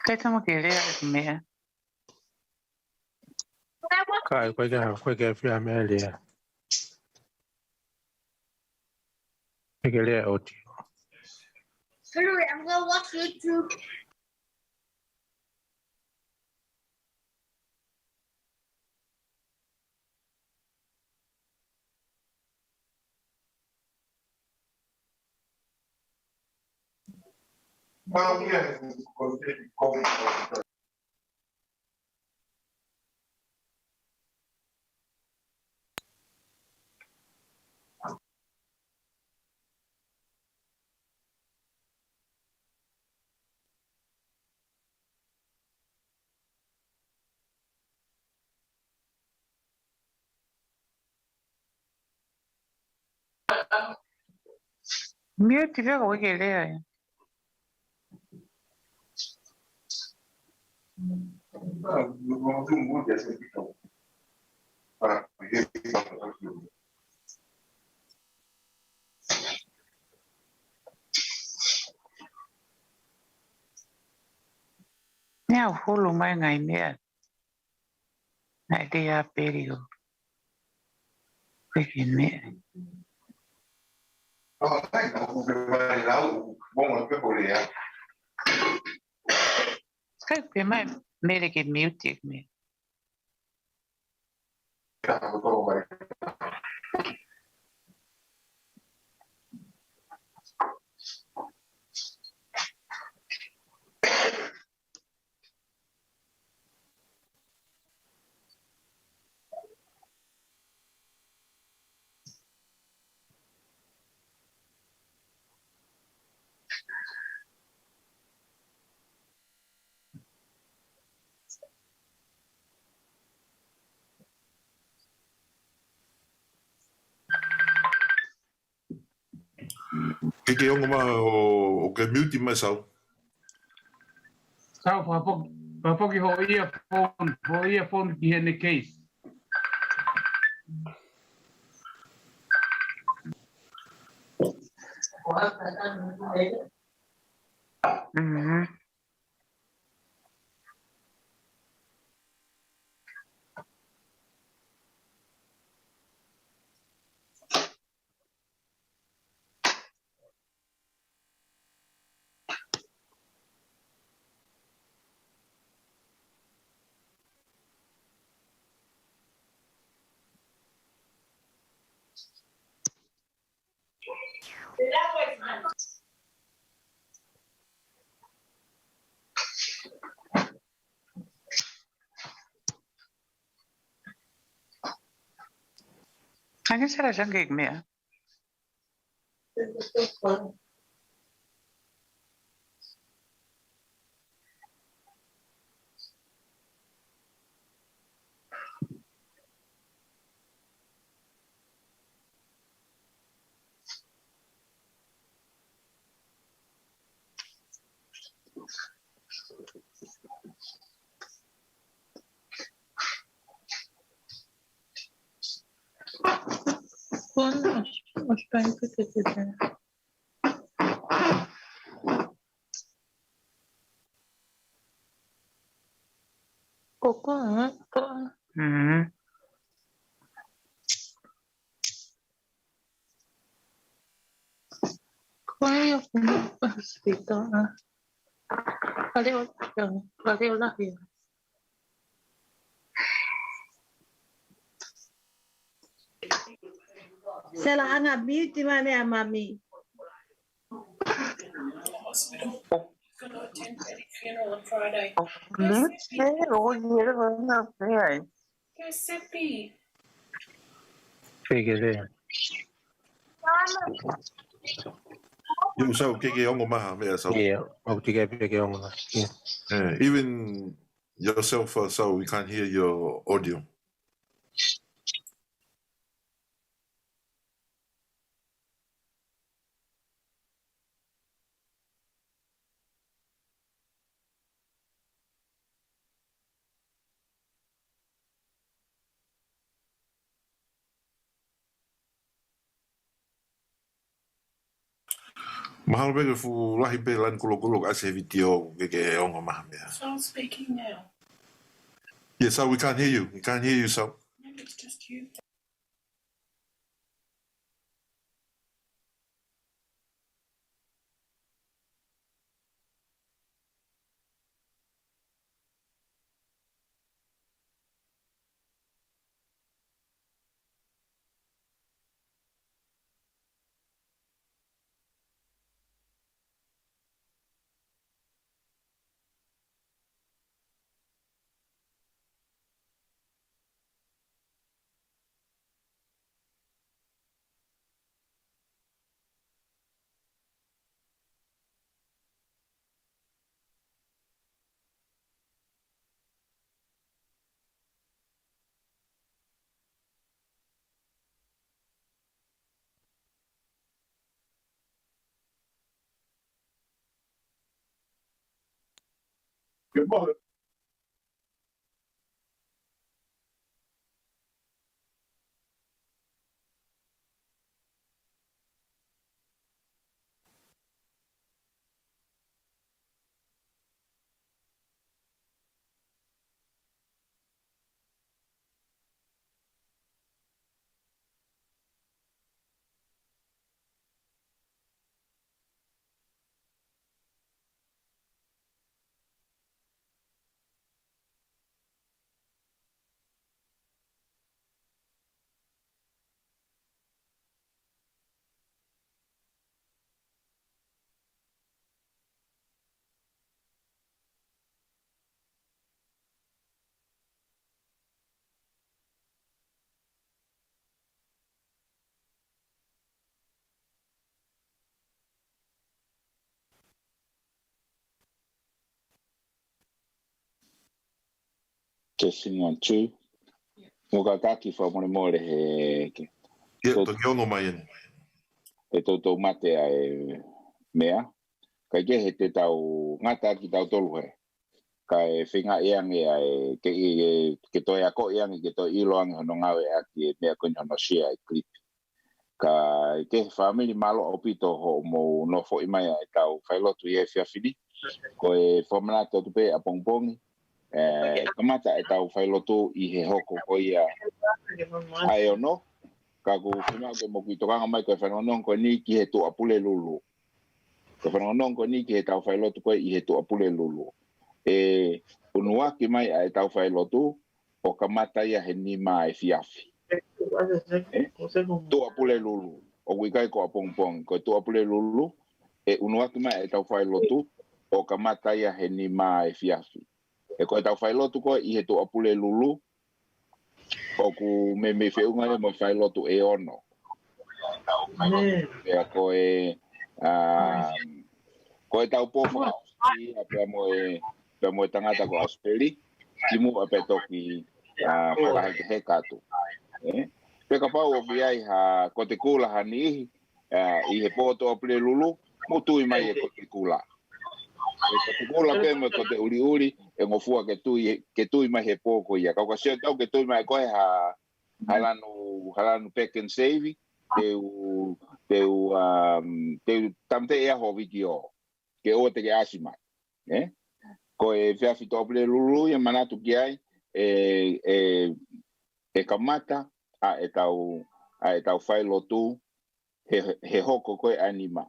Kai tama ke lea e meʻa. Kai, ko e ke, ko e ke fia meʻa lea. Ko e ke lea ʻoti. Sorry, I'm gonna watch YouTube. Mute pē ka ʻoku ʻikai ke lea ia. Meʻa ʻoku hulu mai ngaahi meʻa. Naʻe te a peri o. Ko e ke meʻa. Kai pē mai, mele ke mute e meʻa. Ke ke ongo mai ʻo, ʻo ke mute mai Sau. Sau, fakafoki, fakafoki hoʻo earphone, hoʻo earphone ki heʻene case. Mhm. Kae ke sera sangke meʻa. Ko ena ʻosi, ʻosi pehē ke te te. Ko ko, ko. Mm. Ko ia ko hospital. Kale o, kale o lahi. Sela, ʻange mute mai meʻa mami. Mute mai, ʻo ia, ʻo ia. Ke ke lea. ʻIo, Sau, ke ke ongo mai ha meʻa, Sau. ʻIo, ʻoku teʻeki ai pē ke ongo mai. ʻIo. Eh, even yourself, uh, Sau, we can't hear your audio. Mahalo pē ke fuʻu lahi pē e laine koloa koloa ʻa e vitiō ke ke ongo mai ha meʻa. Someone's speaking now. Yes, Sau, we can't hear you. We can't hear you, Sau. I think it's just you. Good morning. Testing one, two. Mo ka kaki fakamolemole he ke. Ia, toki ongo mai eni. He toutou mate ʻa e meʻa. Kae kehe te tau ngata ʻaki tautolu he. Kae feinga ʻi ange ʻa e ke, ke, ke toe ako ʻi ange, ke toe ʻilo ange hono ngāueʻaki e meʻa ko eni hono share e clip. Kae kehe fāmili, mālō ʻaupito hoʻomou nofoʻi mai ʻa e tau failotu ʻi he efiafi ni. Ko e fakamanatu atu pē ʻapongipongi, ʻe kamata e tau failotu ʻi he hoko ko ia ʻa e ono. Ka ʻoku fiemaʻu ke mou kiʻi tokanga mai ko e fanongonongo ko eni ki he Tuʻapulelulu. Ko e fanongonongo ko eni ki he tau failotu ko ē ʻi he Tuʻapulelulu. ʻE ʻunuaki mai ʻa e tau failotu ʻo kamata ia he nima efiafi. ʻE? Tuʻapulelulu. ʻOku ʻikai ko ʻapongipongi. Ko e Tuʻapulelulu, ʻe ʻunuaki mai e tau failotu ʻo kamata ia he nima efiafi. ʻE ko e tau failotu ko ē ʻi he Tuʻapulelulu, ʻoku meimei feʻunga ia mo e failotu ʻe ono. Pea ko e, ʻa, ko e tau pō fakaʻosi ia pea mo e, pea mo e tangata ko ʻAsipeli, kimuʻa pea toki, ʻa, fakahekeheka atu. ʻE? Pea kapau ʻoku ʻi ai ha Kote Kula ha niʻihi, ʻa, ʻi he pō Tuʻapulelulu, mou tui mai e Kote Kula. ʻE Kote Kula pē mo e Kote ʻUliʻuli, ʻe ngofua ke tui, ke tui mai he pō ko ia. Kau ka sio tau ke tui mai ko e ha, ha lanu, ha lanu pack and save, te u, te u, um, te u tāmateʻi ʻa ho vitiō. Ke ʻoua te ke ʻasi mai. ʻE? Ko e efiafi Tuʻapulelulu ia manatu ki ai, ʻe, ʻe, ʻe kamata ʻa e tau, ʻa e tau failotu he, he hoko ko ē ʻa e nima.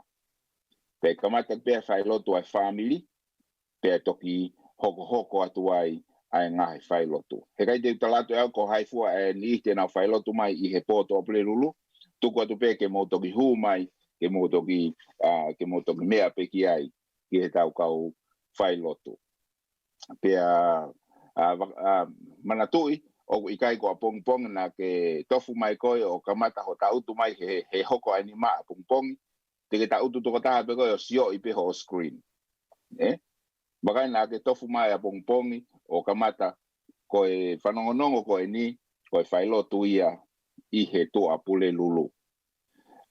Pea kamata pē ʻa e failotu ʻa e fāmili, pea toki hokohoko atu ai ʻa e ngaahi failotu. He ʻikai te u tala atu ʻe au ko hai fua ʻe niʻihi te nau failotu mai ʻi he pō Tuʻapulelulu, tuku atu pē ke mou toki hū mai, ke mou toki, ʻa, ke mou toki meʻa pē ki ai, ki he tau kau failotu. Pea, ʻa, va-, ʻa, manatuʻi, ʻoku ʻikai ko ʻapongipongi naʻa ke tofu mai koe ʻo kamata hoʻo tangutu mai he, he hoko ʻa e nima ʻapongipongi, te ke tangutu tokotaha pē koe ʻo sioʻi pē hoʻo screen. ʻE? Vakai naʻa ke tofu mai ʻapongipongi ʻo kamata ko e fanongonongo ko eni, ko e failotu ia ʻi he Tuʻapulelulu.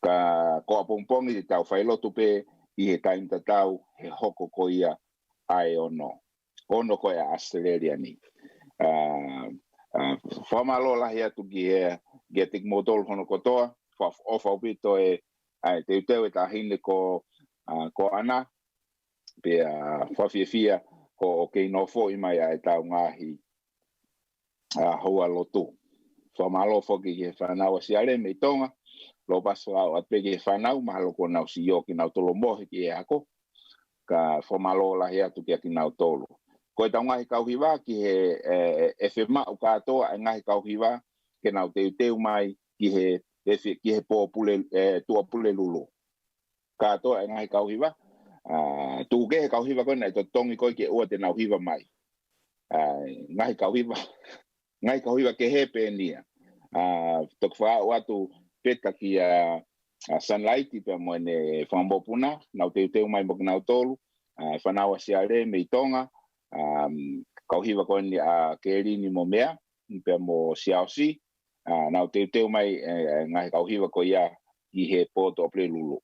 Ka ko ʻapongipongi te tau failotu pē ʻi he taimi tatau he hoko ko ia ʻa e ono. Ono ko ē ʻa ʻAsitelēlia ni. ʻA, ʻa, fakamālō lahi atu ki he, ki he tiki moutolu hono kotoa, fa-, ʻofa ʻaupito e, ʻa e teuteu e taʻahine ko, ʻa, ko ʻAna, pea fakafiefia hoʻo kei nofoʻi mai ʻa e tau ngaahi, ʻa, houa lotu. Fakamālō foki ki he fānau ʻa Siale mei Tonga, lopasi ʻaupito pē ki he fānau, mahalo kuo nau sio kinautolu mohe ki he ako, ka fakamālō lahi atu kia kinautolu. Ko e tau ngaahi kau hiva ki he, ʻe, ʻe fiemaʻu kātoa e ngaahi kau hiva ke nau teuteu mai ki he, ʻe fi-, ki he pō Pule, ʻe, Tuʻapulelulu. Kātoa e ngaahi kau hiva, ʻa, tuku kehe kau hiva ko ē naʻe totongi ko ē ke ʻoua te nau hiva mai. ʻA, ngaahi kau hiva, ngaahi kau hiva kehe pē eni ia. ʻA, toki fakaʻau atu pē kia, ʻa, Sunlight pea mo ʻene fanga mokopuna, nau teuteu mai mo kinautolu, ʻa, fānau ʻa Siale mei Tonga, ʻa, kau hiva ko eni ʻa Kelini mo Mea, pea mo Siaosi, ʻa, nau teuteu mai, ʻe, ʻe, ngaahi kau hiva ko ia ʻi he pō Tuʻapulelulu.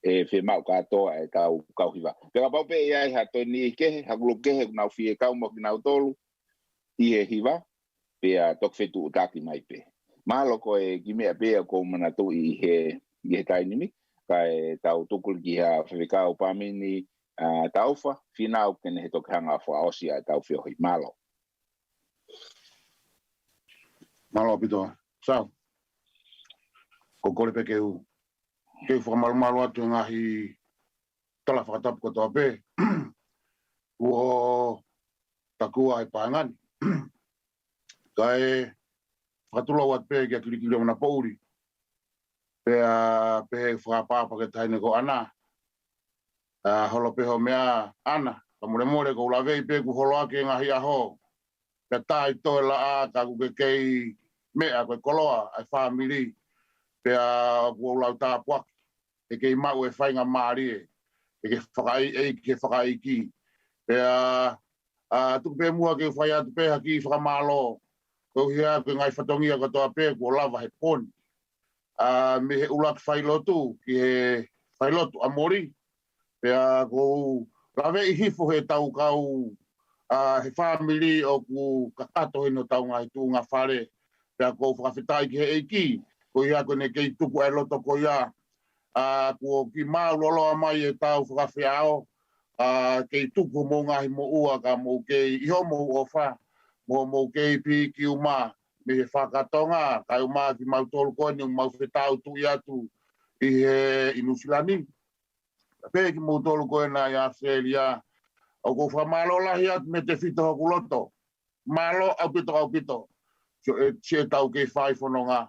ʻE fiemaʻu kātoa e tau kau hiva. Pea kapau pē ʻe ʻi ai ha toe niʻihi kehe, ha kulupu kehe, ʻoku nau fie kau mo kinautolu ʻi he hiva, pea toki fetuʻutaki mai pē. Mahalo ko e kiʻi meʻa pē ia ʻoku ou manatuʻi ʻi he, ʻi he taimi ni, kae tau tuku ki ha faifekau pāmini, ʻa, Taufa, Finau ke ne he toki hanga fakaʻosi ʻa e tau feohi. Mālō. Mālō ʻaupito. Sau. Ko e kole pē ke u, ke u fakamalumalu atu e ngaahi tala fakatapu kotoa pē. Kuo takua he paenga ni. Kae fakatulou atu pē kia Kilikili ʻo Manapoʻuli. Pea pehē fakaʻapaʻapa ki he taʻahine ko ʻAna. ʻA, holo pē hoʻo meʻa ʻAna. Fakamolemole ʻoku ou laveʻi pē kuo holo ʻaki e ngaahi ʻaho. Pea tā ʻi toe laʻā ka ʻoku ke kei meʻa ko e koloa ʻa e fāmili. Pea ʻoku ou lau tāpuaki. ʻE kei maʻu e faingamālie. ʻE ke fakaʻeiʻeiki, ke fakaʻeiki. Pea ʻA, tuku pē muʻa ke u fai atu pē ha kiʻi fakamālō. Ko ia ko e ngaahi fatongia kotoa pē kuo lava he pō ni. ʻA, mei he ʻuluaki failotu ki he failotu ʻa Moli. Pea ʻoku ou laveʻi hifo he tau kau, ʻa, he fāmili ʻoku kakato heni hotau ngaahi tuʻunga fale. Pea ʻoku ou fakafetaʻi ki he ʻEiki, ko ia ko ʻene kei tuku ʻa e loto ko ia. ʻA, kuo kiʻi mālōlō mai e tau fakafeʻao, ʻa, kei tuku homou ngaahi moʻua ka mou kei ʻi hoʻomou ʻofa, mo mou kei piki uma mei he fakatonga, kae ʻuma kimautolu ko eni ʻoku mau fetaʻutuʻi atu ʻi he ʻi Nuʻusila ni. Pea kimoutolu ko ena ʻi ʻAositelēlia, ʻoku ou fakamālō lahi atu mei he tefito hoku loto. Mālō ʻaupito, ʻaupito. Sio e, sio e tau kei fai fononga.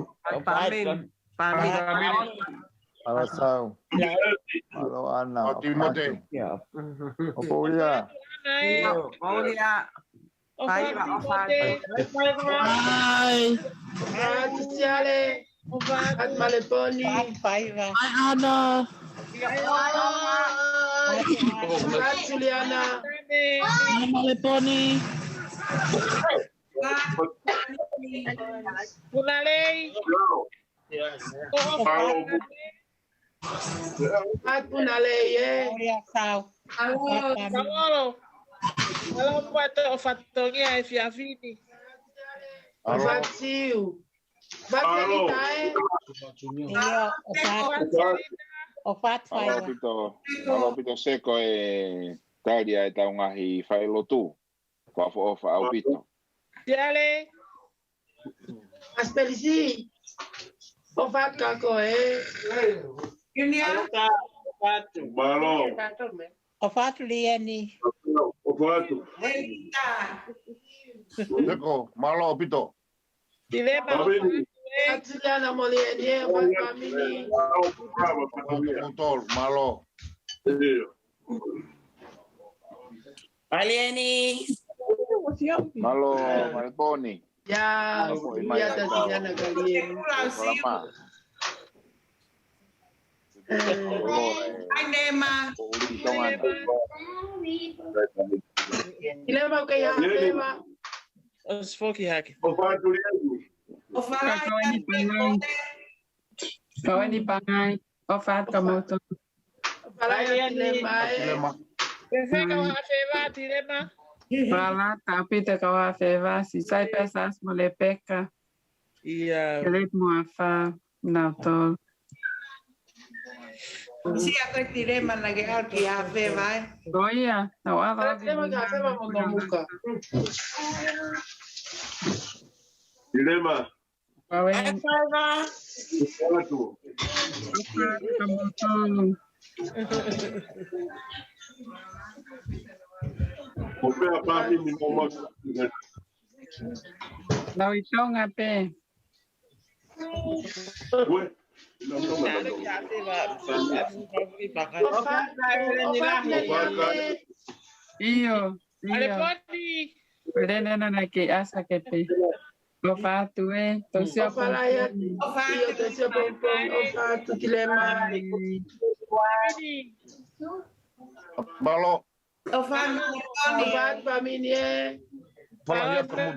ʻo Pamini. Pamini. Mālō Sau. Mālō ʻAna. ʻO Timote. ʻO Paulia. ʻIo, Paulia. ʻOfa atu Timote. ʻOfa atu Siale. ʻOfa atu Maleponi. ʻOfa atu ʻAna. ʻOfa atu Juliana. ʻOfa atu Maleponi. Punalei. ʻOfa atu Punalei, ē. Mālō. Mālō. Mālō muʻa ʻetau fatongia he efiafi ni. ʻOfa atu Siu. ʻOfa atu Lita, ē. ʻIo, ʻofa atu. ʻOfa atu Faiva. Mālō ʻaupito. Mālō ʻaupito Seko e tali ʻa ʻetau ngaahi failotu. Fakaʻofoʻofa ʻaupito. Siale. Asipelisi. ʻOfa atu ka ko e. Junior. ʻOfa atu. Mālō. ʻOfa atu Lieni. ʻOfa atu. Lita. Seko, mālō ʻaupito. Tilema. Pamini. ʻOfa atu Liana mo Lieni, ʻofa atu Pamini. Mālō. Mālō. ʻIo. Lieni. Mālō, Maleponi. Ia, mālō, ia, ʻia Tatiana Kalieni. Palama. ʻAi, Nema. Tilema, ʻoku ʻi ai ha feva? ʻOsi foki hake. ʻOfa atu Lieni. ʻOfa atu Kaweni Pangai. Kaweni Pangai. ʻOfa atu ka moutolu. ʻOfa atu Lieni. Tilema, ē. Tilema. Pese ka ʻofa atu Tilema. Fala, ʻofa atu Pita ka ʻofa atu Sisai Pesas mo Lepeka. ʻIa. Kelep mo Afa, nautolu. Sio ko e Tilema naʻa ke ʻalu ki ha feva, ē? Ko ia, naʻa ku ʻalu. Tilema ki ha feva mo Tomuka. Tilema. Kaweni. ʻAi, faiva. ʻOfa atu. ʻOfa atu ka moutolu. ʻO pea Pamini mo Maka. Lau ʻi Tonga pē. Ue. ʻOfa atu, ʻofa atu. ʻIo, ʻio. Lele na na ke asa ke pē. ʻOfa atu ē, tau sio ʻOfa atu. ʻOfa atu. ʻIo, tau sio atu, ʻofa atu Tilema. Mālō. ʻOfa atu, ʻofa atu Pamini ē. Mālō.